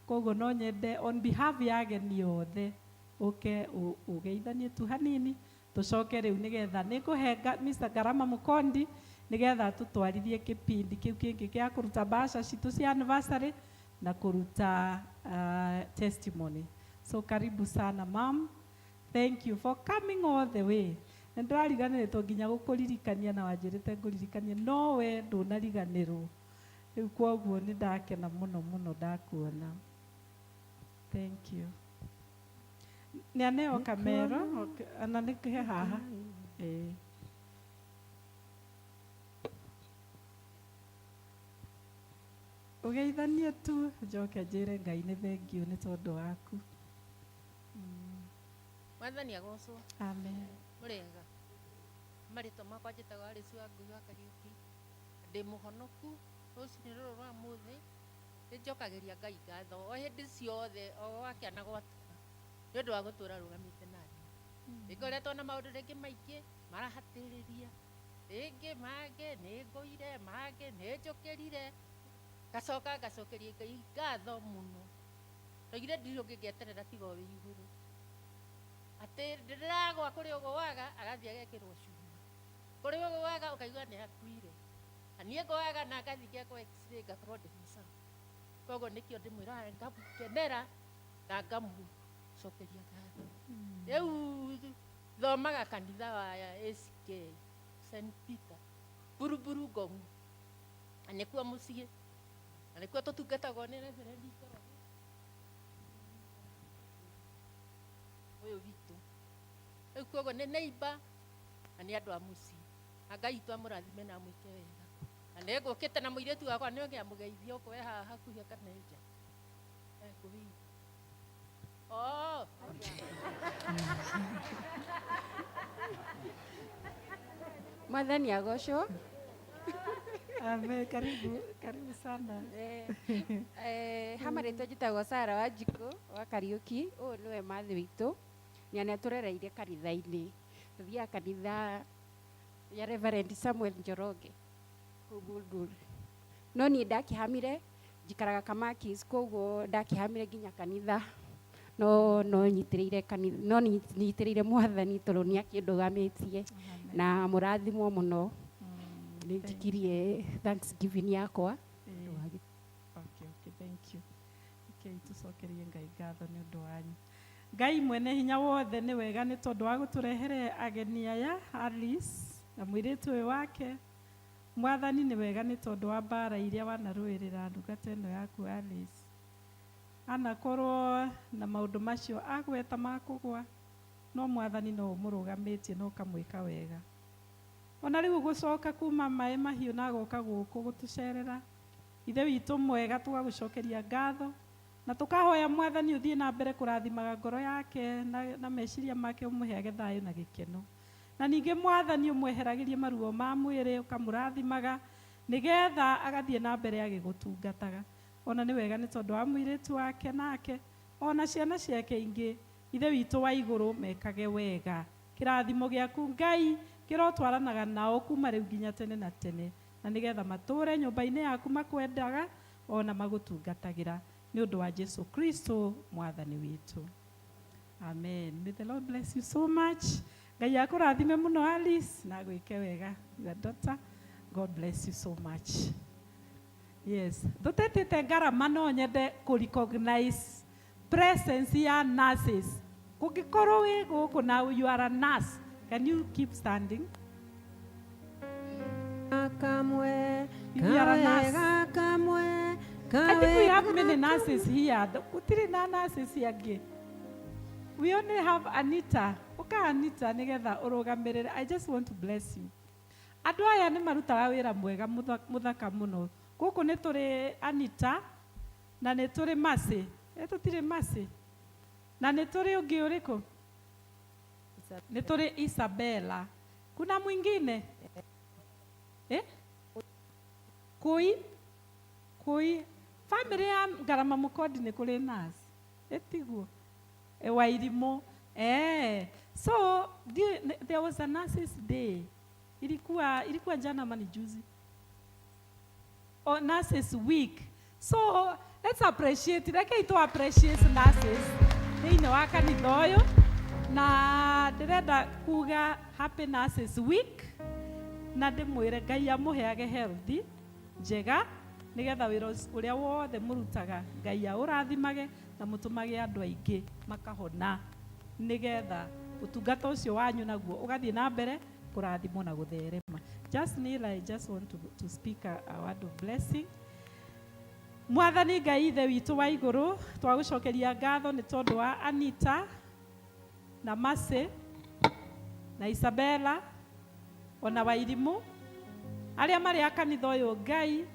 Koguo no nyende on behalf ya ageni othe ũke ũgeithanie tu hanini, tũcoke rĩu nĩgetha nĩ ngũhe Mr. Garama Mukondi nĩgetha tũtwarithie kĩpindi kĩu kĩngĩ gĩa kũruta bahasha citũ cia anniversary na kũruta testimony. So karibu sana, mam. Thank you for coming all the way. Nĩ ndĩrariganĩrĩtwo nginya gũkũririkania na wanjĩrĩte ngũririkanie, no we ndũnariganĩrwo. Rĩu kwoguo nĩ ndakena mũno mũno ndakuona. Thank you. Nĩ aneo kamero ana nĩ he haha. Ĩĩ. Ũgeithanie tu, njoke njĩre Ngai nĩ thengiũ nĩ tondũ waku. Mwathani agocwo. Amen. Mũrĩega? Marĩtwa makwa njĩtagwo Alice wa Ngui wa Kariũki. Ndĩ mũhonoku. Rũcinĩ rũrũ rwa mũthĩ nĩ njokagĩria Ngai ngatho o hĩndĩ ciothe, o gwakĩa na gwatuka, nĩ ũndũ wa gũtũra rũgamĩte nani. Ĩkoretwo na maũndũ rĩngĩ maingĩ marahatĩrĩria, rĩngĩ mangĩ nĩ ngũire, mangĩ nĩ njũkĩrire, ngacoka ngacokeria Ngai ngatho mũno. Ndoigire ndirĩ ũngĩ ngeterera tiga o wĩ igũrũ. Atĩ ndĩragwa kũrĩa ũgũaga agathiĩ agekĩrwo cuma. Kũrĩa ũgũaga ũkaigua nĩ akuire. Na niĩ ngũaga na ngathiĩ ngekwo x-ray ngakorwo ndĩ mũsawa. Koguo nĩkĩo ndĩmwĩraga ngamũkenera na ngamũcokeria ngatho. Rĩu thomaga kanitha wa ACK St Peter Buruburu Ngong, na nĩkuo mũciĩ na nĩkuo tũtungatagwo nĩ Reverend Njoroge ũyũ witũ. Rĩu koguo nĩ neighbor na nĩ andũ a mũciĩ, na Ngai witũ amũrathime na amwĩke wega. Na nĩ ngũkĩte na mũirĩtu wakwa nĩ oge amũgeithie okorwo e haha hakuhĩ kana e nja. Ngũi. Oh. Mwathani agocwo. Amen. Karibu, karibu sana. Ha marĩtwa njĩtagwo Sara Wanjikũ wa Kariũki. Ũyũ nĩwe mathĩ witũ na nĩ atũrereire kanitha-inĩ. Tũthiaga kanitha ya Reverend Samuel Njoroge kũu Bulbul. No niĩ ndakĩhamire njikaraga Kamakis, koguo ndakĩhamire nginya kanitha no no nyitĩrĩire kanitha, no nyitĩrĩire Mwathani tondũ nĩ akĩndũgamĩtie na mũrathimwo mũno. Nĩ njikirie thanksgiving yakwa. Okay, thank you. Okay, tũcokerie Ngai ngatho nĩ ũndũ wanyu. Ngai mwene hinya wothe, nĩ wega nĩ tondũ wa gũtũrehere ageni aya, Alice na mũirĩtu ũyũ wake. Mwathani, nĩ wega nĩ tondũ wa mbara iria wanarũĩrĩra ndungata ĩno yaku Alice. Anakorwo na maũndũ macio agweta ma kũgwa, no Mwathani no ũmũrũgamĩtie na ũkamwĩka wega. Ona rĩu gũcoka kuma maĩ mahiũ na agoka gũkũ gũtũcerera, Ithe witũ mwega, tũgagũcokeria ngatho na tũkahoya Mwathani ũthiĩ na mbere kũrathimaga ngoro yake na meciria make, ũmũheage thayũ na gĩkeno. Na ningĩ Mwathani ũmweheragĩrie maruo ma mwĩrĩ, ũkamũrathimaga nĩgetha agathiĩ na mbere agĩgũtungataga. Ona nĩ wega nĩ tondũ wa mũirĩtu wake nake ona ciana ciake ingĩ. Ithe witũ wa igũrũ, mekage wega. Kĩrathimo gĩaku Ngai kĩrotwaranaga nao kuma rĩu nginya tene na tene, na nĩgetha matũre nyũmba-inĩ yaku makwendaga ona magũtungatagĩra, nĩ ũndũ wa Jesu Kristo Mwathani witũ, amen. May the Lord bless you so much. Ngai akũrathime mũno Alice na agwĩke wega, your daughter. God bless you so much. Yes, tũtetĩte ngarama, no nyende kũ recognize presence ya nurses. Kũngĩkorwo wĩ gũkũ na you are a nurse, can you keep standing? Kamwe. If you are a nurse. Kawega kamwe. I think we have many nurses here. Gũtirĩ na nurses angĩ. We only have Anita. Ũka Anita nĩgetha ũrũgamĩrĩre. I just want to bless you. Andũ aya nĩ marutaga wĩra mwega mũthaka mũno. Gũkũ nĩ tũrĩ Anita na nĩ tũrĩ Mercy. Ĩ tũtirĩ Mercy? Na nĩ tũrĩ ũngĩ ũrĩkũ? Nĩ tũrĩ Isabella. Kuna mwingine? Eh? Kui? Kui? Family ya Ngarama Mũkondi nĩ kũrĩ nurse. Ĩtiguo? E, Wairimũ. Eh. So, there was a nurses day. Ilikuwa jana ama ni juzi? Oh, nurses week. So, let's appreciate, rekei tu appreciate nurses thĩinĩ wa kanitha ũyũ, na ndĩrenda kuga happy nurses week, na ndĩmwĩre Ngai amũheage health njega nĩgetha wĩra ũrĩa wothe mũrutaga Ngai aũrathimage na mũtũmage andũ aingĩ makahona, nĩgetha ũtungata ũcio wanyu naguo ũgathiĩ na mbere kũrathimwo na gũtherema. Just kneel, I just want to speak a word of blessing. Mwathani Ngai Ithe witũ wa igũrũ, twagũcokeria ngatho nĩ tondũ wa Anita na Mercy na Isabella ona Wairimũ arĩa marĩ a kanitha ũyũ, Ngai,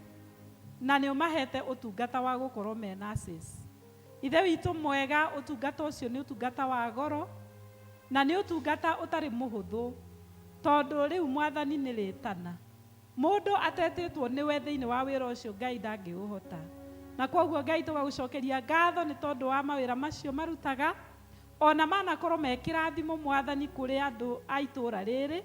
na nĩ ũmahete ũtungata wa gũkorwo me nurses. Ithe witũ mwega, ũtungata ũcio nĩ ũtungata wa goro na nĩ ũtungata ũtarĩ mũhũthũ, tondũ rĩu Mwathani nĩ rĩtana mũndũ atetĩtwo nĩwe thĩinĩ wa wĩra ũcio, Ngai ndangĩũhota. Na koguo Ngai tũgagũcokeria ngatho nĩ tondũ wa mawĩra macio marutaga, ona manakorwo me kĩrathimo Mwathani kũrĩ andũ a itũũra rĩrĩ.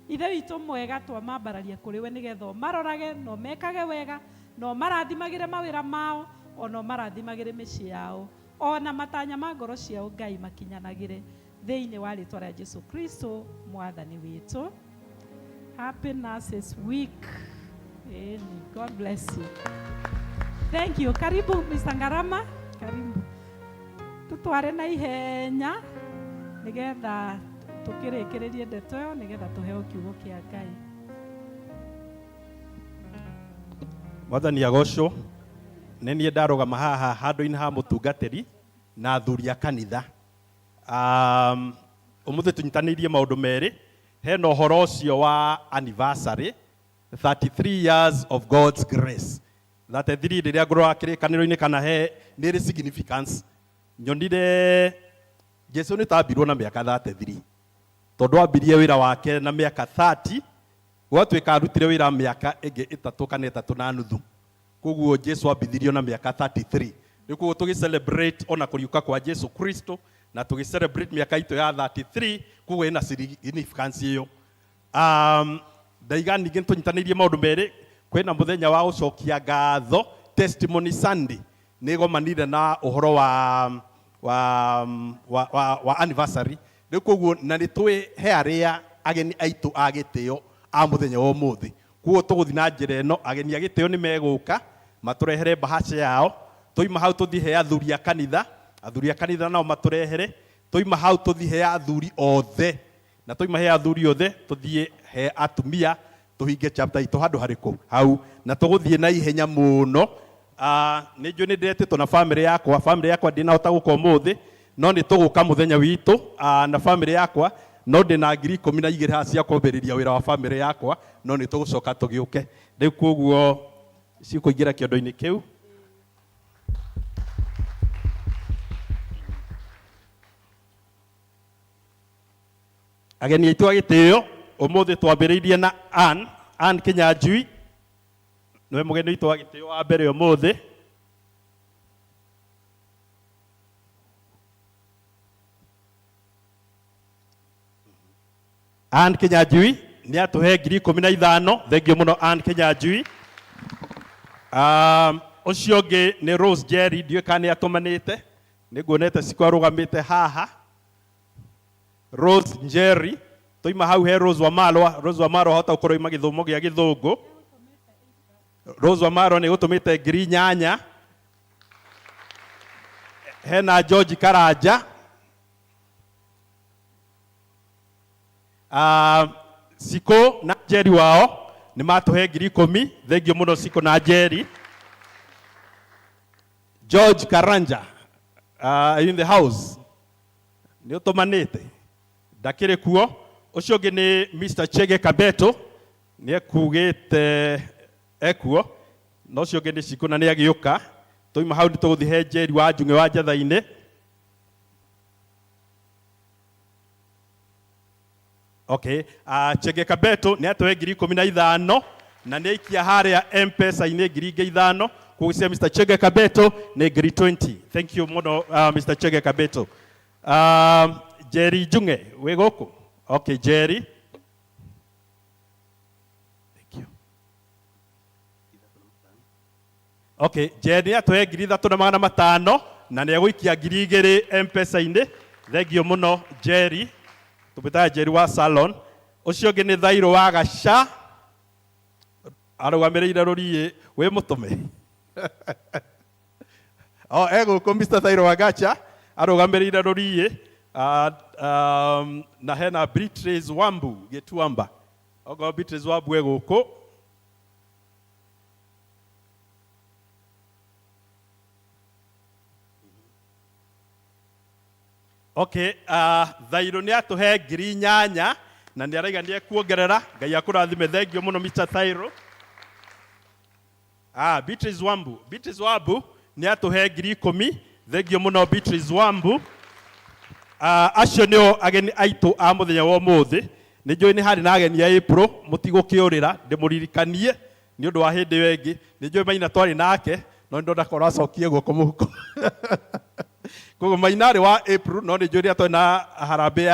Ithe witũ mwega, twamambararia kũrĩ we nĩgetha ũmarorage na ũmekage wega na ũmarathimagĩre mawĩra mao, ona ũmarathimagĩre mĩciĩ yao, ona matanya ma ngoro ciao Ngai makinyanagĩre. Thĩinĩ wa rĩtwa rĩa Jesu Kristo mwathani witũ. Happy Nurses Week. Ĩni, God bless you. Thank you. Karibu Mr. Ngarama. Karibu. Tutware na ihenya nigetha tukirikirie ndeto ĩyo nigetha tuheo kiugo kĩa Ngai. Mwathani agocwo. Nĩ niĩ ndarũgama haha handũ-inĩ ha mũtungatĩri na athuri a kanitha. Ũmũthĩ tũnyitanĩirie maũndũ merĩ. Hena ũhoro ũcio wa anniversary, 33 years of God's grace. 33 rĩrĩa ngũrora kĩrĩkanĩro-inĩ kana he nĩ ĩrĩ significance. Nyonire Jesu nĩ tambirwo na mĩaka 33. Tondũ ambirie wĩra wake na mĩaka 30, gwatuĩka arutire wĩra mĩaka ĩngĩ ĩtatũ kana ĩtatũ na nuthu. Koguo Jesu ambithirio na mĩaka 33. Rĩu koguo tũgĩ celebrate ona kũriũka kwa Jesu Kristo na tũgĩ celebrate mĩaka itũ ya 33, koguo ĩna significance ĩyo. Ndaiga ningĩ tũnyitanĩirie maũndũ merĩ, kwĩna mũthenya wa gũcokia ngatho, Testimony Sunday, nĩ ĩgomanire na ũhoro wa anniversary. Rĩu koguo na nĩ tũĩ he arĩa ageni aitũ a gĩtĩo a mũthenya wa ũmũthĩ. Koguo tũgũthiĩ na njĩra ĩno, ageni a gĩtĩo nĩ megũka matũrehere bahasha yao, tũima hau tũthiĩ he athuri a kanitha, athuri a kanitha nao matũrehere, tũima hau tũthiĩ he athuri othe, na tũima he athuri othe tũthiĩ he atumia, tũhinge chapter itũ handũ harĩkũ hau, na tũgũthiĩ na ihenya mũno. Nĩ njũĩ nĩ ndĩretĩtwo na famĩlĩ yakwa, famĩlĩ yakwa ndĩnahota gũka ũmũthĩ, no nĩ tũgũka mũthenya witũ, na famĩlĩ yakwa, no ndĩna ngiri ikũmi na igĩrĩ haha cia kwambĩrĩria wĩra wa famĩlĩ yakwa, no nĩ tũgũcoka tũgĩũke. Rĩu koguo cikũingĩra kĩondo-inĩ kĩu. Ageni aitũ a gĩtĩo, ũmũthĩ twambĩrĩirie na Ann Kinyanjui, nĩwe mũgeni witũ wa gĩtĩo wa mbere ũmũthĩ. Ann Kinyanjui nĩ atũhe ngiri ikũmi na ithano. Thengiũ mũno Ann Kinyanjui. Ũcio ũngĩ nĩ Rose Jerry, ndiũĩ kana nĩ atũmanĩte, nĩ nguonete Cikũ arũgamĩte haha. Rose Njeri, tũima hau he Rose Wamalwa. Rose Wamalwa ahota gũkorwo auma gĩthomo gĩa gĩthũngũ. Rose Wamalwa nĩ gũtũmĩte ngiri inyanya. Hena George Karanja. Cikũ na Njeri wao nĩ matũhe ngiri ikũmi. Thengiũ mũno Cikũ na Njeri. George Karanja, are you in the house? Nĩ ũtũmanĩte? Ndakĩrĩ kuo. Ũcio ũngĩ nĩ Mr. Chege Kabeto, nĩ ekugĩte ekuo, na ũcio ũngĩ nĩ Cikũ na nĩ agĩũka. Tũima hau nĩ tũgũthiĩ he Njeri wa Njung'e wa Njatha-inĩ. Okay. Chege Kabeto nĩ atũhe ngiri ikũmi na ithano na nĩ aikia harĩa M-Pesa-inĩ ngiri ingĩ ithano. Koguo cia Mr. Chege Kabeto nĩ ngiri 20. Thank you mũno, Mr. Chege Kabeto. Jerry Njung'e wĩ gũkũ? Okay, Jerry. Thank you. Okay, Jerry nĩ atũhe ngiri ithatũ na magana matano na nĩ egũikia ngiri igĩrĩ M-Pesa-inĩ. Thengiũ mũno Jerry. Tũmwĩtaga Jerry wa Salon. Ũcio ũngĩ nĩ Thairũ wa Gaca, arũgamĩrĩire rũriĩ. Wĩ mũtũme? Oh, egũkũ Mr. Thairũ wa Gaca arũgamĩrĩire rũriĩ. Na hena Beatrice Wambu Gĩtuamba. Okorwo Beatrice Wambu egũkũ. Okay, Thairũ nĩ atũhe ngiri inyanya na nĩ araiga nĩ ekuongerera. Ngai akũrathime. Thengiũ mũno Mr. Thairũ. Beatrice Wambu. Beatrice Wambu nĩ atũhe ngiri ikũmi. Thengiũ mũno Beatrice Wambu. Acio nĩo ageni aitũ a mũthenya wa ũmũthĩ. Nĩ njũĩ nĩ harĩ na ageni a April, mũtigũkĩũrĩra, ndĩmũririkanie nĩ ũndũ wa hĩndĩ ĩyo ĩngĩ. Nĩ njũĩ Maina twarĩ nake, no nĩ ndona korwo acokie guoko mũhuko. Koguo Maina arĩ wa April, no nĩ njũĩ rĩrĩa twarĩ na harambee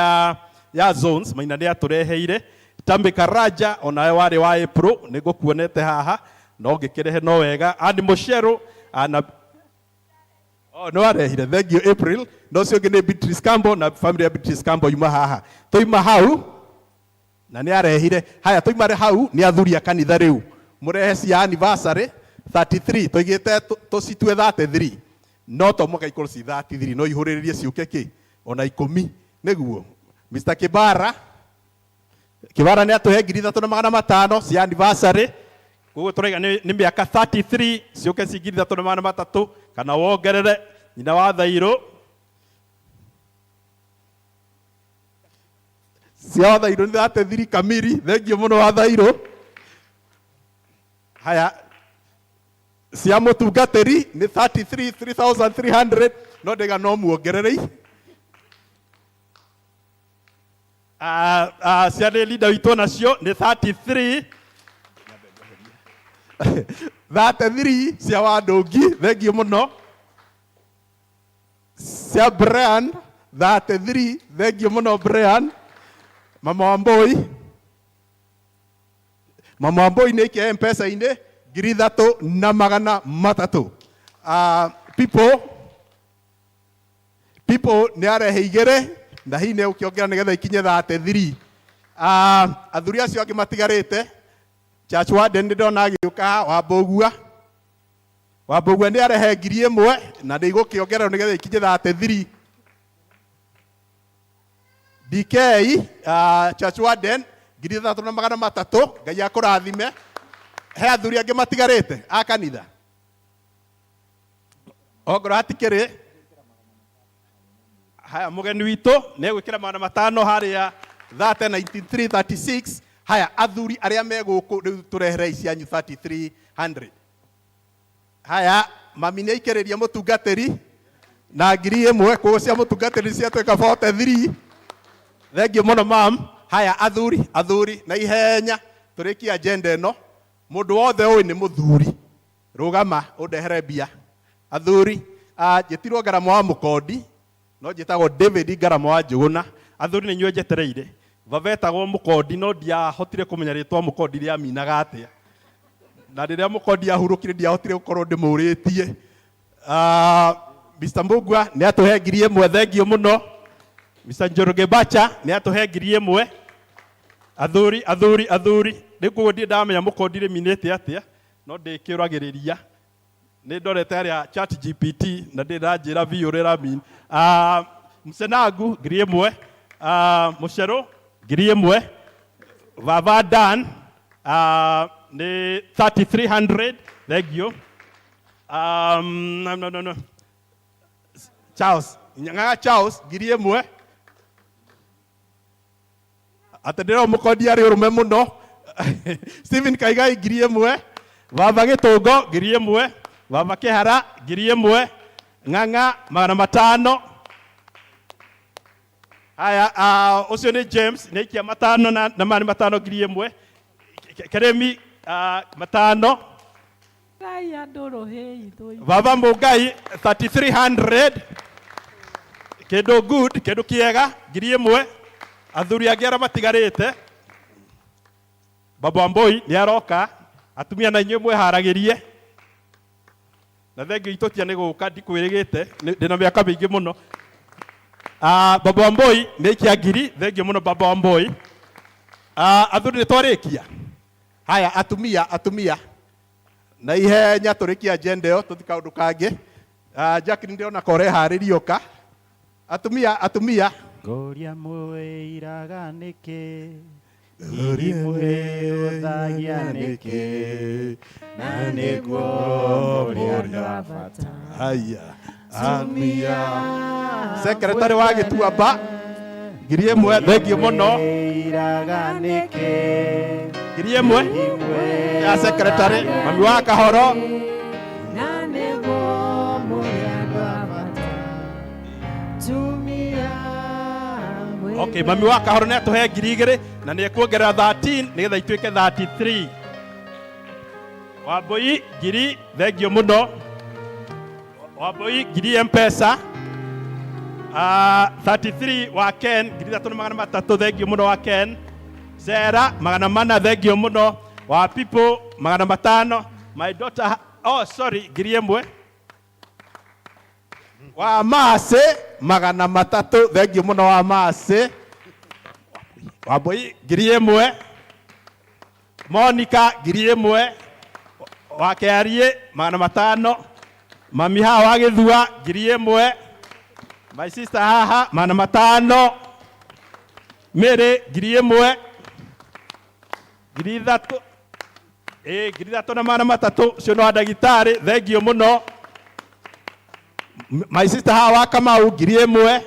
ya zones, Maina nĩ atũreheire. Tambi Karanja onawe warĩ wa April, nĩ ngũkuonete haha, no ngĩkĩrehe no wega. Andy Mũcerũ, na Oh, no arehire. Thank you April. No ũcio ũngĩ nĩ Beatrice Campbell na family ya Beatrice Campbell yuma haha. Tũima hau na nĩ arehire. Haya tũima hau nĩ athuri a kanitha rĩu. Mũrehe cia anniversary 33 tũigĩte tũcitue 33 no to mũhaka ikorwo ci 33 no ihũrĩrĩrie ciũke kĩ ona 10 nĩguo. Mr. Kibara Kibara nĩ atũhe 3,500 cia anniversary koguo tũraiga nĩ mĩaka 33 ciũke ci 3,300 kana wongerere nyina wa Thairũ cia wa Thairũ nĩ 33 kamiri thengio mũno wa Thairũ. Haya cia mũtungatĩri nĩ 33 3,300 no ndĩga no muongererei. Cia nĩ leader witũ nacio nĩ 33 33 cia Wandũngi thengio mũno. Cia Brian 33 thengio mũno Brian. Mama Wambui Mama Wambui nĩ aikia M-Pesa-inĩ 3,300. People nĩ arehe 2 na hihi nĩ egũkĩongera nĩgetha ikinye 33. Athuri acio angĩ matigarĩte Church Warden nĩ ndona agĩũka haha, Wambũgua. Wambũgua nĩ arehe 1,000 na nĩ igũkĩongererwo nĩgetha ikinye 33. DK, Church Warden 3,300, Ngai akũrathime. He athuri angĩ matigarĩte a kanitha ongorwo hatikĩrĩ. Haya mũgeni witũ nĩ egwĩkĩra 500 harĩa 30 93 36. Haya athuri arĩa me gũkũ rĩu tũreherei cianyu 3,300. Haya mami nĩ aikĩrĩria mũtungatĩri na 1,000 koguo cia mũtungatĩri ciatuĩka 43. Thengiũ mũno mam. Haya athuri athuri na ihenya tũrĩkie agenda ĩno. Mũndũ wothe ũĩ nĩ mũthuri rũgama ũndehere mbia. Athuri njĩtirwo Ngarama wa Mũkondi no njĩtagwo David Ngarama wa Njũgũna. Athuri nĩ inyuĩ njetereire. Baba etagwo Mũkondi no ndiahotire kũmenya rĩtwa Mũkondi rĩaminaga atĩa. Na rĩrĩa Mũkondi ahurũkire ndiahotire gũkorwo ndĩmũrĩtie. Mr. Mbugua nĩ atũhe 1,000 thengio mũno. Mr. Njoroge Bacha nĩ atũhe 1,000. Athuri athuri athuri rĩu koguo ndirĩ ndamenya Mũkondi rĩminĩte atĩa no ndĩkĩũragĩrĩria. Nĩ ndorete harĩa Chat GPT na ndĩrĩ ndĩranjĩra biũ ũrĩa ĩramean. Msenangu 1,000. Mũcerũ 1,000. Baba Dan nĩ 3,300 thengio. No, no, no, no. Charles Nyang'aga Charles 1,000. Atĩ ndĩrona Mũkondi arĩ ũrũme mũno. Stephen Kaigai 1,000. Baba Gĩtũngo 1,000. Baba Kĩhara 1,000. Ng'ang'a 500. Haya ũcio nĩ James nĩ aikia 5 na mani 5 1,000. Keremi 5. Ngai andũ rũhĩi tũigue. Baba Mũngai 3,300. Kĩndũ good kĩndũ kĩega 1,000. Athuri angĩ arĩa matigarĩte Baba Wambui nĩ aroka. Atumia na inyuĩ mwĩharagĩrie. Na thengio itũtia nĩ gũka ndikwĩrĩgĩte ndĩna mĩaka mĩingĩ mũno. Baba Wambui nĩ aikia 1,000 thengio mũno Baba Wambui. Athuri nĩ twarĩkia. Haya atumia atumia na ihenya tũrĩkie agenda ĩyo tũthi kaũndũ kangĩ. Jacqueline ndĩrona ka ũreharĩria ũka. Atumia atumia Ngũria mwĩiraga nĩkĩ hihi mwĩhũthagia nĩkĩ na nĩguo mũrĩ andũ a bata. Haya atumia secretary wa Gĩtuamba 1,000 thengio mũno. Mwĩiraga nĩkĩ 1,000 ya secretary mami wa Kahoro. Na nĩguo mũrĩ andũ a bata. Tumia Okay, mami wa Kahoro nĩ atũhe 2,000 na nĩ ekuongerera 13 nĩgetha ituĩke 33. Wambui 1,000 thengio mũno. Wambui 1,000 M-Pesa. 33 wa Ken 3,300 thengio mũno wa Ken. Sera 400 thengio mũno wa People 500. My daughter, oh sorry 1,000. Wa Mercy 300, thengiũ mũno wa Mercy. Wambui 1000, Monica 1000, wa Kĩariĩ 500, mami haha wa Gĩthua 1000, my sister haha 500, Mary 1000, 3000, ĩ 3300, ũcio nĩ wa ndagĩtarĩ, thengiũ mũno. My sister haha wa Kamau 1000,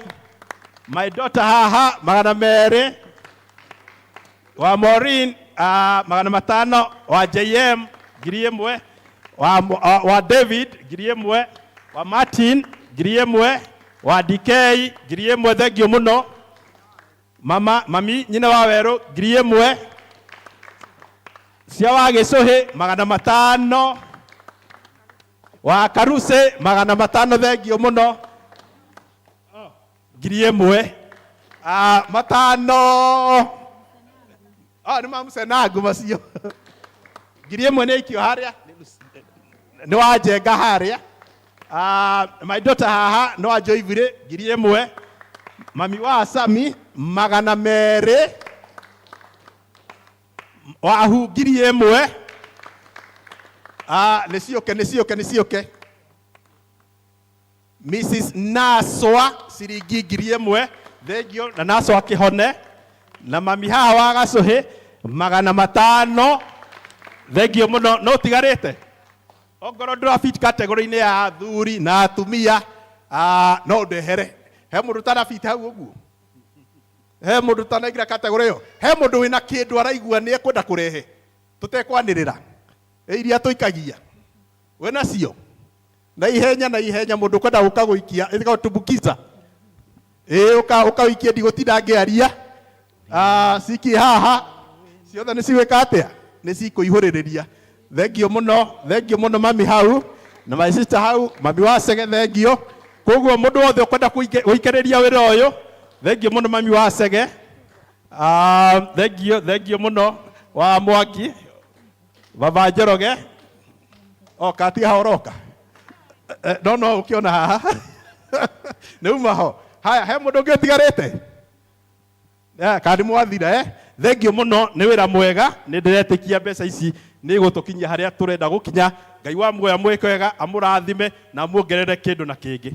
my daughter haha 200, wa Maureen 500, wa JM 1000, wa David 1000, wa Martin 1000, wa DK 1000, thengiũ mũno. Mama, mami nyina wa Werũ 1000, cia wa Gĩcũhĩ 500, wa Karuse 500, thengiũ mũno. 1000, 500. Nĩ mamucenangu macio. 1000 nĩ aikio harĩa, nĩ wa Njenga harĩa. My daughter haha nĩ wa Joyvire 1000, mami wa Sami 200, wahu 1000. Nĩ ciũke, nĩ ciũke, nĩ ciũke. Mrs. Naswa ciringi 1000, thengio na Naswa kĩhone, na mami haha wa Gacũhĩ 500, thengio mũno. No ũtigarĩte ongorwo ndũrafit category-inĩ ya athuri na atumia, no ndehere. He mũndũ ũtarafit hau ũguo? He mũndũ ũtanaingĩra category ĩyo? He mũndũ wĩna kĩndũ araigua nĩ ekwenda kũrehe tũtekwanĩrĩra? Iria tũikagia wĩnacio na ihenya na ihenya, mũndũ ũkwenda gũka gũikia ĩtagwo tumbukiza. Ĩ ũka ũkawĩikie, ndigũtinda ngĩaria. Cikie haha ciothe nĩ cigwĩka atĩa? Nĩ cikũihũrĩrĩria. Thengio mũno, thengio mũno mami hau na my sister hau, mami wa Cege, thengio. Koguo mũndũ wothe ũkwenda gũikĩrĩria wĩra ũyũ, thengio mũno mami wa Cege. Thengio, thengio mũno wa Mwangi, baba Njoroge. Oka tiga haha ũroka. No no ũkĩona haha nĩ uma ho. Haya, he mũndũ ũngĩ ũtigarĩte? Kana nĩ mwathira, eh? Thengio mũno, nĩ wĩra mwega. Nĩ ndĩretĩkia mbeca ici nĩ igũtũkinyia harĩa tũrenda gũkinya. Ngai wa muoyo amwĩke wega, amũrathime na amuongerere kĩndũ na kĩngĩ.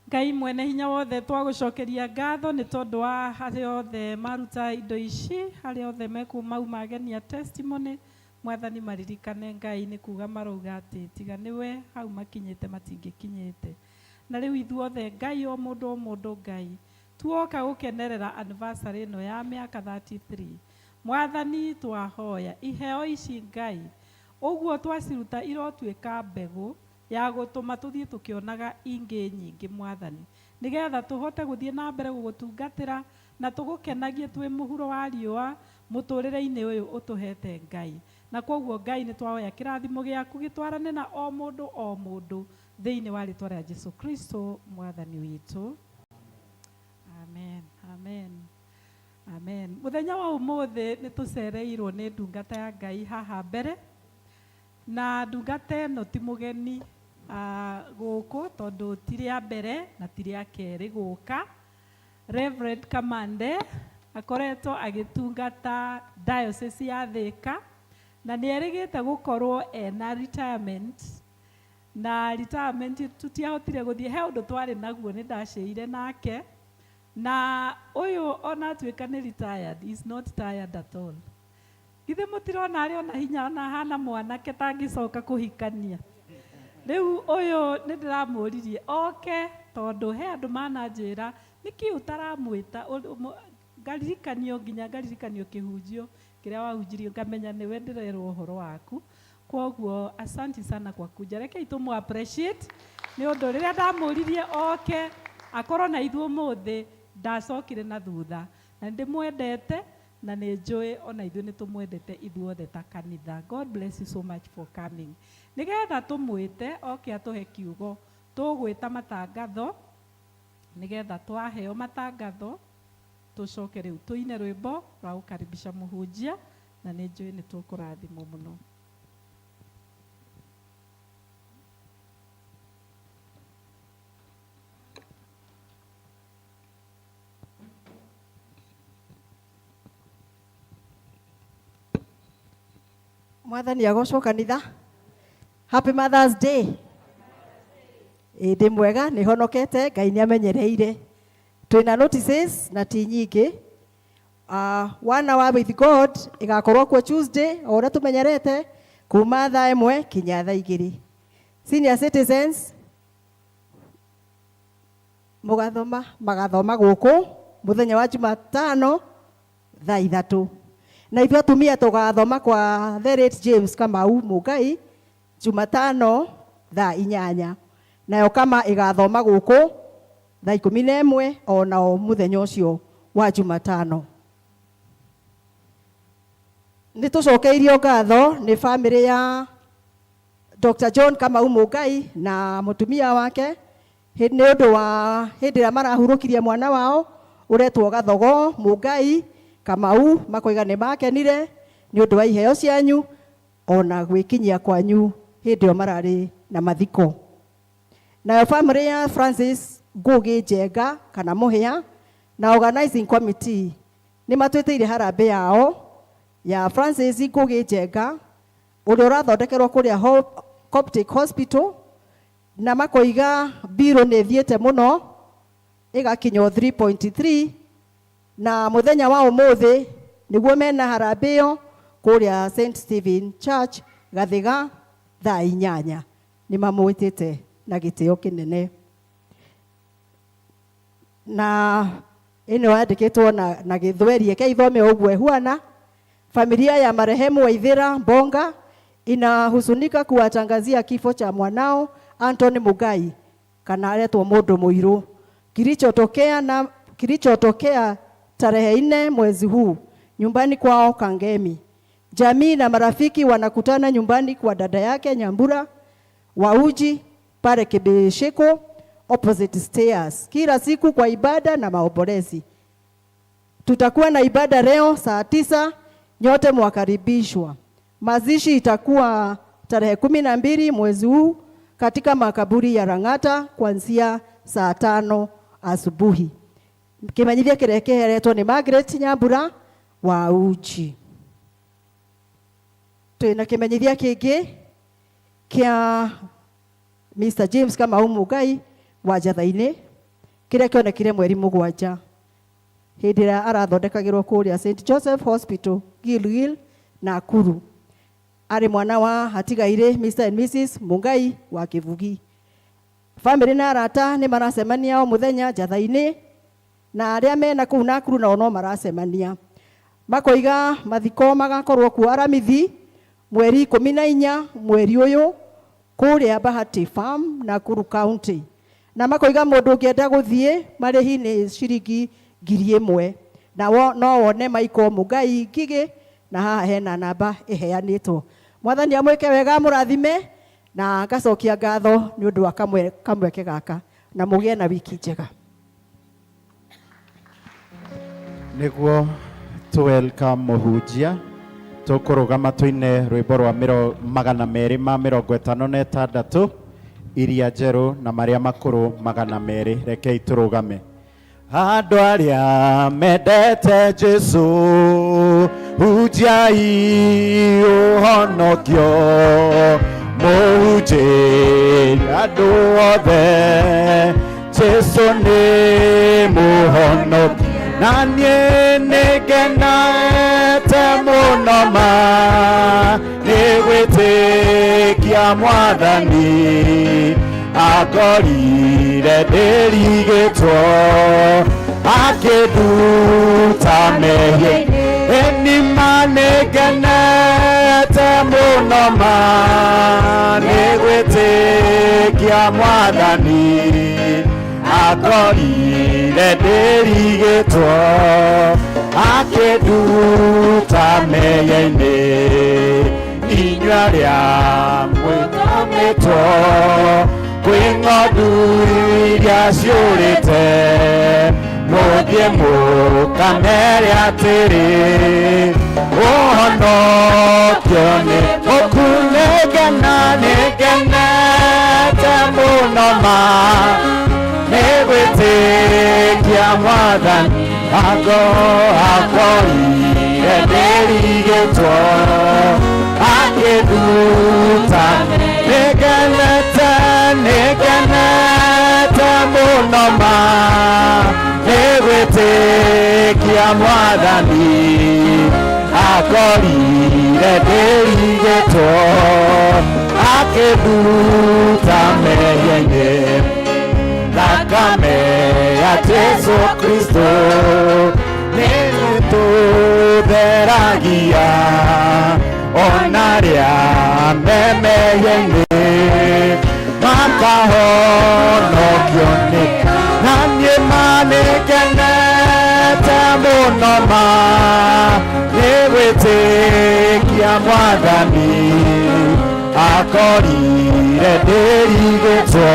Ngai mwene hinya wothe, twagũcokeria ngatho nĩ tondũ wa harĩa othe maruta indo ici, harĩa othe mekumauma agenia testimony. Mwathani maririkane, Ngai, nĩ kuga marauga atĩ tiga nĩwe hau makinyĩte matingĩkinyĩte. Na rĩu ithuothe, Ngai, o mũndũ o mũndũ, Ngai, tuoka gũkenerera anniversary ĩno ya mĩaka 33. Mwathani, twahoya iheo ici, Ngai, ũguo twaciruta irotuĩka mbegũ ya gũtũma tũthiĩ tũkĩonaga ingĩ nyingĩ, Mwathani, nĩgetha tũhote gũthiĩ na mbere gũgũtungatĩra na tũgũkenagie twĩ mũhuro wa riũa mũtũrĩre-inĩ ũyũ ũtũhete, Ngai. Na kwoguo, Ngai, nĩ twahoya kĩrathimo gĩaku gĩtwarane na o mũndũ o mũndũ thĩinĩ wa rĩtwa rĩa Jesu Kristo Mwathani witũ. Amen, amen, amen. Mũthenya wa ũmũthĩ nĩ tũcereirwo nĩ ndungata ya Ngai haha mbere, na ndungata ĩno ti mũgeni gũkũ, tondũ ti rĩa mbere na ti rĩa kerĩ gũka. Reverend Kamande akoretwo agĩtungata diocese ya Thika, na nĩ erĩgĩte gũkorwo ena retirement, na retirement tutiahotire gũthiĩ. He ũndũ twarĩ naguo nĩ ndacĩire nake, na ũyũ ona atuĩka nĩ retired, is not tired at all. Githĩ mũtirona arĩ ona hinya, ona hana mwanake tangĩcoka kũhikania? Rĩu ũyũ nĩ ndĩramũririe oke, tondũ he andũ mananjĩra nĩkĩ ũtaramwĩta. Ngaririkanio nginya ngaririkanio kĩhunjio kĩrĩa wahunjirie, ngamenya nĩwe ndĩrerwo ũhoro waku. Kwoguo asanti sana kwa kuja. Rekei tũmũ appreciate, nĩ ũndũ rĩrĩa ndamũririe oke akorwo na ithuĩ ũmũthĩ, ndacokire na thutha, na ndĩmwendete, na nĩ njũĩ ona ithuĩ nĩ tũmwendete ithuothe ta kanitha. God bless you so much for coming. Nĩgetha tũmwĩte oke atũhe kiugo, tũgwĩta matangatho, nĩgetha twaheo matangatho tũcoke rĩu tũine rwĩmbo rwa gũkaribisha mũhunjia. Na nĩ njũĩ nĩ tũkũrathimwo mũno. Mwathani agocwo kanitha. Happy Mother's Day. Ĩ ndĩ mwega, nĩ honokete, Ngai nĩ amenyereire. Twĩna notices na ti nyingĩ. One hour with God ĩgakorwo kuo Tuesday o ũrĩa tũmenyerete kuma thaa 1 kinya thaa 2. Senior citizens mũgathoma magathoma gũkũ mũthenya wa Jumatano thaa 3. Na ithuĩ atumia tũgathoma kwa the late James Kamau Mũngai Jumatano thaa 8. Nayo kama ĩgathoma gũkũ thaa 11 onao mũthenya ũcio wa Jumatano. Nĩ tũcokeirio ngatho nĩ famĩlĩ ya Dr. John Kamau Mũngai na mũtumia wake nĩ ũndũ wa hĩndĩ ĩrĩa marahurũkirie mwana wao ũretwo Gathogo Mũngai Kamau, makoiga nĩ makenire nĩ ũndũ wa iheo cianyu ona gwĩkinyia kwanyu hĩndĩ ĩyo mararĩ na mathiko. Nayo famĩlĩ ya Francis Ngugi Njenga kana Mũhĩa na organizing committee nĩ matwĩtĩire harambĩ yao ya Francis Ngugi Njenga ũrĩa ũrathondekerwo kũrĩa Coptic Hospital, na makoiga mbirũ nĩ ĩthiĩte mũno ĩgakinya 3.3, na mũthenya wa ũmũthĩ nĩguo mena harambĩ ĩyo kũrĩa St Stephen Church Gathiga thaa 8. Nĩ mamwĩtĩte na gĩtĩo kĩnene. Na ĩno yandĩkĩtwo na Gĩthweri, reke ithome ũguo ĩhuana. Familia ya marehemu Waithera Mbonga inahuzunika kuwatangazia kifo cha mwanao Anthony Mugai kana aretwo mũndũ mũirũ, kilichotokea tarehe 4 mwezi huu nyumbani kwao Kangemi. Jamii na marafiki wanakutana nyumbani kwa dada yake Nyambura Wauji pale Kibishiko opposite stairs kila siku kwa ibada na maombolezi. Tutakuwa na ibada leo saa 9, nyote mwakaribishwa. Mazishi itakuwa tarehe 12 mwezi huu katika makaburi ya Rang'ata kuanzia saa 5 asubuhi. Kimenyithia kĩrĩa kĩheretwo nĩ Margaret Nyambura wa Uji. Twĩna kĩmenyithia kĩngĩ kĩa Mr. James Kamau Mũngai wa Njatha-inĩ kĩrĩa kĩonekire mweri 7 hĩndĩ ĩrĩa arathondekagĩrwo kũrĩa St Joseph Hospital Gilgil Nakuru. Arĩ mwana wa hatigaire Mr. and Mrs. Mũngai wa Kĩbugi. Famĩlĩ na arata nĩ maracemania o mũthenya Njatha-inĩ, na arĩa mena kũu Nakuru nao no maracemania. Makoiga mathiko magakorwo kuo Aramithi mweri 14 mweri ũyũ kũrĩa Bahati Farm Nakuru County. Na makoiga mũndũ ũngĩenda gũthiĩ marĩhi nĩ ciringi 1000. Na no wone Michael Mũngai Ngigĩ, na haha hena namba ĩheanĩtwo. Mwathani amwĩke wega amũrathime, na ngacokia ngatho nĩ ũndũ wa kamweke gaka, na mũgĩe na wiki njega. Nĩguo tũ welcome mũhunjia, tũkũrũgama tũine rwĩmbo rwa 256 iria njerũ na marĩa makũrũ 200. Rekei tũrũgame. Andũ arĩa mendete Jesũ, hunjiai ũhonokio, mũhunjĩrie andũ othe, Jesũ nĩ mũhonokia. Na niĩ nĩngenete mũno ma nĩ gwĩtĩkia Mwathani, akorire ndĩrigĩtwo akĩnduta mehia-inĩ. Ĩni ma nĩngenete mũno ma nĩ gwĩtĩkia Mwathani, akorire ndĩrigĩtwo akĩnduta mehia-inĩ. Inyuĩ arĩa mwĩtũmĩtwo kwĩ ng'ondu iria ciũrĩte, Mũthiĩ mũkamere atĩrĩ, ũhonokio nĩ mũku. Nĩngena, nĩngenete mũno ma nĩ gwĩtĩkia Mwathani, ago akorire ndĩrigĩtwo akĩnduta. Nĩngenete, nĩngenete mũno ma nĩ gwĩtĩkia Mwathani, akorire ndĩrigĩtwo akĩnduta mehia-inĩ. Thakame ya Jesu Kristo nĩtũtheragia ona arĩa me mehia-inĩ makahonokio nĩ. Na niĩ ma nĩngenete mũno ma nĩ gwĩtĩkia Mwathani, akorire ndĩrigĩtwo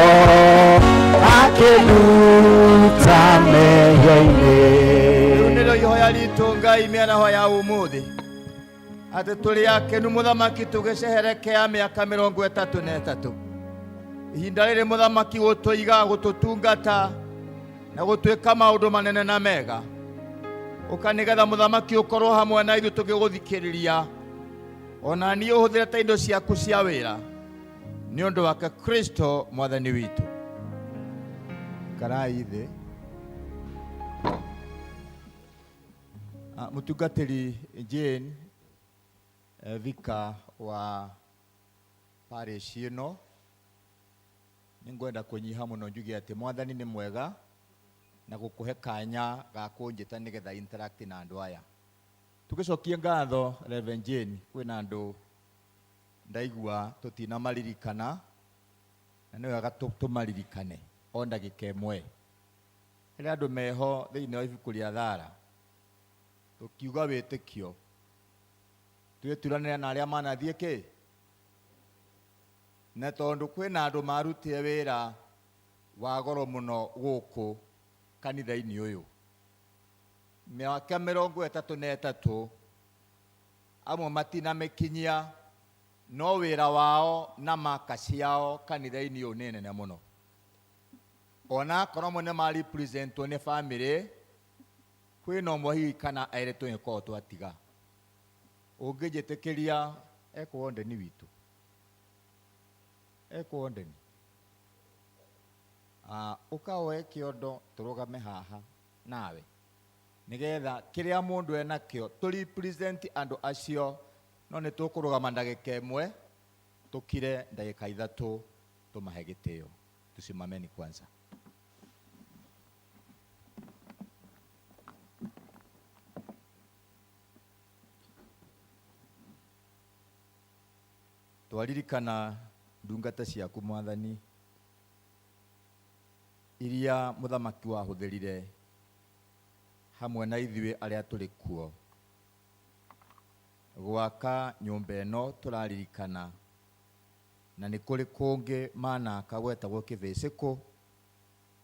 akĩnduta mehia-inĩ. Rĩu nĩrĩo ihoya ritũ Ngai mĩaraho ya ũmũthĩ, atĩ tũrĩ akenu mũthamaki tũgĩceherekea mĩaka 33, ihinda rĩrĩ mũthamaki gũtũiga, gũtũtungata na gũtwĩka maũndũ manene na mega. Ũka nĩgetha mũthamaki ũkorwo hamwe na ithuĩ tũgĩgũthikĩrĩria, ona niĩ ũhũthĩre ta indo ciaku cia wĩra nĩ ũndũ wake Kristo Mwathani witũ. Karai thĩ. Mũtungatĩri Jane, vika wa parish ĩno, nĩngwenda kũnyiha mũno njuge atĩ Mwathani nĩ mwega na gũkũhe kanya ga kũnjĩta nĩgetha interact na andũ aya. Tũgĩcokie ngatho Reverend Jane, kwĩna andũ ndaigua tũtinamaririkana na nĩ wega tũmaririkane o ndagĩka ĩmwe. Harĩ andũ meho thĩinĩ wa ibuku rĩa Thara, tũkiuga wĩtĩkio twĩturanĩre na arĩa manathiĩ kĩ, na tondũ kwĩna andũ marutire wĩra wa goro mũno gũkũ kanitha-inĩ ũyũ mĩaka 33, amwe matinamĩkinyia, no wĩra wao na maka ciao kanitha-inĩ ũyũ nĩ nene mũno. Ona akorwo amwe nĩ marepresentwo nĩ bamĩrĩ, kwĩna ũmwe hihi kana erĩ tũngĩkorwo twatiga. Ũngĩnjĩtĩkĩria ekwo ndeni witũ, ekwo ndeni, ũka woe kĩondo tũrũgame haha nawe nĩgetha kĩrĩa mũndũ enakĩo tũ represent andũ acio, no nĩ tũkũrũgama ndagĩka ĩmwe tũkire ndagĩka 3 tũmahe gĩtĩo. Tusimameni kwanza. Twaririkana ndungata ciaku Mwathani iria mũthamaki wahũthĩrire hamwe na ithuĩ arĩa tũrĩ kuo gwaka nyũmba ĩno tũraririkana, na nĩ kũrĩ kũngĩ manaka gwetagwo kĩbĩcĩkũ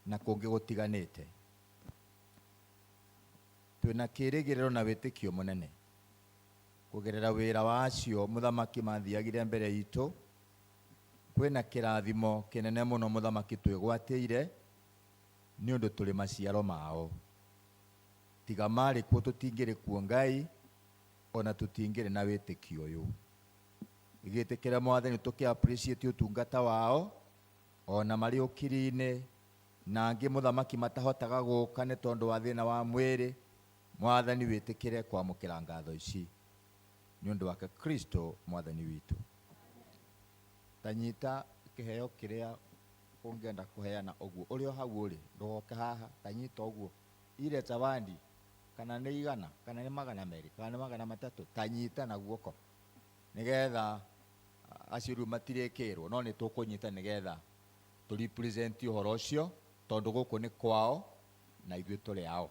na kũngĩ gũtiganĩte. Twĩna kĩrĩgĩrĩro na wĩtĩkio mũnene kũgerera wĩra wa acio mũthamaki mathiagire mbere itũ. Kwĩna kĩrathimo kĩnene mũno mũthamaki twĩgwatĩire nĩ ũndũ tũrĩ maciaro mao. Tiga marĩ kuo tũtingĩrĩ kuo Ngai, ona tũtingĩrĩ na wĩtĩkio ũyũ. Gĩtĩkĩre Mwathani tũkĩ appreciate ũtungata wao ona marĩ ũkiri-inĩ, na angĩ mũthamaki matahotaga gũka nĩ tondũ wa thĩna wa mwĩrĩ. Mwathani wĩtĩkĩre kwamũkĩra ngatho ici nĩ ũndũ wake Kristo Mwathani witũ. Tanyita kĩheo kĩrĩa ũngĩenda kũheana ũguo ũrĩ o hau ũrĩ, ndũgoke haha, tanyita ũguo ile zawadi, kana nĩ 100, kana nĩ 200, kana nĩ 300, tanyita na guoko nĩgetha acio rĩu matirĩkĩrwo, no nĩ tũkũnyita nĩgetha tũ represent ũhoro ũcio, tondũ gũkũ nĩ kwao na ithuĩ tũrĩ ao.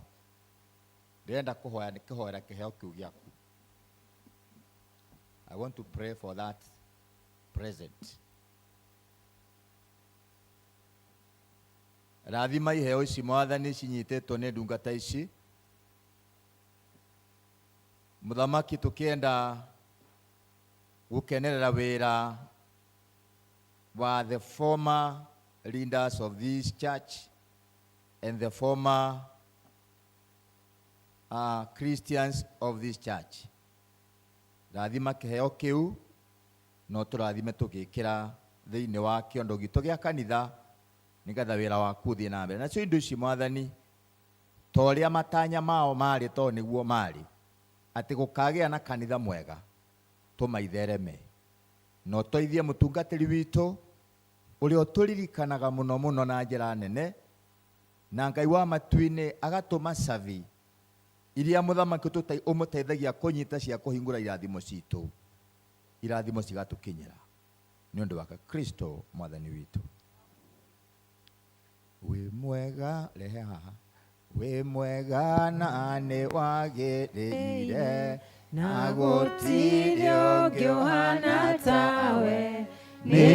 Ndĩrenda kũhoya nĩ kĩhoera kĩheo kĩu gĩaku. I want to pray for that present. Rathima iheo ici Mwathani cinyitĩtwo nĩ ndungata ici. Mũthamaki, tũkĩenda gũkenerera wĩra wa the former leaders of this church and the former Christians of this church. Rathima kĩheo kĩu no tũrathime tũgĩkĩra thĩinĩ wa kĩondo gitũ gĩa kanitha nĩgetha wĩra waku ũthiĩ na mbere. Nacio indo ici Mwathani, ta ũrĩa matanya mao marĩ, to nĩguo marĩ atĩ gũkagĩa na kanitha mwega, tũmaithereme na ũteithie mũtungatĩri witũ ũrĩa ũtũririkanaga mũno mũno na njĩra nene, na Ngai wa matu-inĩ agatũma cabi iria mũthamaki ũmũteithagia kũnyita cia kũhingũra irathimo citũ, irathimo cigatũkinyĩra nĩ ũndũ wake Kristo Mwathani witũ. Wĩ mwega, rehe haha. Wĩ mwega na nĩ wagĩrĩire, na gũtirĩ ũngĩ ũhana tawe. Nĩ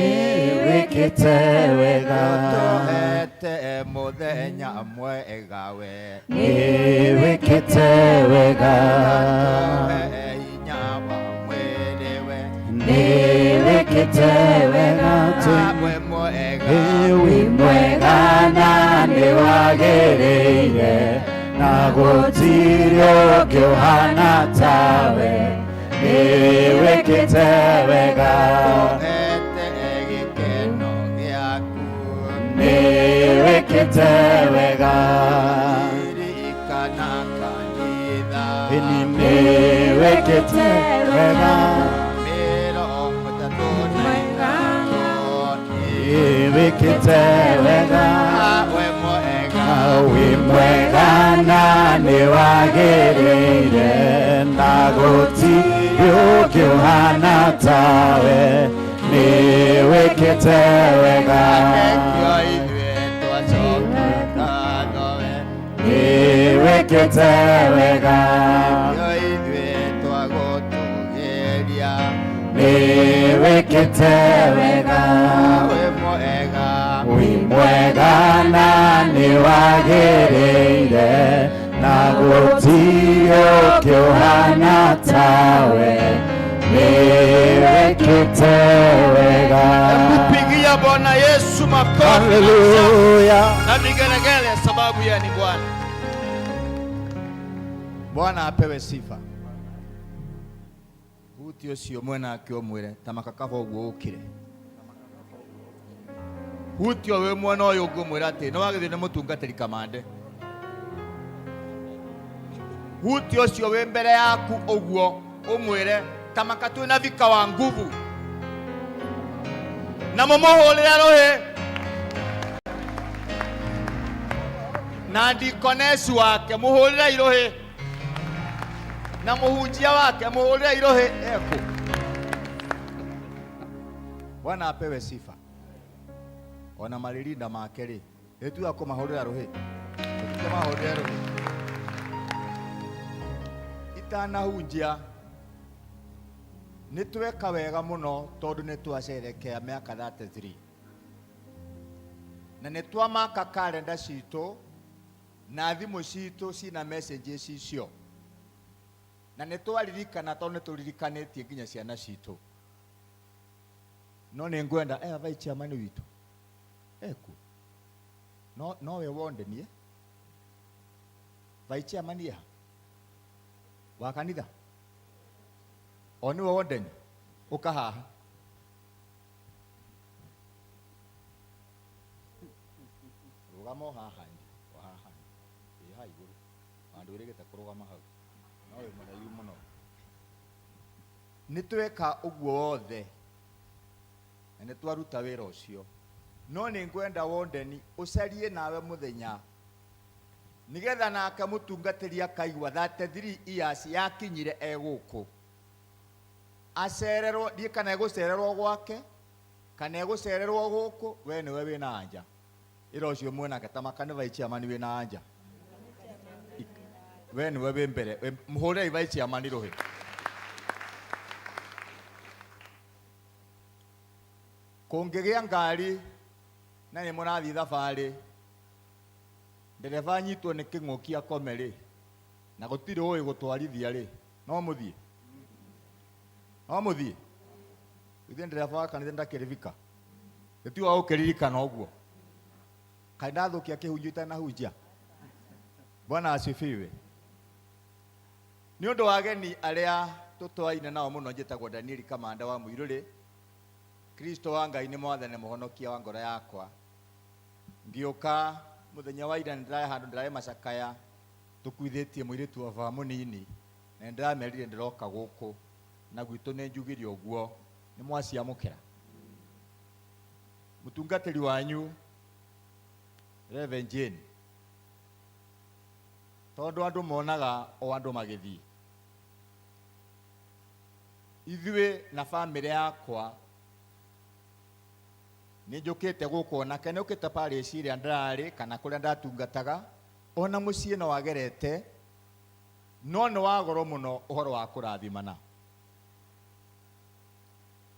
wĩkĩte wega. Ũtũhete mũthenya mwega we. Nĩ wĩkĩte wega. Ũtũhe hinya wa mwĩrĩ we. Nĩ wĩkĩte wega. Wĩ mwega. Wĩ mwega na nĩ wagĩrĩire, na gũtirĩ ũngĩ ũhana tawe. Nĩ wĩkĩte wega. Ũtũhete gĩkeno gĩaku. Nĩ wĩkĩte wega. Ririkana kanitha. Nĩ wĩkĩte wega. 33. Nĩ wĩkĩte wega. Wĩ mwega. Wĩ mwega na nĩ wagĩrĩire, na gũtirĩ ũngĩ ũhana tawe. Nĩ wĩkĩte wega. Nĩkĩo ithuĩ twacokia ngatho we. Nĩ wĩkĩte wega. Nĩkĩo ithuĩ twagũtũgĩria. Nĩ wĩkĩte wega. Wĩ mwega. Wĩ mwega na nĩ wagĩrĩire, na gũtirĩ ũngĩ ũhana tawe. Nĩ wĩkĩte wega. Pigia Bwana Yesu makofi Haleluya. na vigelegele, sababu yeye ni Bwana. Bwana apewe sifa. Huti ũcio mwena ake ũmwĩre ta makakaba ũguo ũkire. Huti o wĩ mwena ũyũ ũngĩ ũmwĩre atĩ nĩ wagĩrĩirwo nĩ mũtungatĩri kamande. Huti ũcio wĩ mbere yaku ũguo ũmwĩre ta maka twĩna vika wa nguvu, na mũmũhũrĩre rũhĩ na dikonesi wake mũhũrĩre irũhĩ na mũhunjia wake mũhũrĩre irũhĩ ekũ. Bwana apewe sifa. Ona maririnda make rĩ, ĩtuga kũmahũrĩra rũhĩ, tũkĩmahũrĩre rũhĩ. Itanahunjia nĩ tweka wega mũno tondũ nĩ twacerekea mĩaka 33 na nĩ twamaka kalenda citũ na thimũ citũ cina messages icio, na nĩ twaririkana tondũ nĩ tũririkanĩtie nginya ciana citũ. No nĩ ngwenda vice chairman witũ eku no nowe wondenie vice chairman ya wa kanitha o nĩwe wondeni ũka haha. Rũgama o haha nĩ o haha ĩ haha igũrũ handũ wĩrĩgĩte kũrũgama hau no wĩ mũraihu mũno. Nĩ tweka ũguo wothe na nĩ twaruta wĩra ũcio, no nĩ ngwenda wondeni ũcarie nawe mũthenya nĩgetha nake mũtungatĩri akaigua 33 years yakinyire e gũkũ acererwo, ndiĩ kana egũcererwo gwake kana egũcererwo gũkũ. We nĩwe wĩna anja ĩra ũcio mwenake ta maka nĩ vice chairman wĩna anja, we nĩwe wĩ mbere, mũhũrĩrei vice chairman rũhĩ. Kũngĩgĩa ngari na nĩ mũrathiĩ thabarĩ Ndereba anyitwo nĩ kĩng'ũki akome rĩ, na gũtirĩ ũĩ gũtwarithia rĩ, no mũthiĩ? No mũthiĩ? Ithuĩ ndereba wa kanitha ndakĩrĩ vika. Gĩtigo wa gũkĩririkana ũguo. Kaĩ ndathũkia kĩhunjio itanahunjia? Bwana asifiwe. Nĩ ũndũ wa ageni arĩa tũtwaine nao mũno, njĩtagwo Danieli Kamanda wa Mũirũrĩ. Kristo wa Ngai nĩ mwathani mũhonokia wa ngoro yakwa. Ngĩũka mũthenya wa ira nĩndĩrarĩ handũ ndĩrarĩ macakaya tũkuithĩtie mũirĩtu wa baba mũnini, na nĩndĩramerire ndĩroka gũkũ, na gwitũ nĩ njugire ũguo, nĩ mwaciamũkĩra. Mũtungatĩri wanyu Reverend Jane, tondũ andũ monaga o andũ magĩthiĩ, ithuĩ na bamĩrĩ yakwa nĩ njũkĩte gũkũ, onake nĩ ũkĩte parish ĩrĩa ndĩrarĩ kana kũrĩa ndatungataga, ona mũciĩ no agerete, no nĩ wa goro mũno ũhoro wa kũrathimana.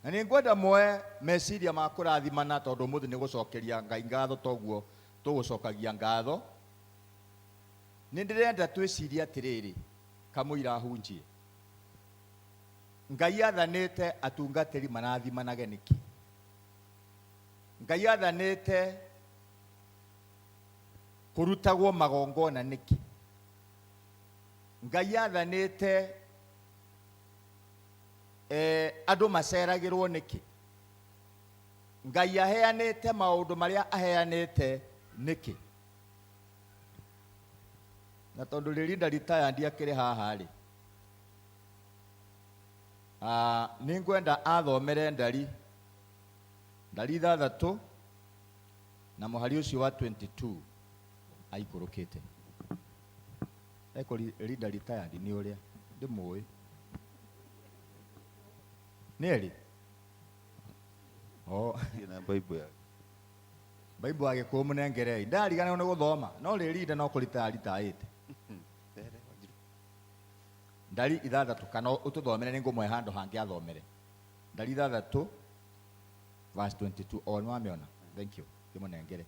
Na nĩ ngwenda muoe meciria ma kũrathimana, tondũ ũmũthĩ nĩ gũcokeria Ngai ngatho toguo tũgũcokagia ngatho. Nĩ ndĩrenda twĩcirie atĩrĩrĩ, kamũira hunjie. Ngai athanĩte atungatĩri marathimanage nĩkĩ? Ngai athanĩte kũrutagwo magongona nĩkĩ? Ngai athanĩte andũ maceragĩrwo nĩkĩ? Ngai aheanĩte maũndũ marĩa aheanĩte nĩkĩ? Na tondũ rĩrinda ritaya ndiakĩrĩ haha rĩ, nĩ ngwenda athomere ndari 6 na mũhari ũcio wa 22 aikũrũkĩte. Eko rinda retired nĩ ũrĩa ndĩmũĩ. Nĩ erĩ? Oh. Na Bible ya. Bible ya Gĩkũyũ mũnengerei. Ndariganĩrwo nĩ gũthoma, no rĩrinda no kũritaya ritaĩte. Ndari 6 kana ũtũthomere nĩ ngũmũhe handũ hangĩ athomere. Ndari 6 verse 22. O nĩ wamĩona? Thank you. Kĩmũnengere.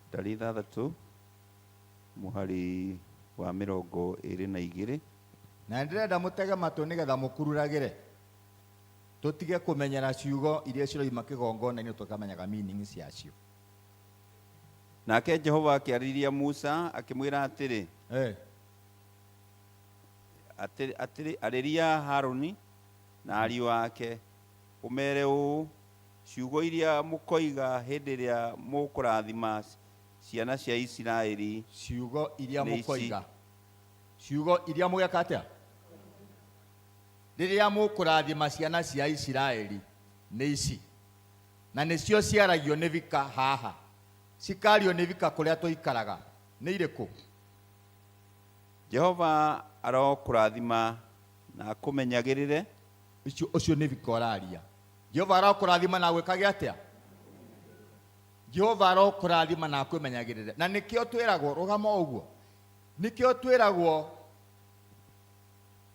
Ndari 6 mũhari wa 22. Na ndĩrenda mũtege matũ nĩgetha mũkururagĩre. Tũtige kũmenyera ciugo iria ciroima kĩgongona-inĩ tũkamenyaga meaning ciacio. Nake Jehova akĩarĩria Musa akĩmwĩra atĩrĩ, Atĩrĩ, arĩria Harũni na ariũ ake, ũmeere ũũ, ciugo iria mũkoiga hĩndĩ ĩrĩa mũkũrathima ciana cia Isiraeli. Ciugo iria nĩ ici. mũkoiga. Ciugo iria mũgeka atĩa? Rĩrĩa mũkũrathima ciana cia Isiraeli nĩ ici. Na nĩcio ciaragio nĩ vika haha. Cikario nĩ vika kũrĩa tũikaraga. Nĩ irĩkũ? Jehova arokũrathima na akũmenyagĩrĩre. Ũcio nĩ vika ũraria. Jehova arokũrathima na agwĩkage atĩa? Jehova arokũrathima na akũmenyagĩrĩre. Na nĩkĩo twĩragwo, rũgama ũguo. Nĩkĩo twĩragwo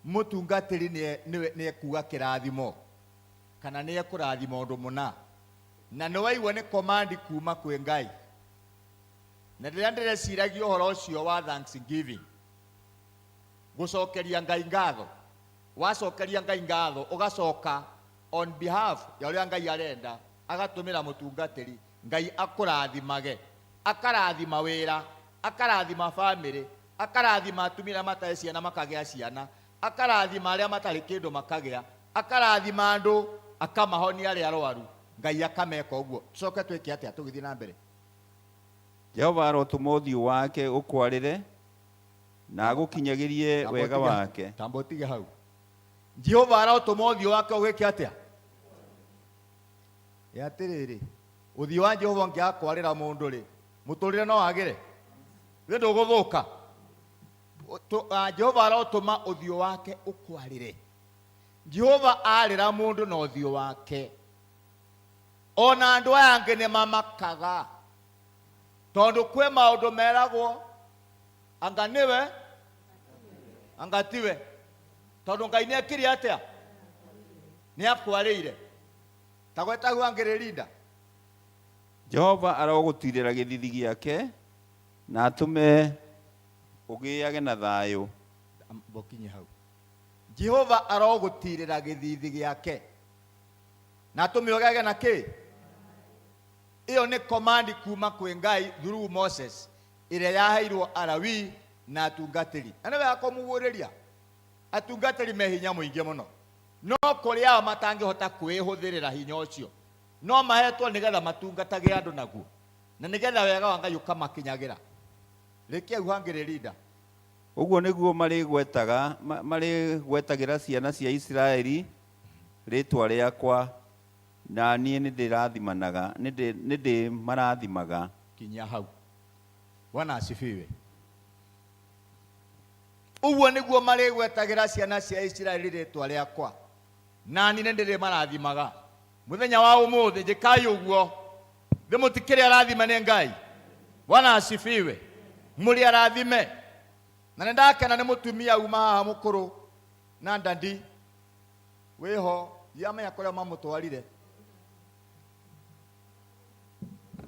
mũtungatĩri nĩ ekuga kĩrathimo kana nĩ ekũrathima ũndũ mũna. Na nĩ waigua nĩ command kuma kwĩ Ngai. Na rĩrĩa ndĩreciragia ũhoro ũcio wa thanksgiving, gũcokeria Ngai ngatho, wacokeria Ngai ngatho ũgacoka on behalf ya ũrĩa Ngai arenda, agatũmĩra mũtungatĩri, Ngai akũrathimage, akarathima wĩra, akarathima family, akarathima atumia arĩa matarĩ ciana makagĩa ciana, akarathima arĩa matarĩ kĩndũ makagĩa, akarathima andũ, akamahonia arĩa arwaru. Ngai akameka ũguo. Tũcoke twĩke atĩa tũgĩthiĩ na mbere? Jehova arotũma ũthiũ wake ũkwarĩre na agũkinyagĩrie wega wake. Tamba ũtige hau. Jehova arotũma ũthiũ wake ũgĩke atĩa? Ĩ atĩrĩrĩ, ũthiũ wa Jehova ũngĩaga kwarĩra mũndũ rĩ, mũtũrĩre no wagĩre? Nĩ ndũgũthũka. Jehova arotũma ũthiũ wake ũkwarĩre. Jehova arĩra mũndũ na ũthiũ wake. Ona andũ aya angĩ nĩ mamakaga. Tondũ kwĩ maũndũ meragwo anga nĩwe anga tiwe. Tondũ Ngai nĩ ekire atĩa? Nĩ akwarĩire. Ta gwetagwo angĩrĩrinda. Jehova arogũtiirĩra gĩthiithi gĩake na atũme ũgĩage na thayũ. Mbokinye hau. Jehova arogũtiirĩra gĩthiithi gĩake na atũme ũgĩage na kĩ. Ĩyo nĩ command kuma kwĩ Ngai through Moses ĩrĩa yaheirwo Alawii na atungatĩri. Na nĩ wega kũmugũrĩria, atungatĩri me hinya mũingĩ mũno, no kũrĩ ao matangĩhota kwĩhũthĩrĩra hinya ũcio, no mahetwo nĩgetha matungatage andũ naguo na nĩgetha wega wa Ngai ũkamakinyagĩra. Rĩkia hangĩrĩ. Ũguo nĩguo marĩgwetaga marĩgwetagĩra ciana cia Isiraeli rĩĩtwa rĩakwa, na niĩ nĩndĩrathimanaga nĩndĩmarathimaga. Kinya hau. Bwana asifiwe. Ũguo nĩguo marĩgwetagĩra ciana cia Isiraeli rĩĩtwa rĩakwa, na niĩ nĩndĩrĩmarathimaga. Mũthenya wa ũmũthĩ njĩkai ũguo, thĩ mũtikĩrĩ arathime nĩ Ngai. Bwana asifiwe. Mũrĩ arathime. Na nĩ ndakena nĩ mũtumia uma haha mũkũrũ na ndandi wĩho, ndiamenya kũrĩa mamũtwarire.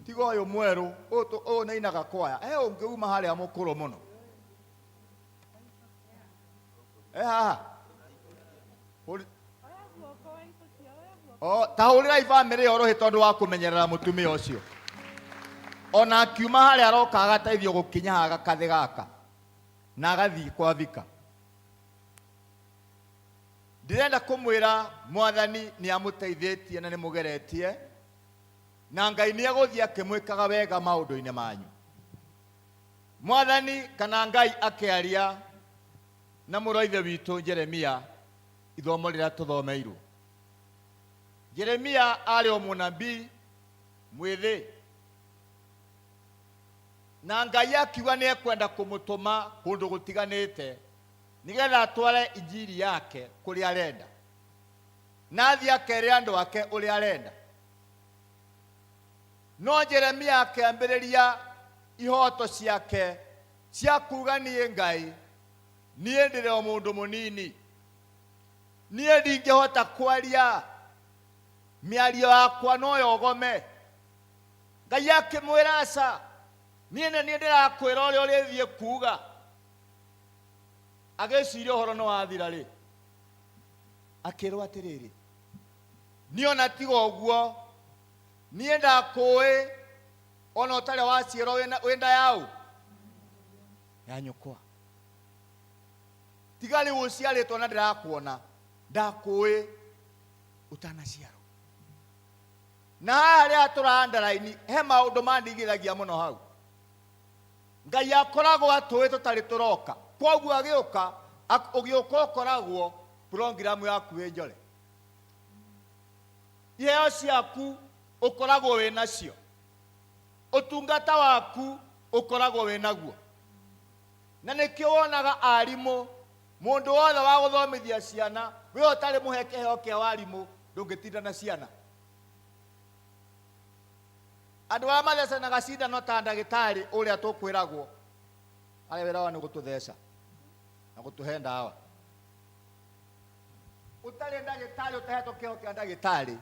Tiga ũyũ mwerũ, ũyũ nĩainaga kwaya. He ũngĩ uma harĩa mũkũrũ mũno. E haha. O, ta hũrĩrai bamĩrĩ ĩyo rũhĩ tondũ wa kũmenyerera mũtumia ũcio. Ona akiuma harĩa aroka agateithio gũkinya haha gakathĩ gaka na agathiĩ kwa Thika. Ndĩrenda kũmwĩra Mwathani nĩ amũteithĩtie na nĩ mũgeretie, na Ngai nĩ egũthiĩ akĩmwĩkaga wega maũndũ-inĩ manyu. Mwathani kana Ngai akĩaria na mũrũ wa ithe witũ Jeremia ithomo rĩrĩa tũthomeirwo. Jeremia arĩ o mũnabii mwĩthĩ, na Ngai akiuga nĩ ekwenda kũmũtũma kũndũ gũtiganĩte nĩgetha atware injiri yake kũrĩa arenda, na athiĩ akere andũ ake ũrĩa arenda. No Jeremia akĩambĩrĩria ihoto ciake cia kuga niĩ Ngai, niĩ ndĩrĩ o mũndũ mũnini, niĩ ndingĩhota kwaria, mĩario yakwa no yogome. Ngai akĩmwĩra aca, niĩ nĩ niĩ ndĩrakwĩra ũrĩa ũrĩthiĩ kuga. Agĩciria ũhoro nĩ wathira rĩ, akĩrwo atĩrĩrĩ, niĩ ona tiga ũguo, niĩ ndakũĩ ona ũtarĩ waciarwo wĩ nda yaũ ya nyũkwa. Tiga rĩu ũciarĩtwo na ndĩrakuona, ndakũĩ ũtanaciarwo. Na haha rĩrĩa tũra underline, he maũndũ mandigithagia mũno hau. Ngai akoragwo atũĩ tũtarĩ tũroka, kwoguo agĩũka, ũgĩũka ũkoragwo program yaku ĩ njore, iheo ciaku ũkoragwo wĩ nacio, ũtungata waku ũkoragwo wĩ naguo. Na nĩkĩo wonaga arimũ, mũndũ wothe wa gũthomithia ciana, we ũtarĩ mũhe kĩheo kĩa warimũ, ndũngĩtinda na ciana. Andũ arĩa mathecanaga cindano ta ndagĩtarĩ ũrĩa tũkwĩragwo, arĩa wĩra wao nĩ gũtũtheca na gũtũhe ndawa. Ũtarĩ ndagĩtarĩ, ũtahetwo kĩheo kĩa ndagĩtarĩ,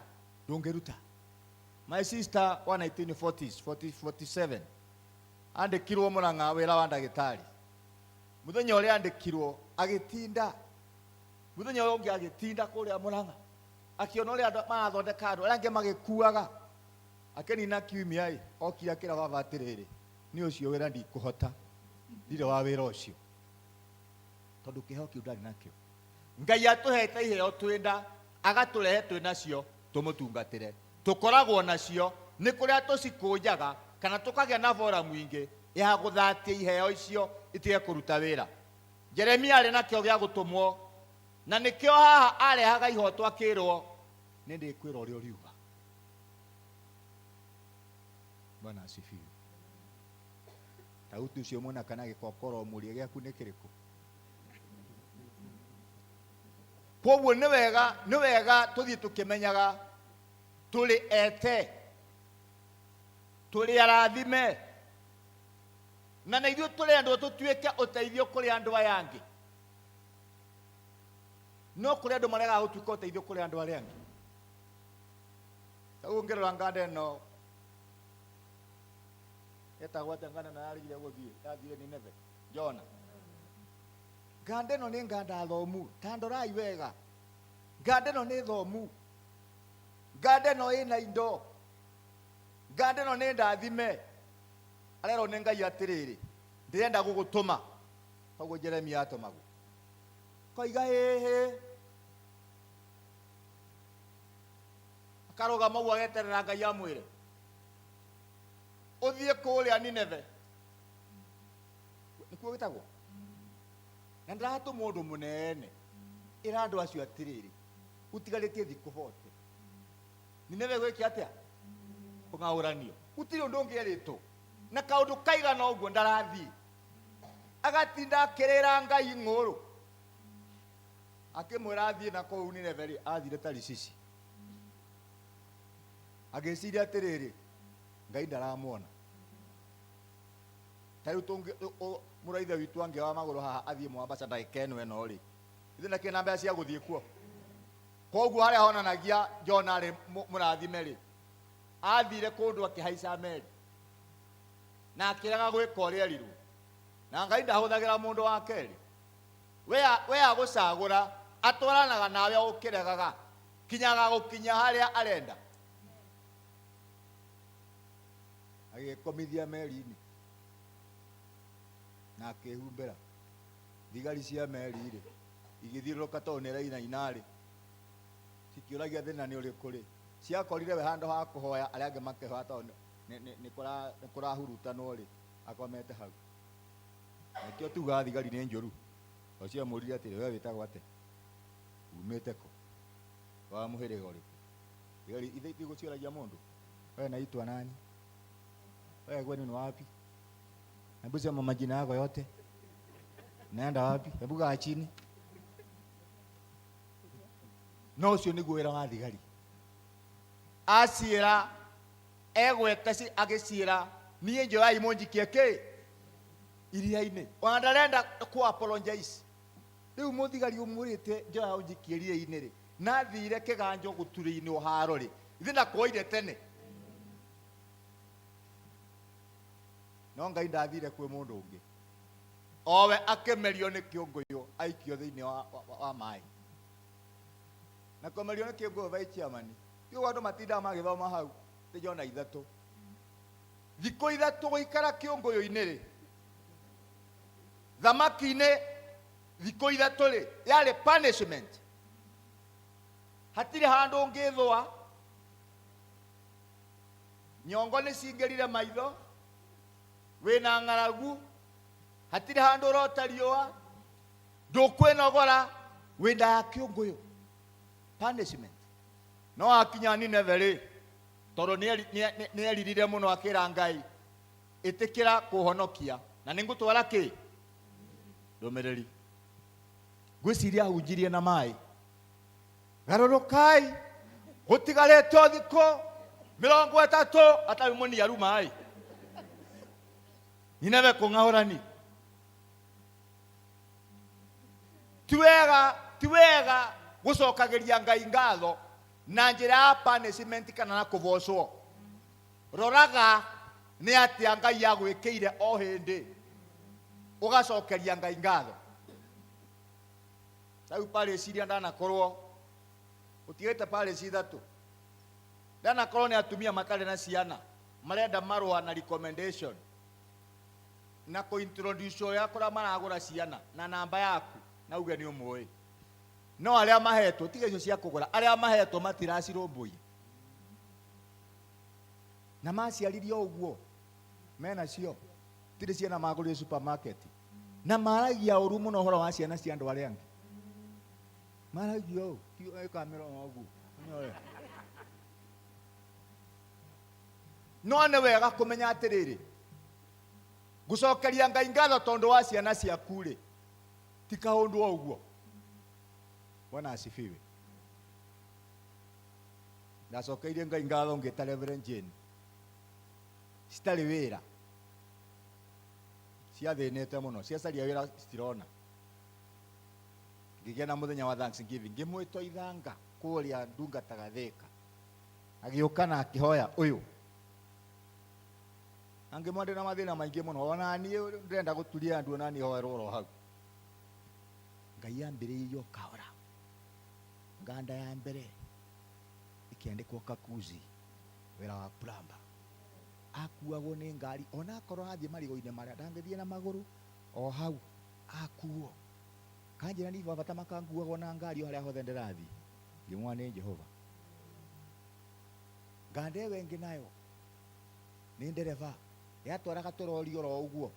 ndũngĩruta. My sister wa 1940s, 47, andĩkirwo Mũrang'a wĩra wa ndagĩtarĩ. Mũthenya ũrĩa andĩkirwo agĩtinda, mũthenya ũrĩa ũngĩ agĩtinda kũrĩa Mũrang'a, akĩona ũrĩa andũ marathondeka andũ arĩa angĩ magĩkuaga. Akĩnina kiumia ĩ, okire akĩra baba atĩrĩrĩ, niĩ ũcio wĩra ndikũhota, ndirĩ wa wĩra ũcio, tondũ kĩheo kĩu ndarĩ nakĩo. Ngai atũhete iheo twĩnda, agatũrehe twĩ nacio tũmũtungatĩre. Tũkoragwo nacio nĩ kũrĩa tũcikũnjaga kana tũkagĩa na foramu ingĩ ya gũthatia iheo icio itige kũruta wĩra. Jeremia arĩ nakĩo gĩa gũtũmwo, na nĩkĩo haha arehaga ihoto akĩrwo nĩ ndĩkwĩra ũrĩa ũriuga. Bwana asifiwe. Tauti ũcio mwena kana gĩkokoro mũrie gĩaku nĩ kĩrĩkũ? Kwoguo nĩ wega tũthiĩ tũkĩmenyaga tũrĩ ete, tũrĩ arathime, na nĩ ithuĩ tũrendwo tũtuĩke ũteithio kũrĩ andũ aya angĩ. No kũrĩ andũ maregaga gũtuĩka ũteithio kũrĩ andũ arĩa angĩ. Ta ũguo ngĩrora nganda ĩno Etagwo atĩa nganda na yaregire gũthiĩ yathire Nineve? Jona. Nganda ĩno nĩ nganda thomu, ta ndorai wega. Nganda ĩno nĩ thomu, nganda ĩno ĩna indo, nganda ĩno nĩ ndathime. Arerwo nĩ Ngai atĩrĩrĩ, ndĩrenda gũgũtũma. Koguo Jeremia atũmagwo koiga ĩhĩ, akarũgama ũguo ageterera Ngai amwĩre ũthiĩ kũrĩa Nineve, nĩkuo gĩtagwo, na ndĩratũma ũndũ mũnene. Ĩra andũ acio atĩrĩrĩ, ũtigarĩtie thikũ bote Nineve gwĩke atĩa? Kũng'aũranio. Gũtirĩ ũndũ ũngĩ erĩtwo na kaũndũ kaigana ũguo ndarathiĩ, agatinda akĩrĩra Ngai ng'ũrũ akĩmwĩra athiĩ na kũu Nineve rĩ, athire Tarishishi agĩciria atĩrĩrĩ, Ngai ndaramuona. Ta rĩu mũrũ wa ithe witũ angĩoya magũrũ haha athiĩ Mombasa ndagĩka ĩno ĩno rĩ, ithuĩ nakĩrĩ na mbeca cia gũthiĩ kuo. Koguo harĩa honanagia Jona arĩ mũrathime rĩ, athire kũndũ akĩhaica meri na akĩrega gwĩka ũrĩa erirwo. Na Ngai ndahũthagĩra mũndũ wa kerĩ. We agũcagũra atwaranaga nawe ũkĩregaga kinya agagũkinyia harĩa arenda. Agĩkomithia meri-inĩ na akĩhumbĩra. Thigari cia meri rĩ igĩthiũrũrũka tondũ nĩ ĩrainaina rĩ, cikĩũragia thĩna nĩ ũrĩkũ rĩ, ciakorire we handũ ha kũhoya arĩa angĩ makĩhoya tondũ nĩ kũrahurutanwo rĩ, akomete hau. Nĩkĩo tugaga thigari nĩ njũru. Tondũ ciamũririe atĩrĩ, we wĩtagwo atĩa? Umĩte kũ? Wa mũhĩrĩga ũrĩkũ? Thigari ithe itigũciũragia mũndũ. We naitwa nani? Wewe kwenu ni wapi? Hebu sema majina yako yote. Naenda wapi? Hebu kaa chini. No ũcio nĩguo wĩra wa thigari. Aciĩra egweta agĩciĩra niĩ njoyai mũnjikie kĩ iria-inĩ. Ona ndarenda kũ apologize. Rĩu mũthigari ũmwĩrĩte njoya ũnjikie iria-inĩ rĩ, na athire kĩganjo gũturĩ-inĩ haro rĩ, ithe ndakoire tene. No Ngai ndathire kwĩ mũndũ ũngĩ. Owe akĩmerio nĩ kĩũngũyũ aikio thĩinĩ wa maĩ. Na kũmerio nĩ kĩũngũyũ vai chairman. Ti ũguo andũ matindaga magĩthoma hau, nĩ Jona ithatũ. Thikũ ithatũ gũikara kĩũngũyũ-inĩ rĩ, thamaki-inĩ thikũ ithatũ rĩ, yarĩ punishment. Hatirĩ handũ ũngĩthũa. Nyongo nĩ cingĩrire maitho, wĩna ng'aragu, hatirĩ handũ ũrota riũa, ndũkwĩnogora, wĩ nda ya kĩũngũyũ. Punishment. No akinya Nineve rĩ, tondũ nĩeririre mũno akĩra Ngai, ĩtĩkĩra kũhonokia na nĩngũtwara kĩ? Ndũmĩrĩri. Ngwĩciria ahunjirie na maĩ. Garũrũkai, gũtigarĩte o thikũ 30 atarĩ mũniaru maĩ. Nineve kũng'aũrani. Ti wega, ti wega gũcokagĩria Ngai ngatho na njĩra ya punishment kana na kũbocwo. Roraga nĩ atĩa Ngai agwĩkĩire o hĩndĩ, ũgacokeria Ngai ngatho. Rĩu parish iria ndanakorwo, ũtigĩte parish ithatũ, ndanakorwo nĩ atumia matarĩ na ciana, marenda marũa na recommendation na kũ-introduce ũrĩa kũrĩa maragũra ciana na namba yaku na uge nĩ ũmũĩ. No arĩa mahetwo, tiga icio cia kũgũra, arĩa mahetwo matiracirũmbũiya. Na maciarire ũguo menacio, tirĩ ciana magũrire supermarket. Na maragia ũru mũno ũhoro wa ciana cia andũ arĩa angĩ. Maragia ũũ, ti ĩka mĩromo ũguo. No nĩ wega kũmenya atĩrĩrĩ, gũcokeria Ngai ngatho tondũ wa ciana ciaku rĩ, ti kaũndũ o ũguo. Bwana asifiwe. Ndacokeirie Ngai ngatho ngĩta Reverend Jane. Citarĩ wĩra. Ciathĩnĩte mũno, ciacaria wĩra citirona. Ngĩgĩa na mũthenya wa Thanksgiving, ngĩmwĩta ithanga kũrĩa ndungataga Thĩka. Agĩũka na akĩhoya ũyũ. Angĩmwa ndĩna mathĩna maingĩ mũno ona niĩ ndĩrenda gũturia andũ ona niĩ hoerwo oro hau. Ngai ambĩrĩirie o kahora. Nganda ya mbere ĩkĩandĩkwo Kakuzi, wĩra wa plumber. Akuagwo nĩ ngari ona akorwo athiĩ marigũ-inĩ marĩa ndangĩthiĩ na magũrũ o hau akuo. Kanjĩra ni baba ta makanguagwo na ngari o harĩa hothe ndĩrathiĩ. Ngĩmwona nĩ Jehova. Nganda ĩyo ĩngĩ nayo nĩ ndereba yatwaraga tũrori oro ũguo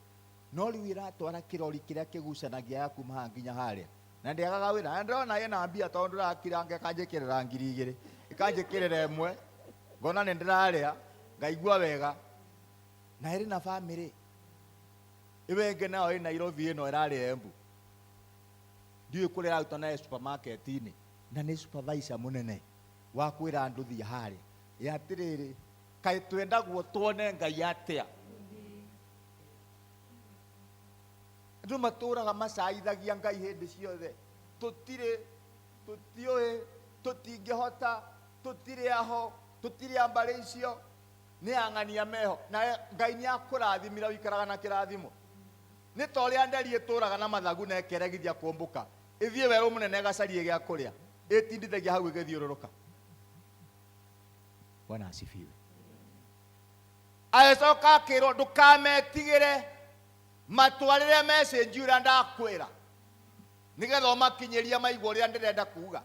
no rĩu ĩratwara kĩrori kĩrĩa kĩgucanagia ya kuma haha nginya harĩa na ndĩagaga wĩra na ndĩrona ĩna mbia tondũ ndĩrakiranga ĩkanjĩkĩrĩra 2000 ĩkanjĩkĩrĩra ĩmwe ngona nĩ ndĩrarĩa ngaigua wega na ĩrĩ na bamĩrĩ ĩyo ĩngĩ nayo ĩ Nairobi ĩno ĩrarĩ Embu ndiũĩ kũrĩa ĩraruta nayo supermarket-inĩ na nĩ supervisor mũnene wa kwĩra andũ thiĩ harĩa ĩ atĩrĩrĩ kaĩ twendagwo tuone Ngai atĩa? Andũ matũraga macaithagia Ngai hĩndĩ ciothe, tũtirĩ, tũtiũĩ, tũtingĩhota, tũtirĩ aho, tũtirĩ a mbarĩ icio, nĩ ang'ania meho. Na Ngai nĩ akũrathimire ũikaraga na kĩrathimo. Nĩ ta ũrĩa nderi ĩtũraga na mathagu na ĩkeregithia kũmbũka, ĩthiĩ werũ mũnene ĩgacarie gĩa kũrĩa, ĩtindithagia hau ĩgĩthiũrũrũka. Bwana asifiwe. Agĩcoka akĩrwo ndũkametigĩre, matwarĩre message ũrĩa ndakwĩra, nĩgetha ũmakinyĩrie maigua ũrĩa ndĩrenda kuga.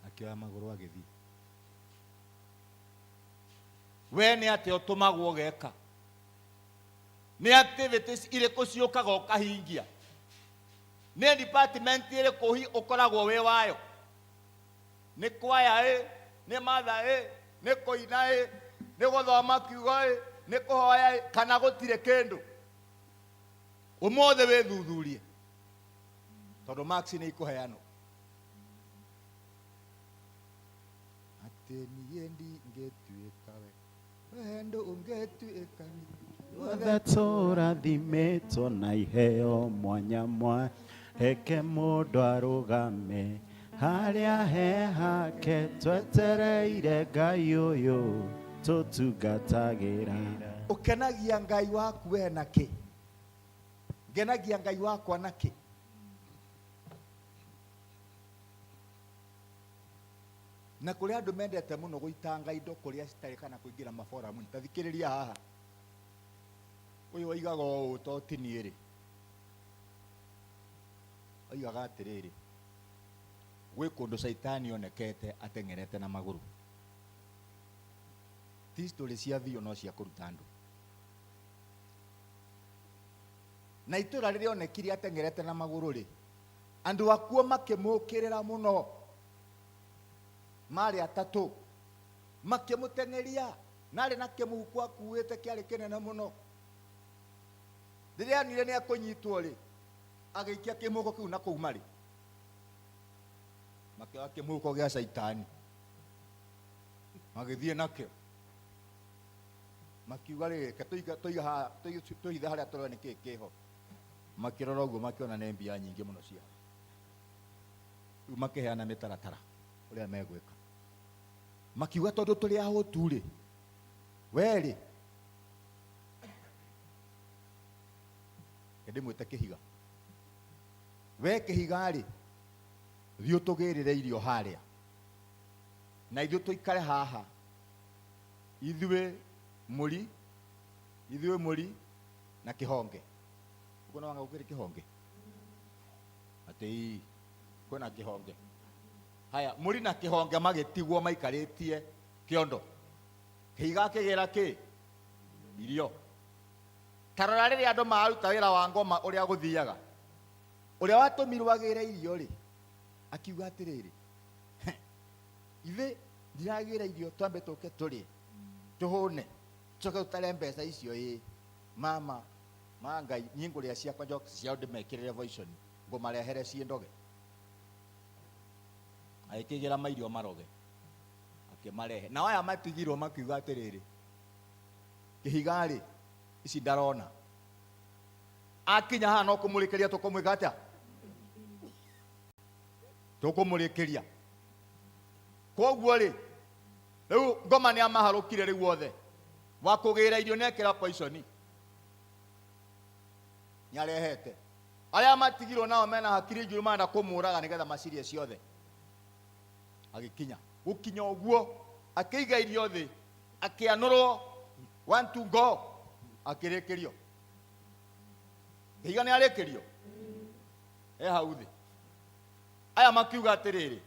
Akĩoya magũrũ agĩthiĩ. We nĩ atĩa ũtũmagwo ũgeka? Nĩ activities irĩkũ ciũkaga ũkahingia? Nĩ department ĩrĩkũ ũkoragwo wĩ wayo? Nĩ kwaya ĩ, nĩ matha ĩ, nĩ kũina ĩ, nĩ gũthoma kiugo ĩ, nĩ kũhoya ĩ, kana gũtirĩ kĩndũ? Ũmũthĩ wĩthuthurie, tondũ marks nĩ ikũheanwo. Atĩ niĩ ndingĩtuĩka we, we ndũngĩtuĩka niĩ. Ithuothe tũrathimĩtwo na iheo mwanya mwanya, reke mũndũ arũgame harĩa he hake, twetereire Ngai ũyũ tũtungatagĩra. Ũkenagia Ngai waku we na kĩ? Ngenagia Ngai wakwa na kĩ? Na kũrĩ andũ mendete mũno gũitanga indo kũrĩa citarĩ kana kũingĩra maboramu-inĩ. Ta thikĩrĩria haha. Ũyũ oigaga ũũ to ti niĩ rĩ. Oigaga atĩrĩrĩ, gwĩ kũndũ caitani onekete ateng'erete na magũrũ. Ti story cia biũ no cia kũruta andũ. Na itũra rĩrĩa onekire ateng'erete na magũrũ rĩ, andũ akuo makĩmũkĩrĩra mũno. Marĩ atatũ. Makĩmũteng'eria. Na arĩ na kĩmũhuko akuĩte kĩarĩ kĩnene mũno. Rĩrĩa onire nĩ ekũnyitwo rĩ, agĩikia kĩmũhuko kĩu na kũu marĩ. Makĩoya kĩmũhuko gĩa caitani. Magĩthiĩ nakĩo. Makiuga rĩ, reke tũige haha, tũhithe harĩa tũrore nĩ kĩĩ kĩho. Makĩrora ũguo makĩona nĩ mbia nyingĩ mũno cia. Rĩu makĩheana mĩtaratara ũrĩa megwĩka. Makiuga tondũ tũrĩ ahũtu rĩ, we rĩ, reke ndĩmwĩte kĩhiga. We kĩhiga rĩ, thiĩ ũtũgĩrĩre irio harĩa, na ithuĩ tũikare haha, ithuĩ mũri, ithuĩ mũri na kĩhonge. Ũguo no wanga gũkĩrĩ kĩhonge? Atĩ ii, kwĩna kĩhonge. Haya, mũri na kĩhonge magĩtigwo maikarĩtie kĩondo. Kĩhiga kĩgĩra kĩ? Irio. Ta rora rĩrĩa andũ maruta wĩra wa ngoma ũrĩa gũthiaga. Ũrĩa watũmirwo agĩre irio rĩ, akiuga atĩrĩrĩ, ithe ndiragĩra irio twambe tũke tũrĩe, tũhũne, tũcoke tũtare mbeca icio ĩ mama ma Ngai, niĩ ngũrĩa ciakwa njoke ciao ndĩmekĩrĩre voiconi, ngũmarehere ciĩ ndoge. Agĩkĩgĩra mairio maroge, akĩmarehe. Nao aya matigirwo makiuga atĩrĩrĩ, kĩhiga rĩ, ici ndarona. Akinya haha no kũmũrĩkĩria tũkũmwĩka atĩa? Tũkũmũrĩkĩria. Koguo rĩ, rĩu ngoma nĩ amaharũkire rĩu othe. Wa kũgĩra irio nĩekĩra poison. Nĩarehete. Arĩa matigirwo nao mena hakiri njũru marenda kũmũraga nĩgetha macirie ciothe. Agĩkinya. Gũkinya ũguo akĩiga irio thĩ, akĩanũrwo one two go, akĩrĩkĩrio. Kĩhiga nĩarĩkĩrio. E hau thĩ. Aya makiuga atĩrĩrĩ,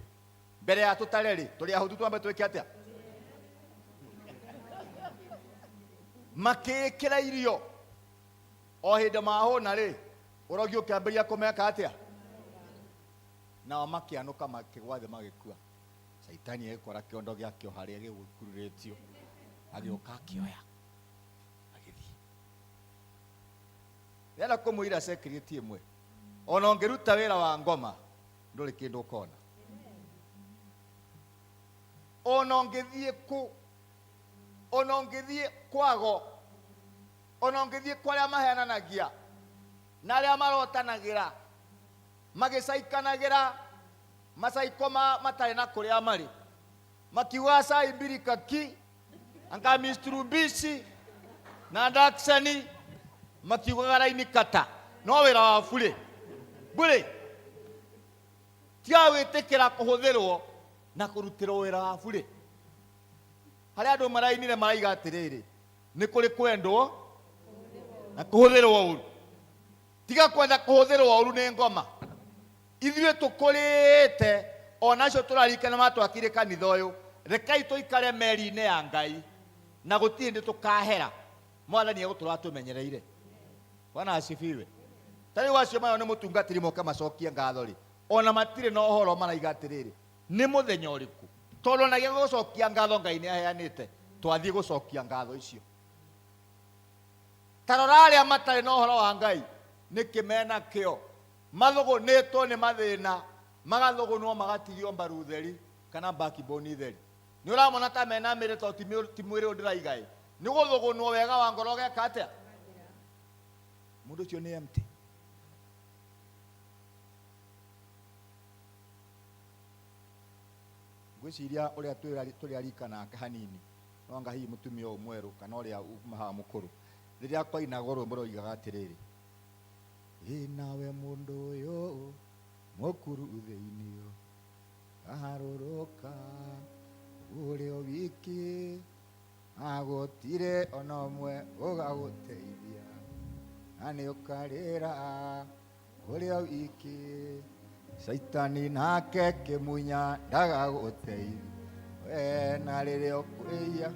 mbere ya tũtare rĩ, tũrĩ ahũtu twambe twĩke atĩa? Makĩĩkĩra irio. O hĩndĩ mahũna rĩ, ũrogi ũkĩambĩrĩria kũmeka atĩa? Nao makĩanũka makĩgwa thĩ magĩkua. Caitani agĩkora kĩondo gĩake o harĩa gĩgũkururĩtio, agĩũka akĩoya agĩthiĩ. Ndĩrenda kũmũira secret ĩmwe, ona ũngĩruta wĩra wa ngoma ndũrĩ kĩndũ ũkona. Ona ũngĩthiĩ kũ, ona ũngĩthiĩ kwago, ona ũngĩthiĩ kwa arĩa maheananagia na arĩa marotanagĩra magĩcaikanagĩra macaiko matarĩ na kũrĩa marĩ, makiuga cai mbirika ki anga Mitsubishi na Datsun, makiugaga raini kata, no wĩra wa burĩ burĩ. Tiga gwĩtĩkĩra kũhũthĩrwo na kũrutĩrwo wĩra wa burĩ. Harĩa andũ marainire maraiga atĩrĩrĩ, nĩ kũrĩ kwendwo na kũhũthĩrwo ũru. Tiga kwenda kũhũthĩrwo ũru nĩ ngoma. Ithuĩ tũkũrĩte onacio tũrarikana matwakire kanitha ũyũ. Rekei tũikare meri-inĩ ya Ngai na gũtirĩ hĩndĩ tũkahera. Mwathani egũtũra atũmenyereire. Bwana asifiwe. Ta rĩu acio mayo nĩ mũtungatĩri moke macokie ngatho rĩ, ona matirĩ na ũhoro maraiga atĩrĩrĩ, nĩ mũthenya ũrĩkũ? Tondũ ona gĩa gũcokia ngatho Ngai nĩ aheanĩte, twathiĩ gũcokia ngatho icio. Ta rora arĩa matarĩ na ũhoro wa Ngai, nĩkĩ mena kĩo? Mathũgũnĩtwo nĩ mathĩna, magathũgũnwo magatigio mbaru theri kana backbone theri. Nĩ ũramona ta mena mĩrĩ tondũ ti mwĩrĩ ũyũ ndĩraiga ĩ. Nĩ gũthũgũnwo wega wa ngoro ũgeka atĩa? Mũndũ ũcio nĩ empty. Ngwĩciria ũrĩa tũrĩ arika nake hanini, no anga hihi mũtumia ũyũ mwerũ kana ũrĩa uma haha mũkũrũ, rĩrĩa kwainagwo rwĩmbo rũigaga atĩrĩrĩ, ĩ nawe mũndũ ũyũ mũkuru thĩinĩ kaharũrũka ũrĩ o wiki agũtirĩ ona ũmwe ũgagũteithia na nĩ ũkarĩra ũrĩ o wiki Caitani nake kĩmunya ndagagũteithia we na rĩrĩa ũkwĩia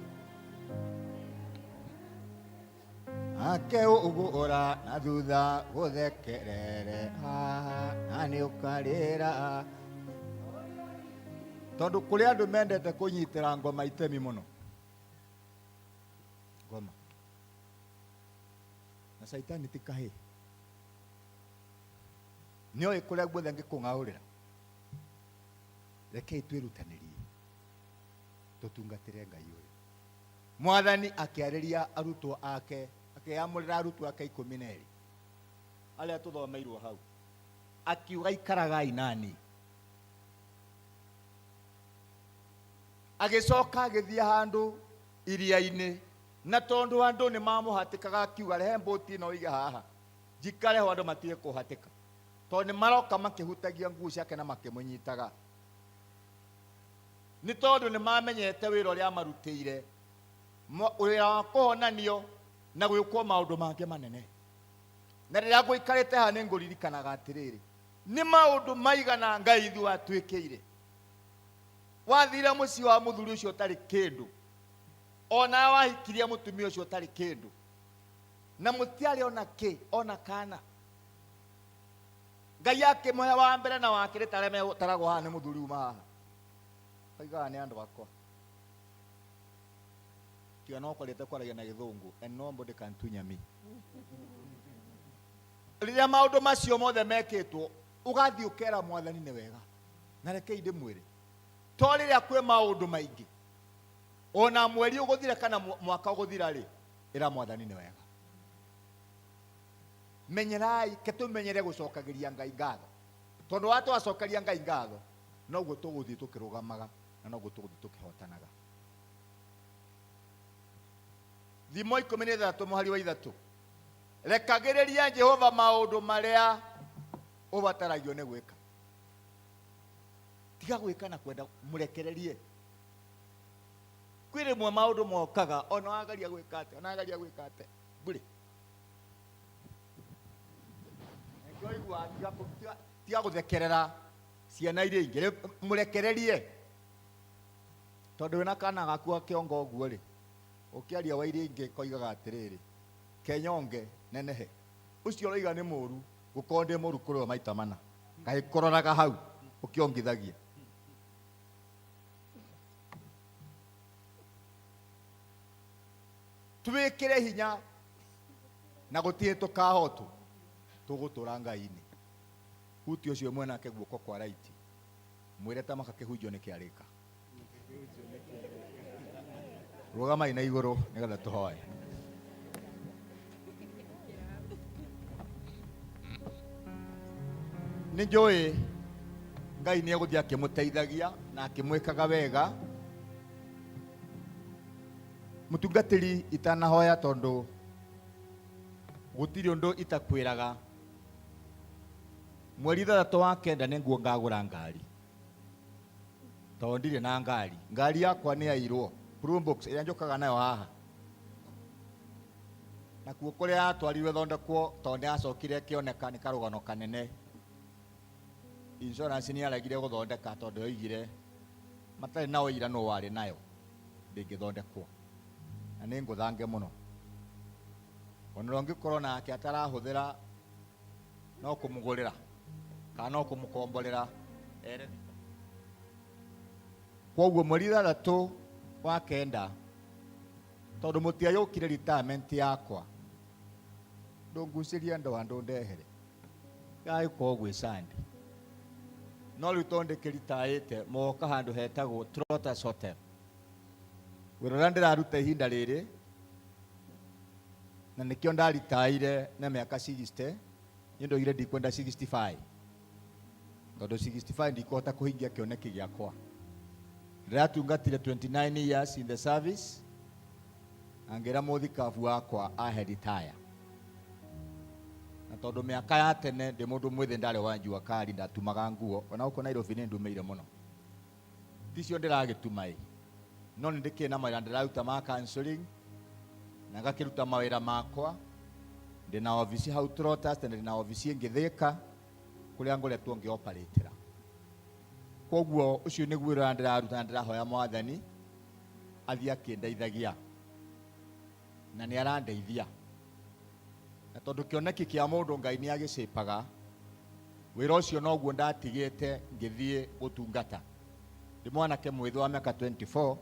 ake ũgũra na thutha gũthekerere na nĩ ũkarĩra. Tondũ kũrĩ andũ mendete kũnyitĩra ngoma itemi mũno, ngoma na Caitani ti kahĩĩ, nĩoĩ kũrĩa guothe angĩkũng'aũrĩra. Rekei twĩrutanĩrie tũtungatĩre Ngai ũyũ. Mwathani akĩarĩria arutwo ake, akĩamũrĩra arutwo ake 12 arĩa tũthomeirwo hau, akiuga ikaragai nani. Agĩcoka agĩthiĩ handũ iria-inĩ, na tondũ andũ nĩ mamũhatĩkaga, akiuga rehe mbũti ĩno ũige haha njikare ho andũ matige kũhatĩka, tondũ nĩ maroka makĩhutagia nguo ciake na makĩmũnyitaga. Nĩ tondũ nĩ mamenyete wĩra ũrĩa amarutĩire, wĩra wa kũhonanio na gwĩkwo maũndũ mangĩ manene. Na rĩrĩa ngũikarĩte haha nĩ ngũririkanaga atĩrĩrĩ, nĩ maũndũ maigana Ngai ithuĩ atwĩkĩire. Wathire mũciĩ wa mũthuri ũcio ũtarĩ kĩndũ, ona wahikirie mũtumia ũcio ũtarĩ kĩndũ, na mũtiarĩ ona kĩ ona kana. Ngai akĩmũhe wa mbere na wa kerĩ ta arĩa metaragwo haha nĩ mũthuri uma haha, oigaga nĩ andũ akwa. Tiga no kwarĩte kwaragia na gĩthũngũ, and nobody can tunya me. Rĩrĩa maũndũ macio mothe mekĩtwo, ũgathiĩ ũkera Mwathani nĩ wega. Na rekei ndĩmwĩre, to rĩrĩa kwĩ maũndũ maingĩ, ona mweri ũgũthira kana mwaka ũgũthira rĩ, ĩra Mwathani nĩ wega. Menyerai, ke tũmenyere gũcokagĩria Ngai ngatho, tondũ wa twacokeria Ngai ngatho noguo tũgũthiĩ tũkĩrũgamaga na noguo tũgũthiĩ tũkĩhotanaga. Thimo 13 mũhari wa 3. Rekagĩrĩria Jehova maũndũ marĩa ũbataragio nĩ gwĩka. Tiga gwĩka na kwenda, mũrekererie. Kwĩ rĩmwe maũndũ mokaga ona wagaria gwĩka atĩa, ona wagaria gwĩka atĩa, mbũrĩ. Nĩkĩo ũiguaga tiga gũthekerera ciana iria ingĩ, mũrekererie. Tondũ wĩna kana gaku ga kĩongo ũguo rĩ, ũkĩaria wa iria ingĩ koigaga atĩrĩrĩ, kenyonge nenehe. Ũcio ũroiga nĩ mũru, gũkorwo ndĩ mũru kũrĩ we maita mana. Kaĩ kũroraga hau ũkĩongithagia. Twĩkĩre hinya na gũtirĩ tũkahotwo, tũgũtũra Ngai-inĩ. Huti ũcio mwenake guoko kwa raiti, mwĩre ta maka kĩhunjio nĩ kĩarĩka. Rũgamai na igũrũ nĩgetha tũhoe. Nĩ njũĩ Ngai nĩ egũthiĩ akĩmũteithagia na akĩmwĩkaga wega. Mũtungatĩri itanahoya tondũ gũtirĩ ũndũ itakwĩraga. Mweri 6 wa 9 nĩguo ngagũra ngari. Tondũ ndirĩ na ngari. Ngari yakwa nĩ yairwo. Probox ĩrĩa njũkaga nayo haha. Nakuo kũrĩa yatwarirwo ĩthondekwo tondũ nĩ yacokire ĩkĩoneka nĩ karũgano kanene. Insurance nĩ yaregire gũthondeka tondũ yoigire matarĩ na ũira nũ warĩ nayo ndĩngĩthondekwo. Na nĩ ngũthange mũno. Ona ũrĩa ũngĩkorwo nake atarahũthĩra no kũmũgũrĩra kana no kũmũkomborera ere. Kwoguo mweri 6 wa 9 tondũ mũtiayũkire retirement yakwa, ndũngucĩrie andũ andũ ndehere. Gagĩkorwo gwĩ Sunday. No rĩu tondũ ndĩkĩritaĩte moka handũ hetagwo Trotters Hotel. Wĩra ũrĩa ndĩraruta ihinda rĩrĩ na nĩkĩo ndaritaire na mĩaka 60, niĩ ndoigire ndikwenda 65. Tondũ 65 ndikũhota kũhingia kĩoneki gĩakwa. Ndĩratungatire 29 years in the service, na ngĩra mũthikabu wakwa ahe retire. Na tondũ mĩaka ya tene ndĩ mũndũ mwĩthĩ ndarĩ wa jua kali, ndatumaga nguo, ona gũkũ Nairobi nĩ ndumĩire mũno. Ticio ndĩragĩtuma ĩ, no nĩ ndĩkĩrĩ na mawĩra ndĩraruta ma counseling, na ngakĩruta mawĩra makwa. Ndĩna obici hau Trotters, na ndĩna obici ĩngĩ Thika, kũrĩa ngoretwo ngĩoperatĩra. Kwoguo ũcio nĩguo wĩra ũrĩa ndĩraruta na ndĩrahoya Mwathani athiĩ akĩndeithagia. Na nĩ arandeithia. Na tondũ kĩoneki kĩa mũndũ Ngai nĩ agĩcĩpaga, wĩra ũcio noguo ndatigĩte ngĩthiĩ gũtungata. Ndĩ mwanake mwĩthĩ wa mĩaka 24,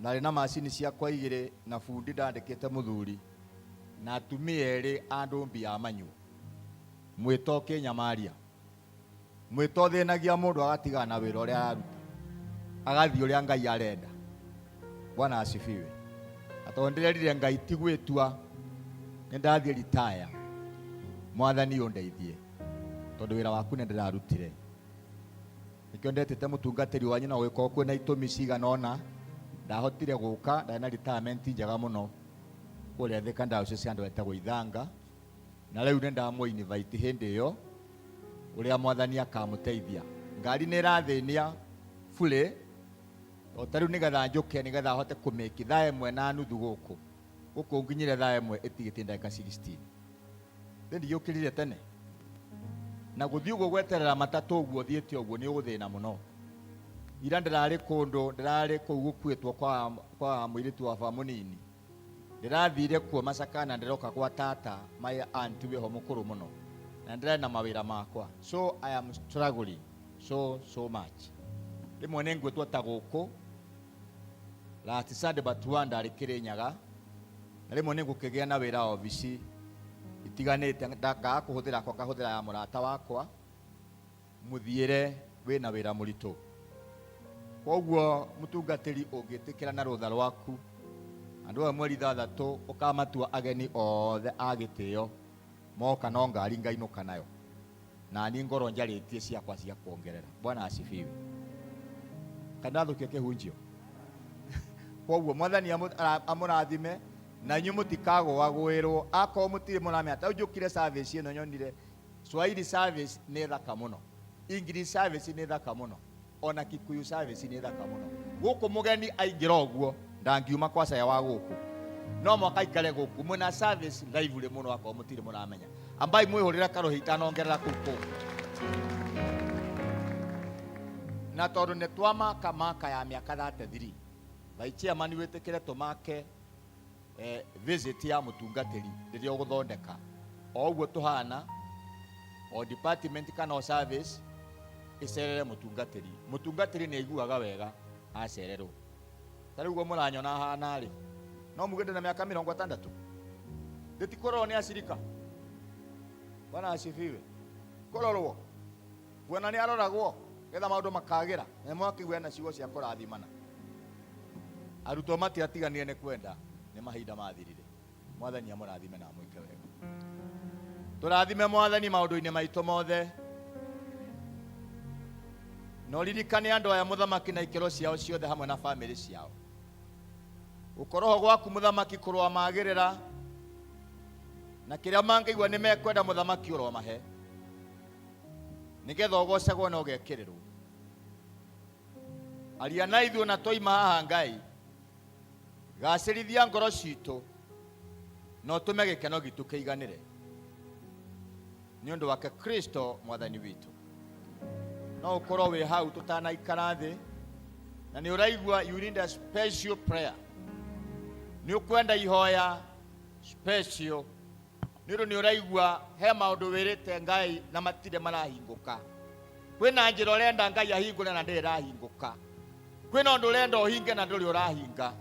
ndarĩ na macini ciakwa igĩrĩ na bundi ndandĩkĩte mũthuri, na atumia erĩ a ndũmbi ya manyuo. Mwĩto ũkĩnyamaria. Mwĩto ũthĩnagia mũndũ agatigana na wĩra ũrĩa araruta, agathiĩ ũrĩa Ngai arenda. Bwana asifiwe. Na tondũ ndĩrerire Ngai ti gwĩtua, nĩ ndathiĩ retire, Mwathani ũndeithie, tondũ wĩra waku nĩ ndĩrarutire. Nĩkĩo ndetĩte mũtungatĩri wanyu na gũgĩkorwo kwĩna itũmi cigana ũna, ndahotire gũka, ndarĩ na retirement njega mũno kũrĩa Thika Diocese cia andũ etagwo Ithanga, na rĩu nĩ ndamũ invite hĩndĩ ĩyo ũrĩa Mwathani akamũteithia. Ngari nĩ ĩrathĩnia fully, o ta rĩu nĩgetha njũke nĩgetha hote kũmĩki thaa 1:30 gũkũ. Gũkũ nginyire thaa 1 ĩtigĩtie ndagĩka 16. Rĩu ndigĩũkĩrire tene. Na gũthiĩ ũguo gweterera matatũ ũguo ũthiĩte ũguo nĩ ũgũthĩna mũno. Ira ndĩrarĩ kũndũ, ndĩrarĩ kũu gũkuĩtwo kwa mũirĩtu wa baba mũnini. Ndĩrathire kuo Masaka na ndĩroka gwa tata, my aunt wĩho mũkũrũ mũno. Na ndĩrarĩ na mawĩra makwa. So I am struggling so much. Rĩmwe nĩ ngwĩtwo ta gũkũ. Last Sunday but one ndarĩ Kĩrĩnyaga. Na rĩmwe nĩ ngũkĩgĩa na wĩra obici itiganĩte, ngaga kũhũthĩra akwa, ngahũthĩra ya mũrata wakwa. Mũthiĩre wĩna wĩra mũritũ. Kwoguo mũtungatĩri ũngĩtĩkĩra na rũtha rwaku, andũ aya mweri 6 ũkamatua ageni othe a gĩtĩo, moka no ngari ngainũka nayo. Na niĩ ngorwo njarĩtie ciakwa cia kuongerera. Bwana asifiwe. Kana ndathũkia kĩhunjio? Kwoguo Mwathani amũrathime. Na inyuĩ mũtikagũagũĩrwo akorwo mũtirĩ mũramenya ta rĩu njũkire service ĩno nyonire Swahili service nĩ thaka mũno, English service nĩ thaka mũno, ona Kikuyu service nĩ thaka mũno. Gũkũ mũgeni aingĩra ũguo ndangiuma kwa caya wa gũkũ, no mwaka aikare gũkũ. Mwĩna service lively mũno akorwo mũtirĩ mũramenya. Ambai mwĩhũrĩre karũhĩ itanongerera kũu kũu. Na tondũ nĩ twamaka maka ya mĩaka 33, Vice Chairman wĩtĩkĩre tũmake visit ya mũtungatĩri rĩrĩa ũgũthondeka o ũguo tũhana o department kana o service ĩcerere mũtungatĩri. Mũtungatĩri nĩ aiguaga wega acererwo. Ta rĩu ũguo mũranyona hana rĩ, no muge ndĩna mĩaka 60, ndĩtikũrorwo nĩ acirika. Bwana asifiwe. Kũrorwo kuona nĩ aroragwo getha maũndũ makagĩra, na mwakĩgua na ciugo cia kũrathimana. Arutwo matiatiganire nĩ kwenda, nĩ mahinda mathirire. Mwathani amũrathime na amwĩke wega. Tũrathime Mwathani maũndũ-inĩ maitũ mothe. Na ũririkane andũ aya mũthamaki na ikĩro ciao ciothe hamwe na bamĩrĩ ciao. Gũkorwo ho gwaku mũthamaki kũrũamagĩrĩra, na kĩrĩa mangĩigua nĩ mekwenda mũthamaki ũromahe, nĩgetha ũgocagwo na ũgekĩrĩrwo. Aria na ithuĩ na twaima haha Ngai, gacĩrithia ngoro citũ na ũtũme gĩkeno gitũ kĩiganĩre nĩ ũndũ wake Kristo mwathani witũ. No ũkorwo wĩ hau tũtanaikara thĩ na nĩ ũraigua you need a special prayer, nĩ ũkwenda ihoya special nĩ ũndũ nĩ ũraigua he maũndũ wĩrĩte Ngai na matirĩ marahingũka. Kwĩna njĩra ũrenda Ngai ahingũre na ndĩrĩ ĩrahingũka. Kwĩna ũndũ ũrenda ũhinge na ndũrĩ ũrahinga.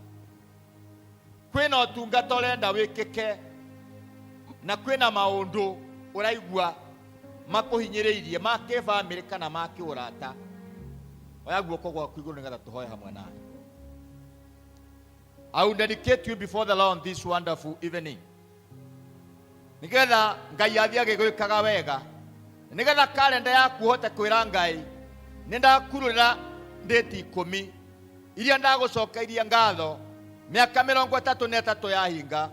Kwĩna ũtungata ũrenda wĩkĩke na kwĩna maũndũ ũraigua makũhinyĩrĩirie ma kĩbamĩrĩ kana ma kĩũrata. Oya guoko gwaku igũrũ nĩgetha tũhoe hamwe nawe. I will dedicate you before the Lord this wonderful evening. Nĩgetha Ngai athiĩ agĩgwĩkaga wega, nĩgetha kalenda yaku ũhote kwĩra Ngai nĩ ndakururĩra ndĩti 10 iria ndagũcokeirie ngatho mĩaka 33 yahinga,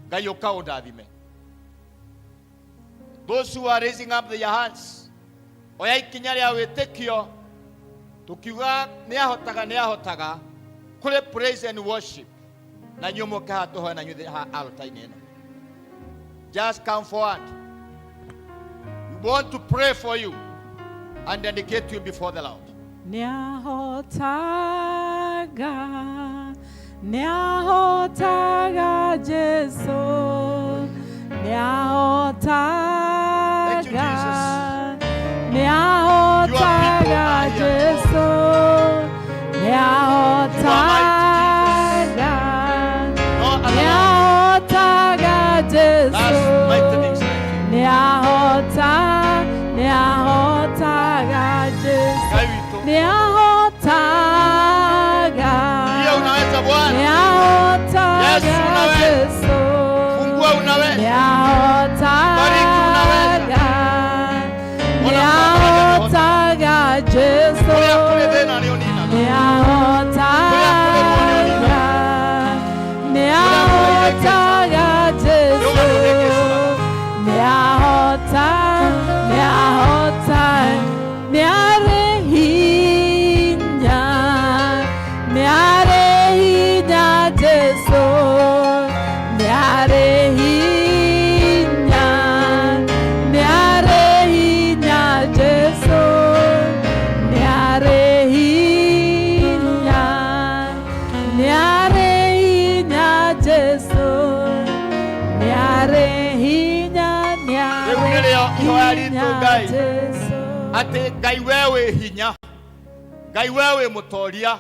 Ngai ũka ũndathime. Those who are raising up their hands, oya ikinya rĩa wĩtĩkio tukiuga nĩ ahotaga, nĩ ahotaga kũrĩ praise and worship, na inyuĩ mũke haha tũhoe na inyuĩ haha altar-inĩ ĩno. Just come forward. We want to pray for you and dedicate you before the Lord. Nĩahotaga, nĩahotaga Jesu, Thank you, nĩahotaga, Jesus. nĩahotaga Jesu, nĩahotaga, nĩahotaga Jesu, nĩahota, nĩahotaga Jesu, nĩahotaga, Ndiyo unaweza Bwana. nĩahotaga Yesu unaweza. Jesu, Fungua unaweza. Bariki unaweza. nĩahotaga, nĩahotaga Jesu, Kũrĩa kũrĩ thĩna nĩ ũninaga. nĩahotaga, nĩahotaga Jesu, nĩahota, nĩahota, nĩarĩ hinya, nĩarĩ hinya Jesu, nĩarĩ hinya, nĩarĩ hinya Jesu, nĩarĩ hinya, nĩarĩ hinya Jesu, nĩarĩ hinya, Rĩu nĩrĩo ihoya nĩarĩ ritũ hinya Ngai. Jesu. Atĩ Ngai we wĩ hinya, Ngai we wĩ mũtoria,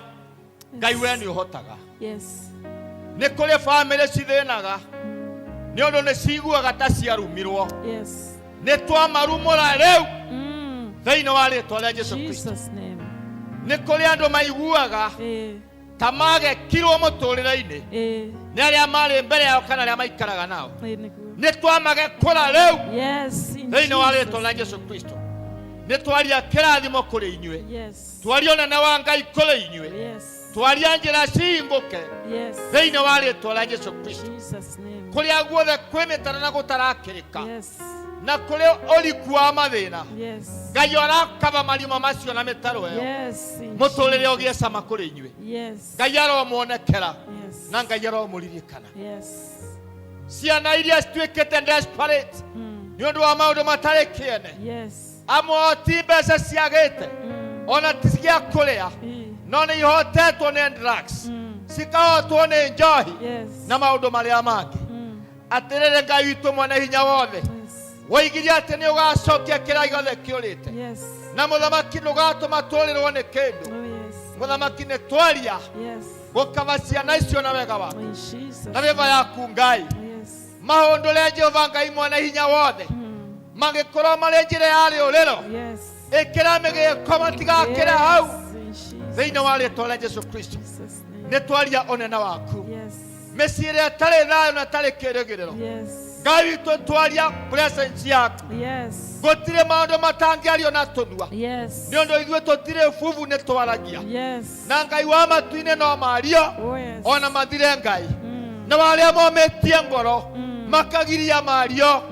Ngai we nĩ ũhotaga. Yes. Nĩ kũrĩ bamĩrĩ cithĩnaga nĩ ũndũ nĩ ciguaga ta ciarumirwo. Yes. Nĩ twamarumũra rĩu thĩinĩ wa rĩtwa rĩa Jesu Kristo. Jesus name. Nĩ kũrĩ andũ maiguaga ta magekirwo mũtũrĩre-inĩ nĩ arĩa marĩ mbere yao kana arĩa maikaraga nao. Nĩ twamagekũra rĩu Yes. In thĩinĩ wa Jesus rĩtwa rĩa Jesu Kristo. Nĩ twaria kĩrathimo kũrĩ inyuĩ. Yes. Twaria ũnene wa Ngai kũrĩ inyuĩ. Yes. Twaria njĩra cihingũke Yes. thĩinĩ wa rĩtwa rĩa Jesu Kristo. Jesus name. Kũrĩa guothe kwĩ mĩtaro na gũtarakĩrĩka Yes. na kũrĩ ũriku wa mathĩna, Yes. Ngai arakaba marima macio na mĩtaro ĩyo. Yes. In Mũtũrĩre Jesus. ũgĩe cama kũrĩ inyuĩ. Yes. Ngai aromuonekera Yes. na Ngai aromũririkana. Yes. Ciana iria cituĩkĩte desperate nĩ ũndũ wa maũndũ matarĩ kĩene, Yes. amwe ti mbeca ciagĩte ona ti cia kũrĩa, no nĩ ihotetwo nĩ drugs, cikahotwo nĩ njohi na maũndũ marĩa mangĩ. Atĩrĩrĩ Ngai witũ mwene hinya wothe, woigirie atĩ nĩ ũgacokia kĩrĩa gĩothe kĩũrĩte, Yes. na mũthamaki ndũgatũma tũrĩrwo nĩ kĩndũ. Oh yes. Mũthamaki nĩ twaria Yes. gũkaba ciana icio na wega waku In Jesus. na rĩva yaku Ngai. Yes. Maũndũ rĩa Jehova Ngai mwene hinya wothe mangĩkorwo marĩ njĩra ya rĩũrĩro, Yes. ĩkĩra mĩgĩko matigakĩre hau In Jesus. thĩinĩ wa rĩtwa rĩa Jesu Kristo. Jesus name. Nĩ twaria ũnene waku Yes. mĩciĩ ĩrĩa ĩtarĩ thayũ na ĩtarĩ kĩĩrĩgĩrĩro. Yes. Ngai witũ, twaria presence yaku. Yes. Gũtirĩ maũndũ matangĩario na tũnua, Yes. nĩ ũndũ ithuĩ tũtirĩ bubu, nĩ twaragia Yes. na Ngai wa matu-inĩ no mario Oh yes. ona mathire Ngai na warĩa momĩtie ngoro makagiria mario.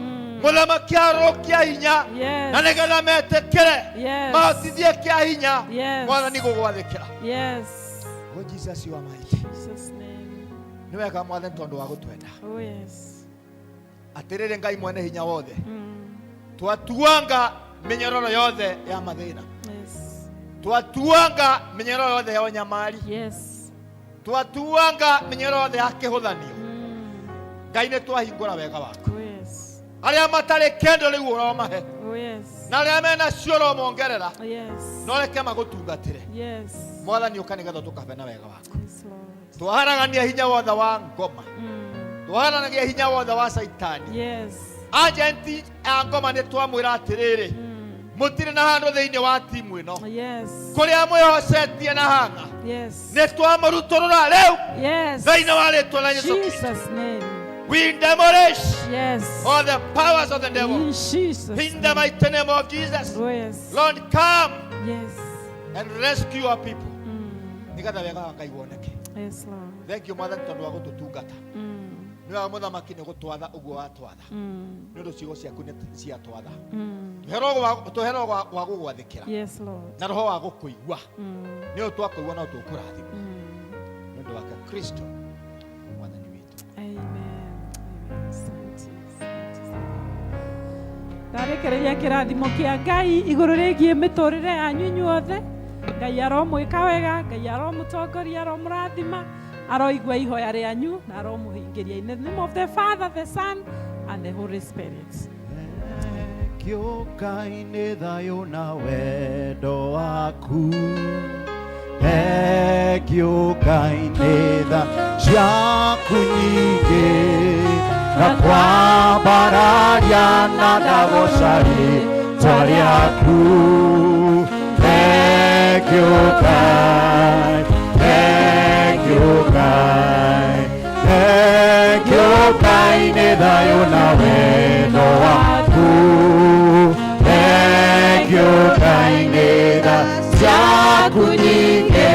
Mũthamaki arũkia hinya Yes. na nĩgetha metĩkĩre Yes. mahotithie kĩa hinya Yes. Mwathani gũgwathĩkĩra. Yes. Oh Jesus, you are mighty. Jesus name. Nĩ wega Mwathani tondũ wa gũtwenda. Oh yes. Atĩrĩrĩ Ngai mwene hinya wothe, twatuanga mĩnyororo yothe ya mathĩna, Yes. twatuanga mĩnyororo yothe ya ũnyamari, Yes. twatuanga mĩnyororo yothe ya kĩhũthanio. Ngai, nĩ twahingũra wega waku. Oh yes. Arĩa matarĩ kĩndũ rĩu ũromahe, Oh yes. na arĩa mena cio ũromongerera, Yes. no reke magũtungatĩre. Yes. Mwathani, ũka nĩgetha tũkabe na wega waku. Yes, Lord. Twaharagania hinya wothe wa ngoma, twaharanagia hinya wothe wa Caitani. Yes. Agenti a ngoma, nĩ twamwĩra atĩrĩrĩ, mũtirĩ na handũ thĩinĩ wa timu ĩno. Yes. Kũrĩa mwĩhocetie na hang'a, Yes. nĩ twamũrutũrũra rĩu Yes. thĩinĩ wa rĩtwa rĩa Yesu Kristo. Jesus name. We demolish Yes. all the powers of the devil In Jesus. in the mighty name of Jesus. Oh yes. Lord, come Yes. and rescue our people nĩgetha wega wa Ngai woneke. Yes, Lord. Thank you Mwathani tondũ wa gũtũtungata. Nĩ wega mũthamaki nĩ gũtwatha ũguo watwatha, nĩ ũndũ ciugo ciaku nĩ ciatwatha. Tũhe roho wa gũgwathĩkĩra Yes, Lord. na roho wa gũkũigua, nĩ ũndũ twakũigua no tũkũrathimwo nĩ ũndũ wake Kristo Mwathani witũ. Amen. Amen. Asante, asante sana. Ndarekereria kĩrathimo kĩa Ngai igũrũ rĩgiĩ mĩtũrĩre yanyu inyuothe. Ngai aromwĩka wega, Ngai aromũtongoria, aromũrathima, aroigua ihoya rĩanyu na aromũhingĩria. In the name of the Father, the Son and the Holy Spirit. Kĩũka-inĩ thayũ na wendo waku, Kĩũka-inĩ tha ciaku nyingĩ, na kwambararia na ndagoca rĩtwa rĩaku. Thank you Ngai, thank you Ngai, thank you Ngai nĩ thayũ na wendo waku. Thank you Ngai nĩ tha ciaku nyingĩ,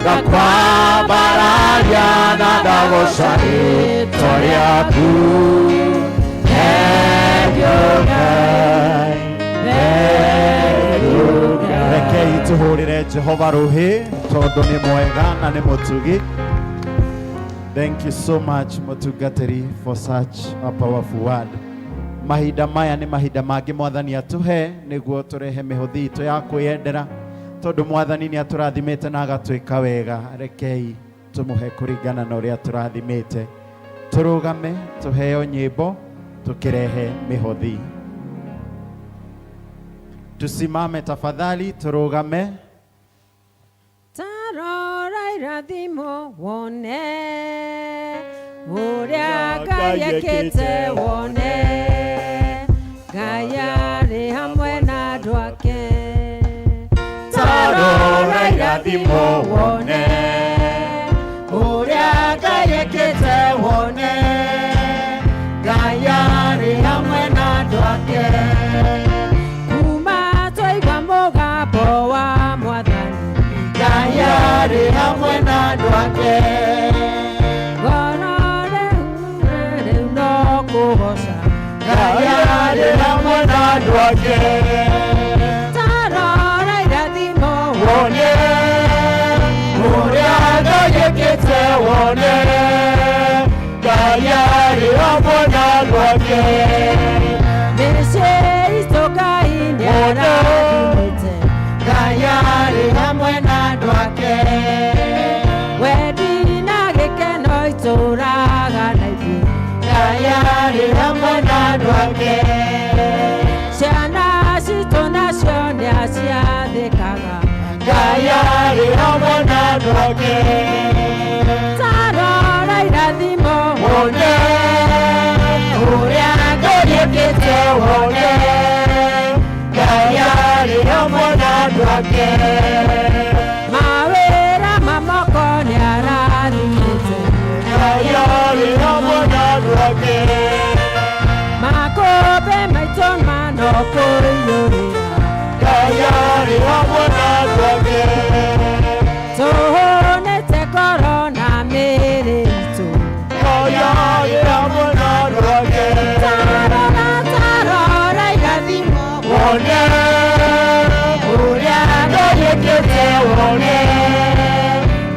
ngakwambararia na ndagoca rĩtwa rĩaku. Thank you Ngai, thank you Ngai. Rekei tũhũrĩre Jehova rũhĩ tondũ nĩ mwega na nĩ mũtugi. Thank you so much mũtungatĩri for such a powerful word. Mahinda maya nĩ mahinda mangĩ Mwathani atũhe nĩguo tũrehe mĩhothi itũ ya kwĩyendera, tondũ Mwathani nĩ atũrathimĩte na agatwĩka wega. Rekei tũmũhe kũringana na ũrĩa tũrathimĩte. Tũrũgame tũheo nyĩmbo tũkĩrehe mĩhothi. Tusimame tafadhali, tũrũgame. Tarora irathimo wone ũrĩa Ngai ekĩte, wone Ngai arĩ hamwe na andũ ake. Tarora irathimo wone ũrĩa Ngai ekĩte, wone Ngai arĩ hamwe na andũ ake. Kuma twaigua mũgambo wa Mwathani, Ngai arĩ hamwe ake. Ngoro rĩu no kũgoca. Ngai arĩ hamwe na andũ ake. Tarora irathimo wone ũrĩa Ngai ekĩte, wone Ngai arĩ hamwe na andũ ake. Mĩciĩ itũ Ngai nĩarathimĩte. Ngai arĩ hamwe na andũ ake. Wendi na gĩkeno itũraga na ithuĩ. Ngai arĩ hamwe na andũ ake. Ciana citũ nacio nĩaciathĩkaga. Ngai arĩ hamwe na andũ ake. Tarora irathimo wone ũrĩa Ngai ekĩte, wone Ngai arĩ hamwe na andũ ake. Mawĩra ma moko nĩarathimĩte. Ngai arĩ hamwe na andũ ake. Makũmbĩ maitũ mano kũiyũrĩra. Ngai arĩ hamwe na andũ ake. Tũhũnĩte ngoro na mĩĩrĩ itũ. Ngai arĩ hamwe na andũ ake. Tarora, tarora irathimo wone ũrĩa Ngai ekĩte, wone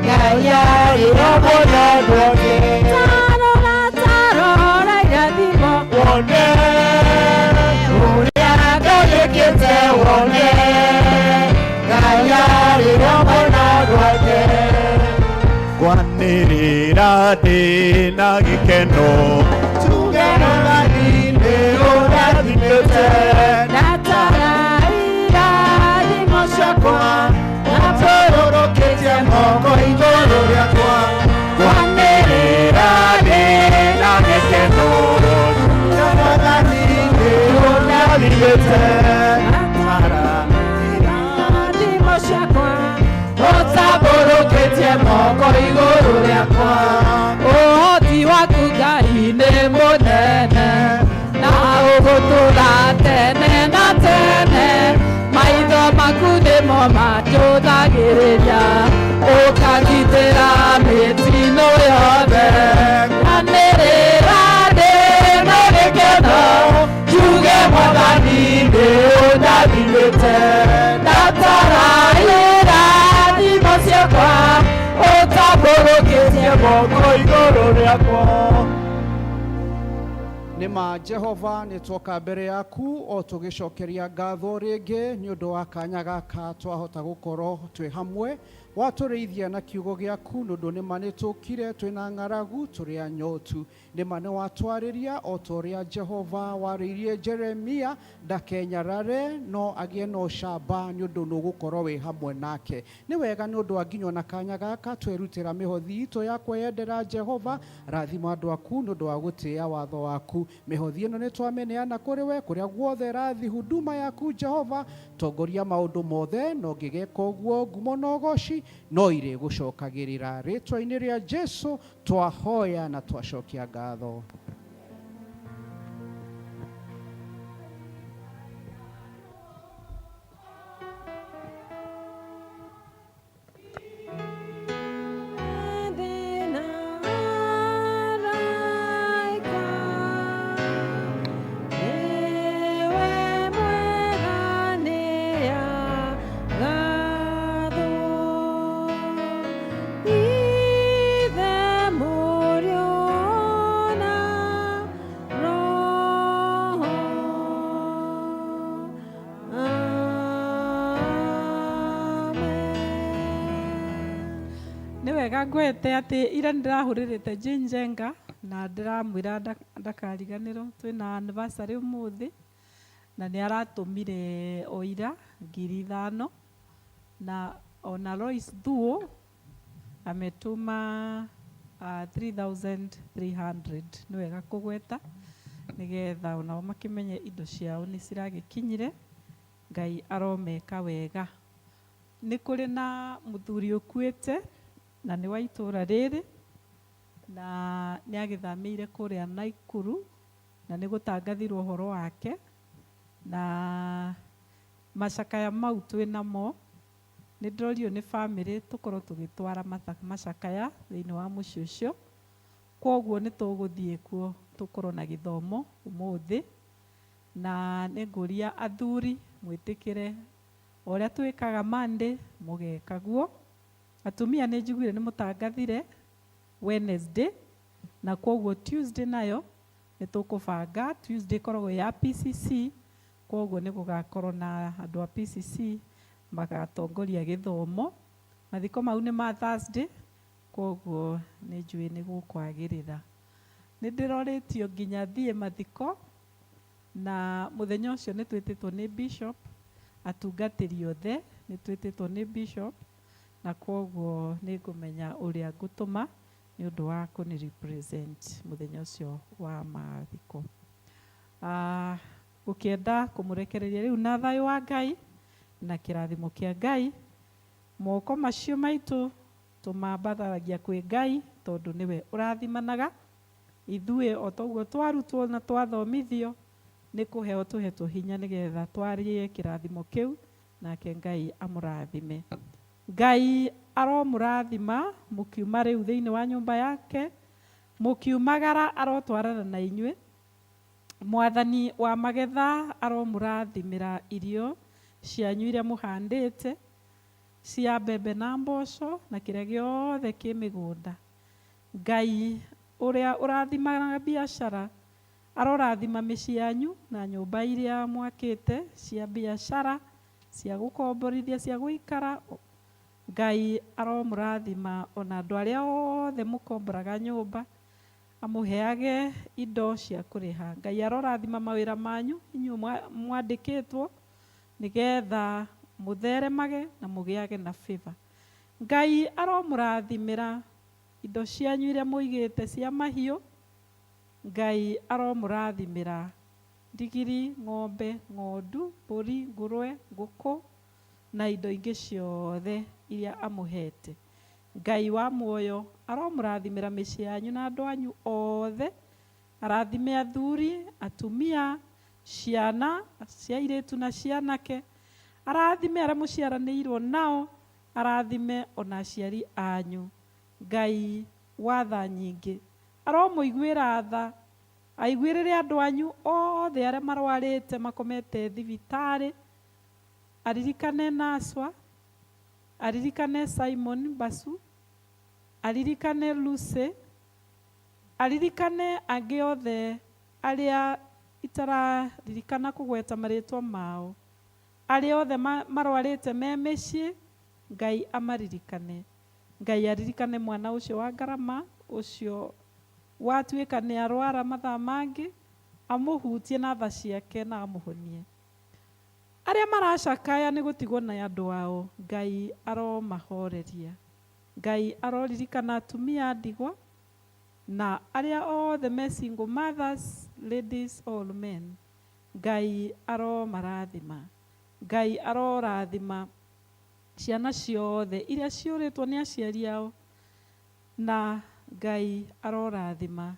Ngai arĩ hamwe na andũ ake. Tarora, tarora irathimo wone ũrĩa Ngai ekĩte, wone Ngai arĩ hamwe na andũ ake. Kwanĩrĩra ndĩ na gĩkeno tuge Mwathani nĩ ũrathimĩte. Ndatara irathimo ciakwa ũtũrũrũkĩtie moko igũrũ rĩakwa. Kwanĩrĩra ndĩ na gĩkeno tuge Mwathani nĩ ũrathimĩte. Ndatara irathimo ciakwa ũtambũrũkĩtie moko igũrũ rĩakwa. Ũhoti waku Ngai nĩ mũnene na ũgũtũra tene na tene. Maitho maku nĩmo manjũthagĩrĩria, ũkangitĩra mĩtino yothe. Anĩrĩra ndĩ na gĩkeno, njuge Mwathani nĩ ũndathimĩte. Ndatara irathimo ciakwa, ũtambũrũkĩtie moko igũrũ rĩakwa. Nĩ ma Jehova, nĩ twoka mbere yaku o tũgĩcokeria ngatho rĩngĩ nĩ ũndũ wa kanya gaka twahota gũkorwo twĩ hamwe. Watũrĩithia na kiugo gĩaku nĩ ũndũ nĩ ma nĩ tũkire twĩna ng'aragu tũrĩ anyotu. Nĩ ma nĩ watwarĩria o ta ũrĩa Jehova warĩirie Jeremia ndakenyarare no agĩe na ũcamba nĩ ũndũ nĩ ũgũkorwo wĩ hamwe nake. Nĩ wega nĩ ũndũ wa nginya na kanya gaka twerutĩra mĩhothi itũ ya kweyendera Jehova. Rathima andũ aku nĩ ũndũ wa gũtĩĩa watho waku. Mĩhothi ĩno nĩ twamĩneana kũrĩ we kũrĩa guothe rathi huduma yaku Jehova. Tongoria maũndũ mothe na ũngĩgeka ũguo ngumo na ũgoci no irĩ gũcokagĩrĩra. Rĩtwa-inĩ rĩa Jesu twahoya na twacokia ngatho. Nĩ wega ngwete atĩ ira nĩndĩrahũrĩrĩte Jane Njenga na ndĩramwĩra ndakariganĩrwo twĩna anniversary ũmũthĩ na nĩ aratũmire o ira 5,000 na ona Lois Thuo ametũma 3,300. Nĩ wega kũgweta nĩgetha onao makĩmenye indo ciao nĩ ciragĩkinyire. Ngai aromeka wega. Nĩ kũrĩ na mũthuri ũkuĩte na nĩ wa itũra rĩrĩ na nĩ agĩthamĩire kũrĩa Naikuru na nĩ gũtangathirwo ũhoro wake na macakaya mau twĩ namo Nĩ ndĩrorio nĩ bamĩrĩ tũkorwo tũgĩtwara macakaya thĩinĩ wa mũciĩ ũcio. Kwoguo nĩ tũgũthiĩ kuo tũkorwo na gĩthomo ũmũthĩ, na nĩ ngũria athuri mwĩtĩkĩre o ũrĩa twĩkaga Monday mũgeka guo. Atumia nĩ njiguire nĩ mũtangathire Wednesday, na kwoguo Tuesday nayo nĩ tũkũbanga. Tuesday ĩkoragwo ya PCC, kwoguo nĩ gũgakorwo na andũ a PCC magatongoria gĩthomo. Mathiko mau nĩ ma Thursday, kwoguo nĩ njũĩ nĩ gũkwagĩrĩra. Nĩ ndĩrorĩtio nginya thiĩ mathiko, na mũthenya ũcio nĩ twĩtĩtwo nĩ bishop, atungatĩri othe nĩ twĩtĩtwo nĩ bishop, na kwoguo nĩ ngũmenya ũrĩa ngũtũma nĩ ũndũ wa kũni represent mũthenya ũcio wa mathiko. Ngũkĩenda kũmũrekereria rĩu na thayũ wa Ngai na kĩrathimo kĩa Ngai. Moko macio maitũ tũmambatharagia kwĩ Ngai, tondũ nĩwe ũrathimanaga. Ithuĩ o toguo twarutwo na twathomithio, nĩ kũheo tũhetwo hinya nĩgetha twarie kĩrathimo kĩu, nake Ngai amũrathime. Ngai aromũrathima mũkiuma rĩu thĩinĩ wa nyũmba yake, mũkiumagara arotwarana na inyuĩ. Mwathani wa magetha aromũrathimĩra irio cianyu iria mũhandĩte, cia mbembe na mboco na kĩrĩa gĩothe kĩ mĩgũnda. Ngai ũrĩa ũrathimaga biacara arorathima mĩciĩ yanyu na nyũmba iria mwakĩte cia biacara, cia gũkomborithia, cia gũikara. Ngai aromũrathima ona andũ arĩa othe mũkomboraga nyũmba, amũheage indo cia kũrĩha. Ngai arorathima mawĩra manyu inyuĩ mwandĩkĩtwo, nĩgetha mũtheremage na mũgĩage na favor. Ngai aromũrathimĩra indo cianyu iria mũigĩte cia mahiũ. Ngai aromũrathimĩra ndigiri, ng'ombe, ng'ondu, mbũri, ngũrwe, ngũkũ na indo ingĩ ciothe iria amũhete. Ngai wa muoyo aromũrathimĩra mĩciĩ yanyu na andũ anyu othe. Arathime athuri, atumia, ciana cia airĩtu na cia anake. Arathime arĩa mũciaranĩirwo nao, arathime ona aciari anyu. Ngai wa tha nyingĩ aromũiguĩra tha, aiguĩrĩre andũ anyu othe arĩa marwarĩte makomete thibitarĩ. Aririkane Naswa, aririkane Simon Basu, aririkane Lucy, aririkane angĩ othe arĩa itararirikana kũgweta marĩtwa mao. Arĩa othe marwarĩte me mĩciĩ, Ngai amaririkane. Ngai aririkane mwana ũcio wa ngarama, ũcio watuĩka nĩ arwara mathaa mangĩ, amũhutie na tha ciake na amũhonie. Arĩa maracakaya nĩ gũtigwo na andũ ao, Ngai aromahoreria. Ngai aroririkana atumia a ndigwa na arĩa othe me single mothers, ladies all men. Ngai aromarathima. Ngai arorathima ciana ciothe iria ciũrĩtwo nĩ aciari ao, na Ngai arorathima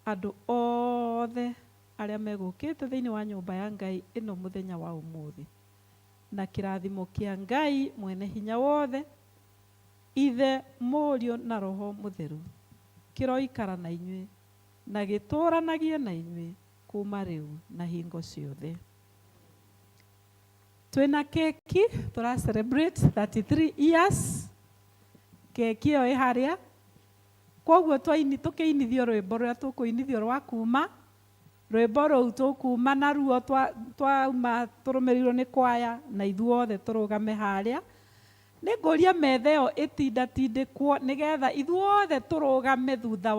andũ othe arĩa megũkĩte thĩinĩ wa nyũmba ya Ngai ĩno mũthenya wa ũmũthĩ. Na kĩrathimo kĩa Ngai mwene hinya wothe, Ithe, Mũriũ na Roho Mũtheru, kĩroikara na inyuĩ na gĩtũũranagie na inyuĩ kuma rĩu na hingo ciothe. Twĩna keki tũra celebrate 33 years, keki ĩyo ĩ harĩa. Kwoguo twaini tũkĩinithio rwĩmbo rũrĩa tũkũinithio rwa kuma, rwĩmbo rũu tũkuma naruo twauma tũrũmĩrĩirwo nĩ kwaya na ithuothe tũrũgame harĩa. Nĩ ngũria metha ĩyo ĩtindatindĩkwo nĩgetha ithuothe tũrũgame thutha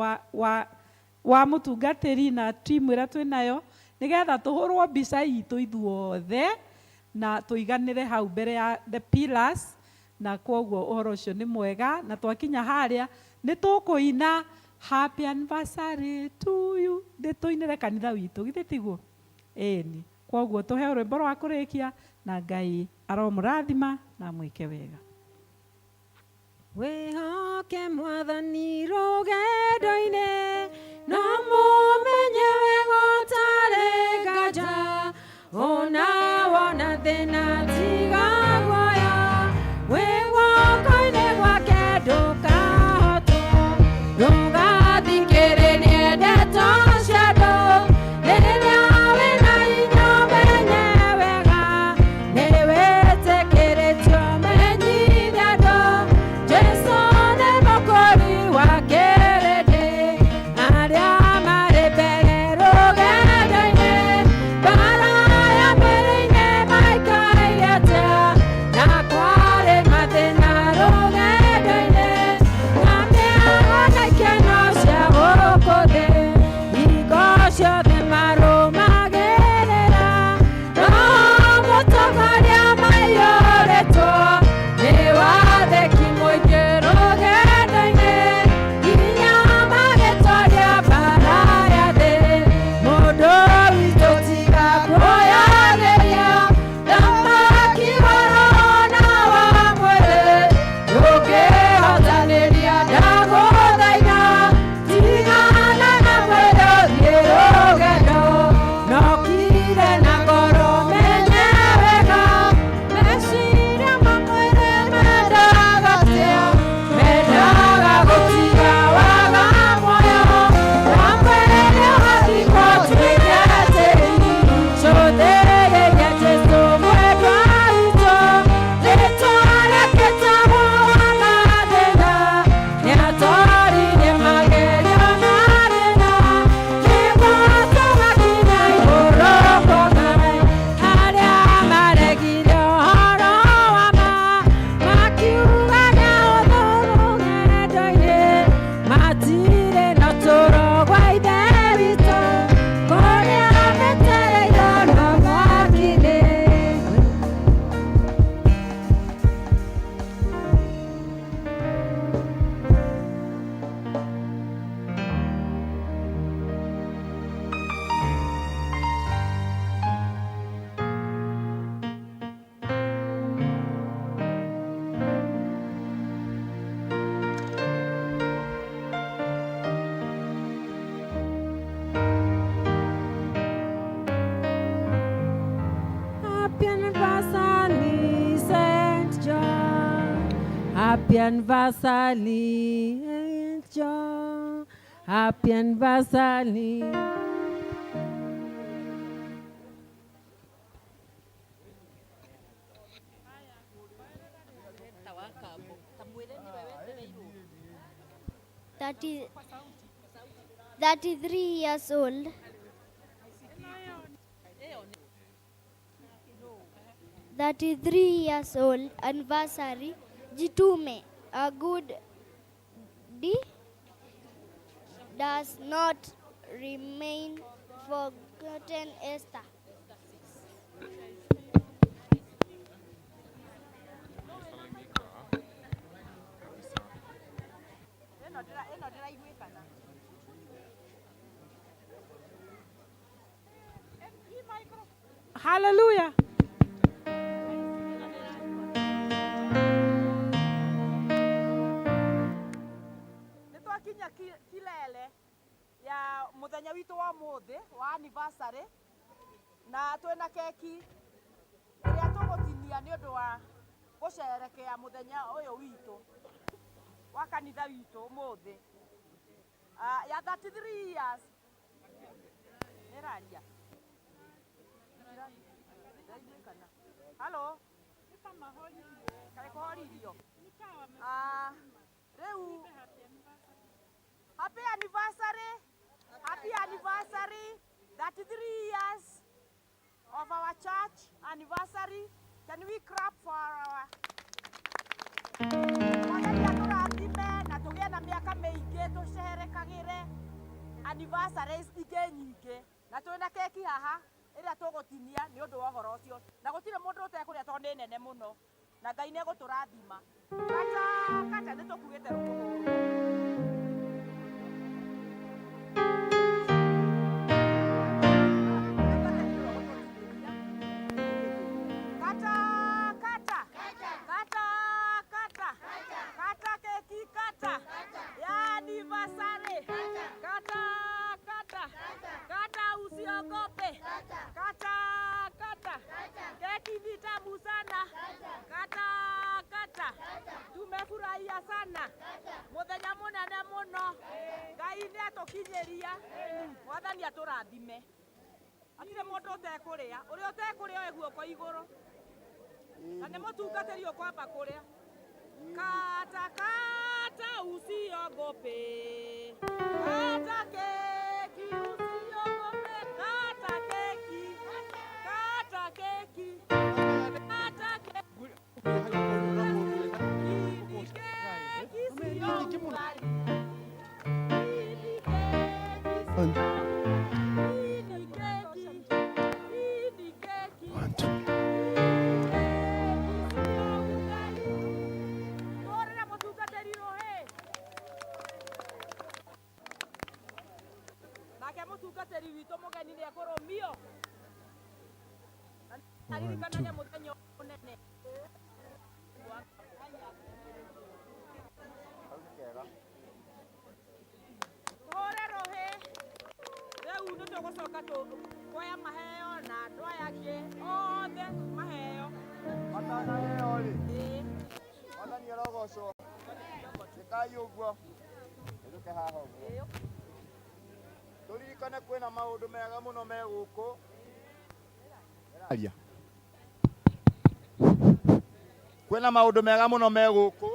wa mũtungatĩri na team ĩrĩa twĩnayo, nĩgetha tũhũrwo mbica itũ ithuothe na tũiganĩre hau mbere ya the pillars. Na kwoguo ũhoro ũcio nĩ mwega, na twakinya harĩa nĩ tũkũina happy anniversary to you, nĩ tũinĩre kanitha witũ, githĩ tiguo? Ĩni. Kwoguo tũheo rwĩmbo rwa kũrĩkia, na Ngai aromũrathima na amwĩke wega. Wĩhoke Mwathani rũgendo-inĩ, na mũmenye wega ũtarĩ nganja, ona wona thĩna tiga guoya, Happy anniversary, Angel. Happy anniversary. Thirty, 33 years old. 33 years old anniversary. Jitume, a good deed does not remain forgotten. Esther. Hallelujah. Nĩ twakinya kilele ya muthenya witũ wa ũmũthĩ wa anniversary na twĩna keki ĩrĩa tũgũtinia nĩ ũndũ wa gũcerekea mũthenya ũyũ witũ wa kanitha witũ ũmũthĩ. Ya 33 years nĩraria. Halo, kaĩ kũhoririo? Rĩu happy anniversary, happy anniversary, 33 years of our church anniversary. Can we clap for our Mwathani atũrathime na tũgĩe na mĩaka mĩingĩ tũcerekagĩre anniversaries ingĩ nyingĩ, na twĩna keki haha ĩrĩa tũgũtinia nĩ ũndũ wa ũhoro ũcio, na gũtirĩ mũndũ ũtekũrĩa tondũ nĩ nene mũno, na Ngai nĩ egũtũrathima. Kata kata nĩ tũkuĩte rũkũhũrwo. Kata kata kata kata kata keki kata ya anniversary kata kata kata usiogope kata kata keki ni tamu sana kata kata tumefurahia sana muthenya munene muno. Ngai nĩ atũkinyĩria, Mwathani atũrathime. Hatirĩ mũndũ ũtekũrĩa, ũrĩa ũtekũrĩa oe guoko igũrũ, na nĩ mũtungatĩri ũkwamba kũrĩa. Kata kata usiogope, kata keki usiogope, kata keki, kata keki, kata keki, keki sio ugali. Tũhũrĩre mũtungatĩri rũhĩ. Nake mũtungatĩri witũ mũgeni nĩ ekũrũmio. Na aririkanage mũthenya mũnene. Tũhũre rũhĩ. Rĩu nĩ tũgũcoka kuoya maheo na andũ aya angĩ othe maheo. Matanaheo rĩ, Mwathani arogocwo. Ĩkai ũguo, ĩthũke haha ũguo. Tũririkane kwĩna maũndũ mega mũno me gũkũ. Aria. Kwĩna maũndũ mega mũno me gũkũ.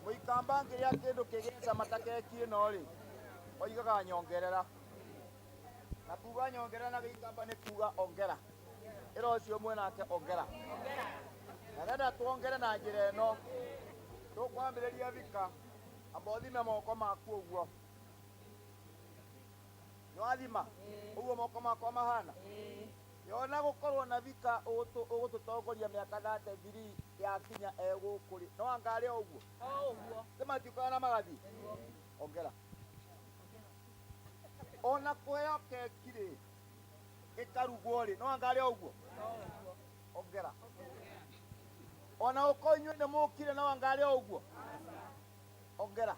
Mũikamba ngĩrĩa kĩndũ kĩgĩcama ta keki ĩno rĩ, oigaga nyongerera. Na kuga nyongerera na gĩikamba nĩ kuga ongera. Ĩra ũcio mwenake ongera. Na renda tuongere na njĩra ĩno. Tũkwambĩrĩria Vika, amba ũthime moko maku ũguo. Nĩwathima? Ũguo moko makwa mahana? Yona gũkorwo na Vika ũgũtũtongoria mĩaka 33 yakinya e gũkũ rĩ, no anga arĩ o ũguo? O ũguo. Nĩ matiũkaga na magathiĩ? Ongera. Ona kũheo keki rĩ, ĩkarugwo rĩ, no anga arĩ o ũguo? Ongera. Ona ũkorwo inyuĩ nĩ mũkire no anga arĩ o ũguo? Ongera.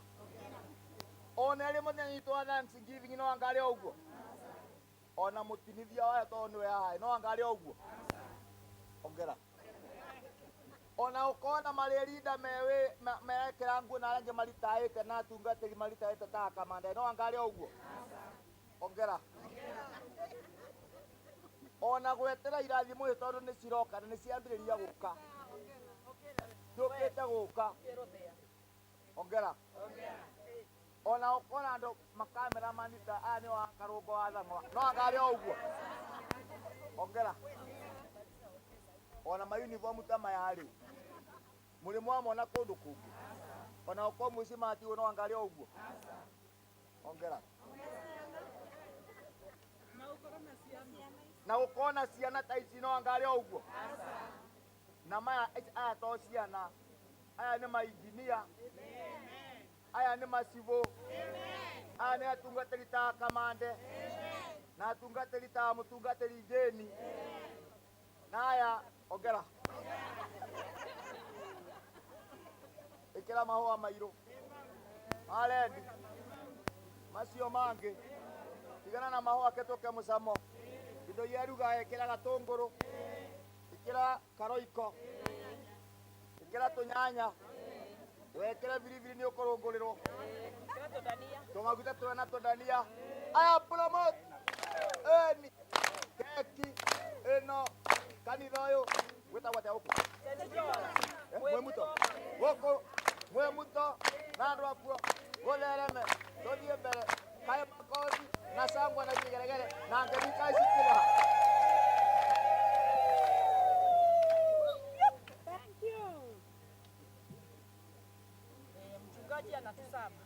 Ona ĩrĩ mũthenya witũ wa Thanksgiving no anga arĩ o ũguo? Ona mũtinithia wayo tondũ nĩwe haha no anga arĩ o ũguo? Ongera. Ona Ona ukona marĩrinda mewe mekĩra nguo na arĩa angĩ maritaĩte na atungatĩri maritaĩte ta kamanda no anga arĩ o ũguo. Ongera. Ona gwetera irathimo ĩ tondũ nĩ ciroka na nĩ ciambĩrĩria gũka. Ciũkĩte gũka. Ongera. Ona ũkona andũ makameramani ta aya nĩ wa Karũngo wa Thang'wa no anga arĩ o ũguo. Ongera. Ona mayunibomu ta maya rĩ mũrĩ mwamona kũndũ kũngĩ ona ũkorwo mwĩci matigwo no anga arĩ o ũguo. Ongera. Na gũkorwo na ciana ta ici no anga arĩ o ũguo. Na maya aya to ciana, aya nĩ mainjinia, aya nĩ macibũ, aya nĩ atungatĩri ta kamande na atungatĩri ta mũtungatĩri Jane na aya. Ongera. Ĩkĩra mahũa mairũ marendi macio mangĩ, tigana na mahũa ketũke mũcamo. Indo iria ruga ĩkĩra gatũngũrũ, ĩkĩra karoiko, ĩkĩra tũnyanya, wekĩra biribiri nĩ ũkũrũngũrĩrwo, tũmaguta twena tũndania. Aya promote eni keki ĩno kanitha ũyũ gwĩtagwo atĩa gũkũ? Mwĩmuto gũkũ Mwĩmuto na andũ akuo gũthereme tũthiĩ mbere kaĩ makothi na cangwa na kigeregere na ngemi kaĩ cikĩrĩ ha. Thank you. Mchungaji anatusama.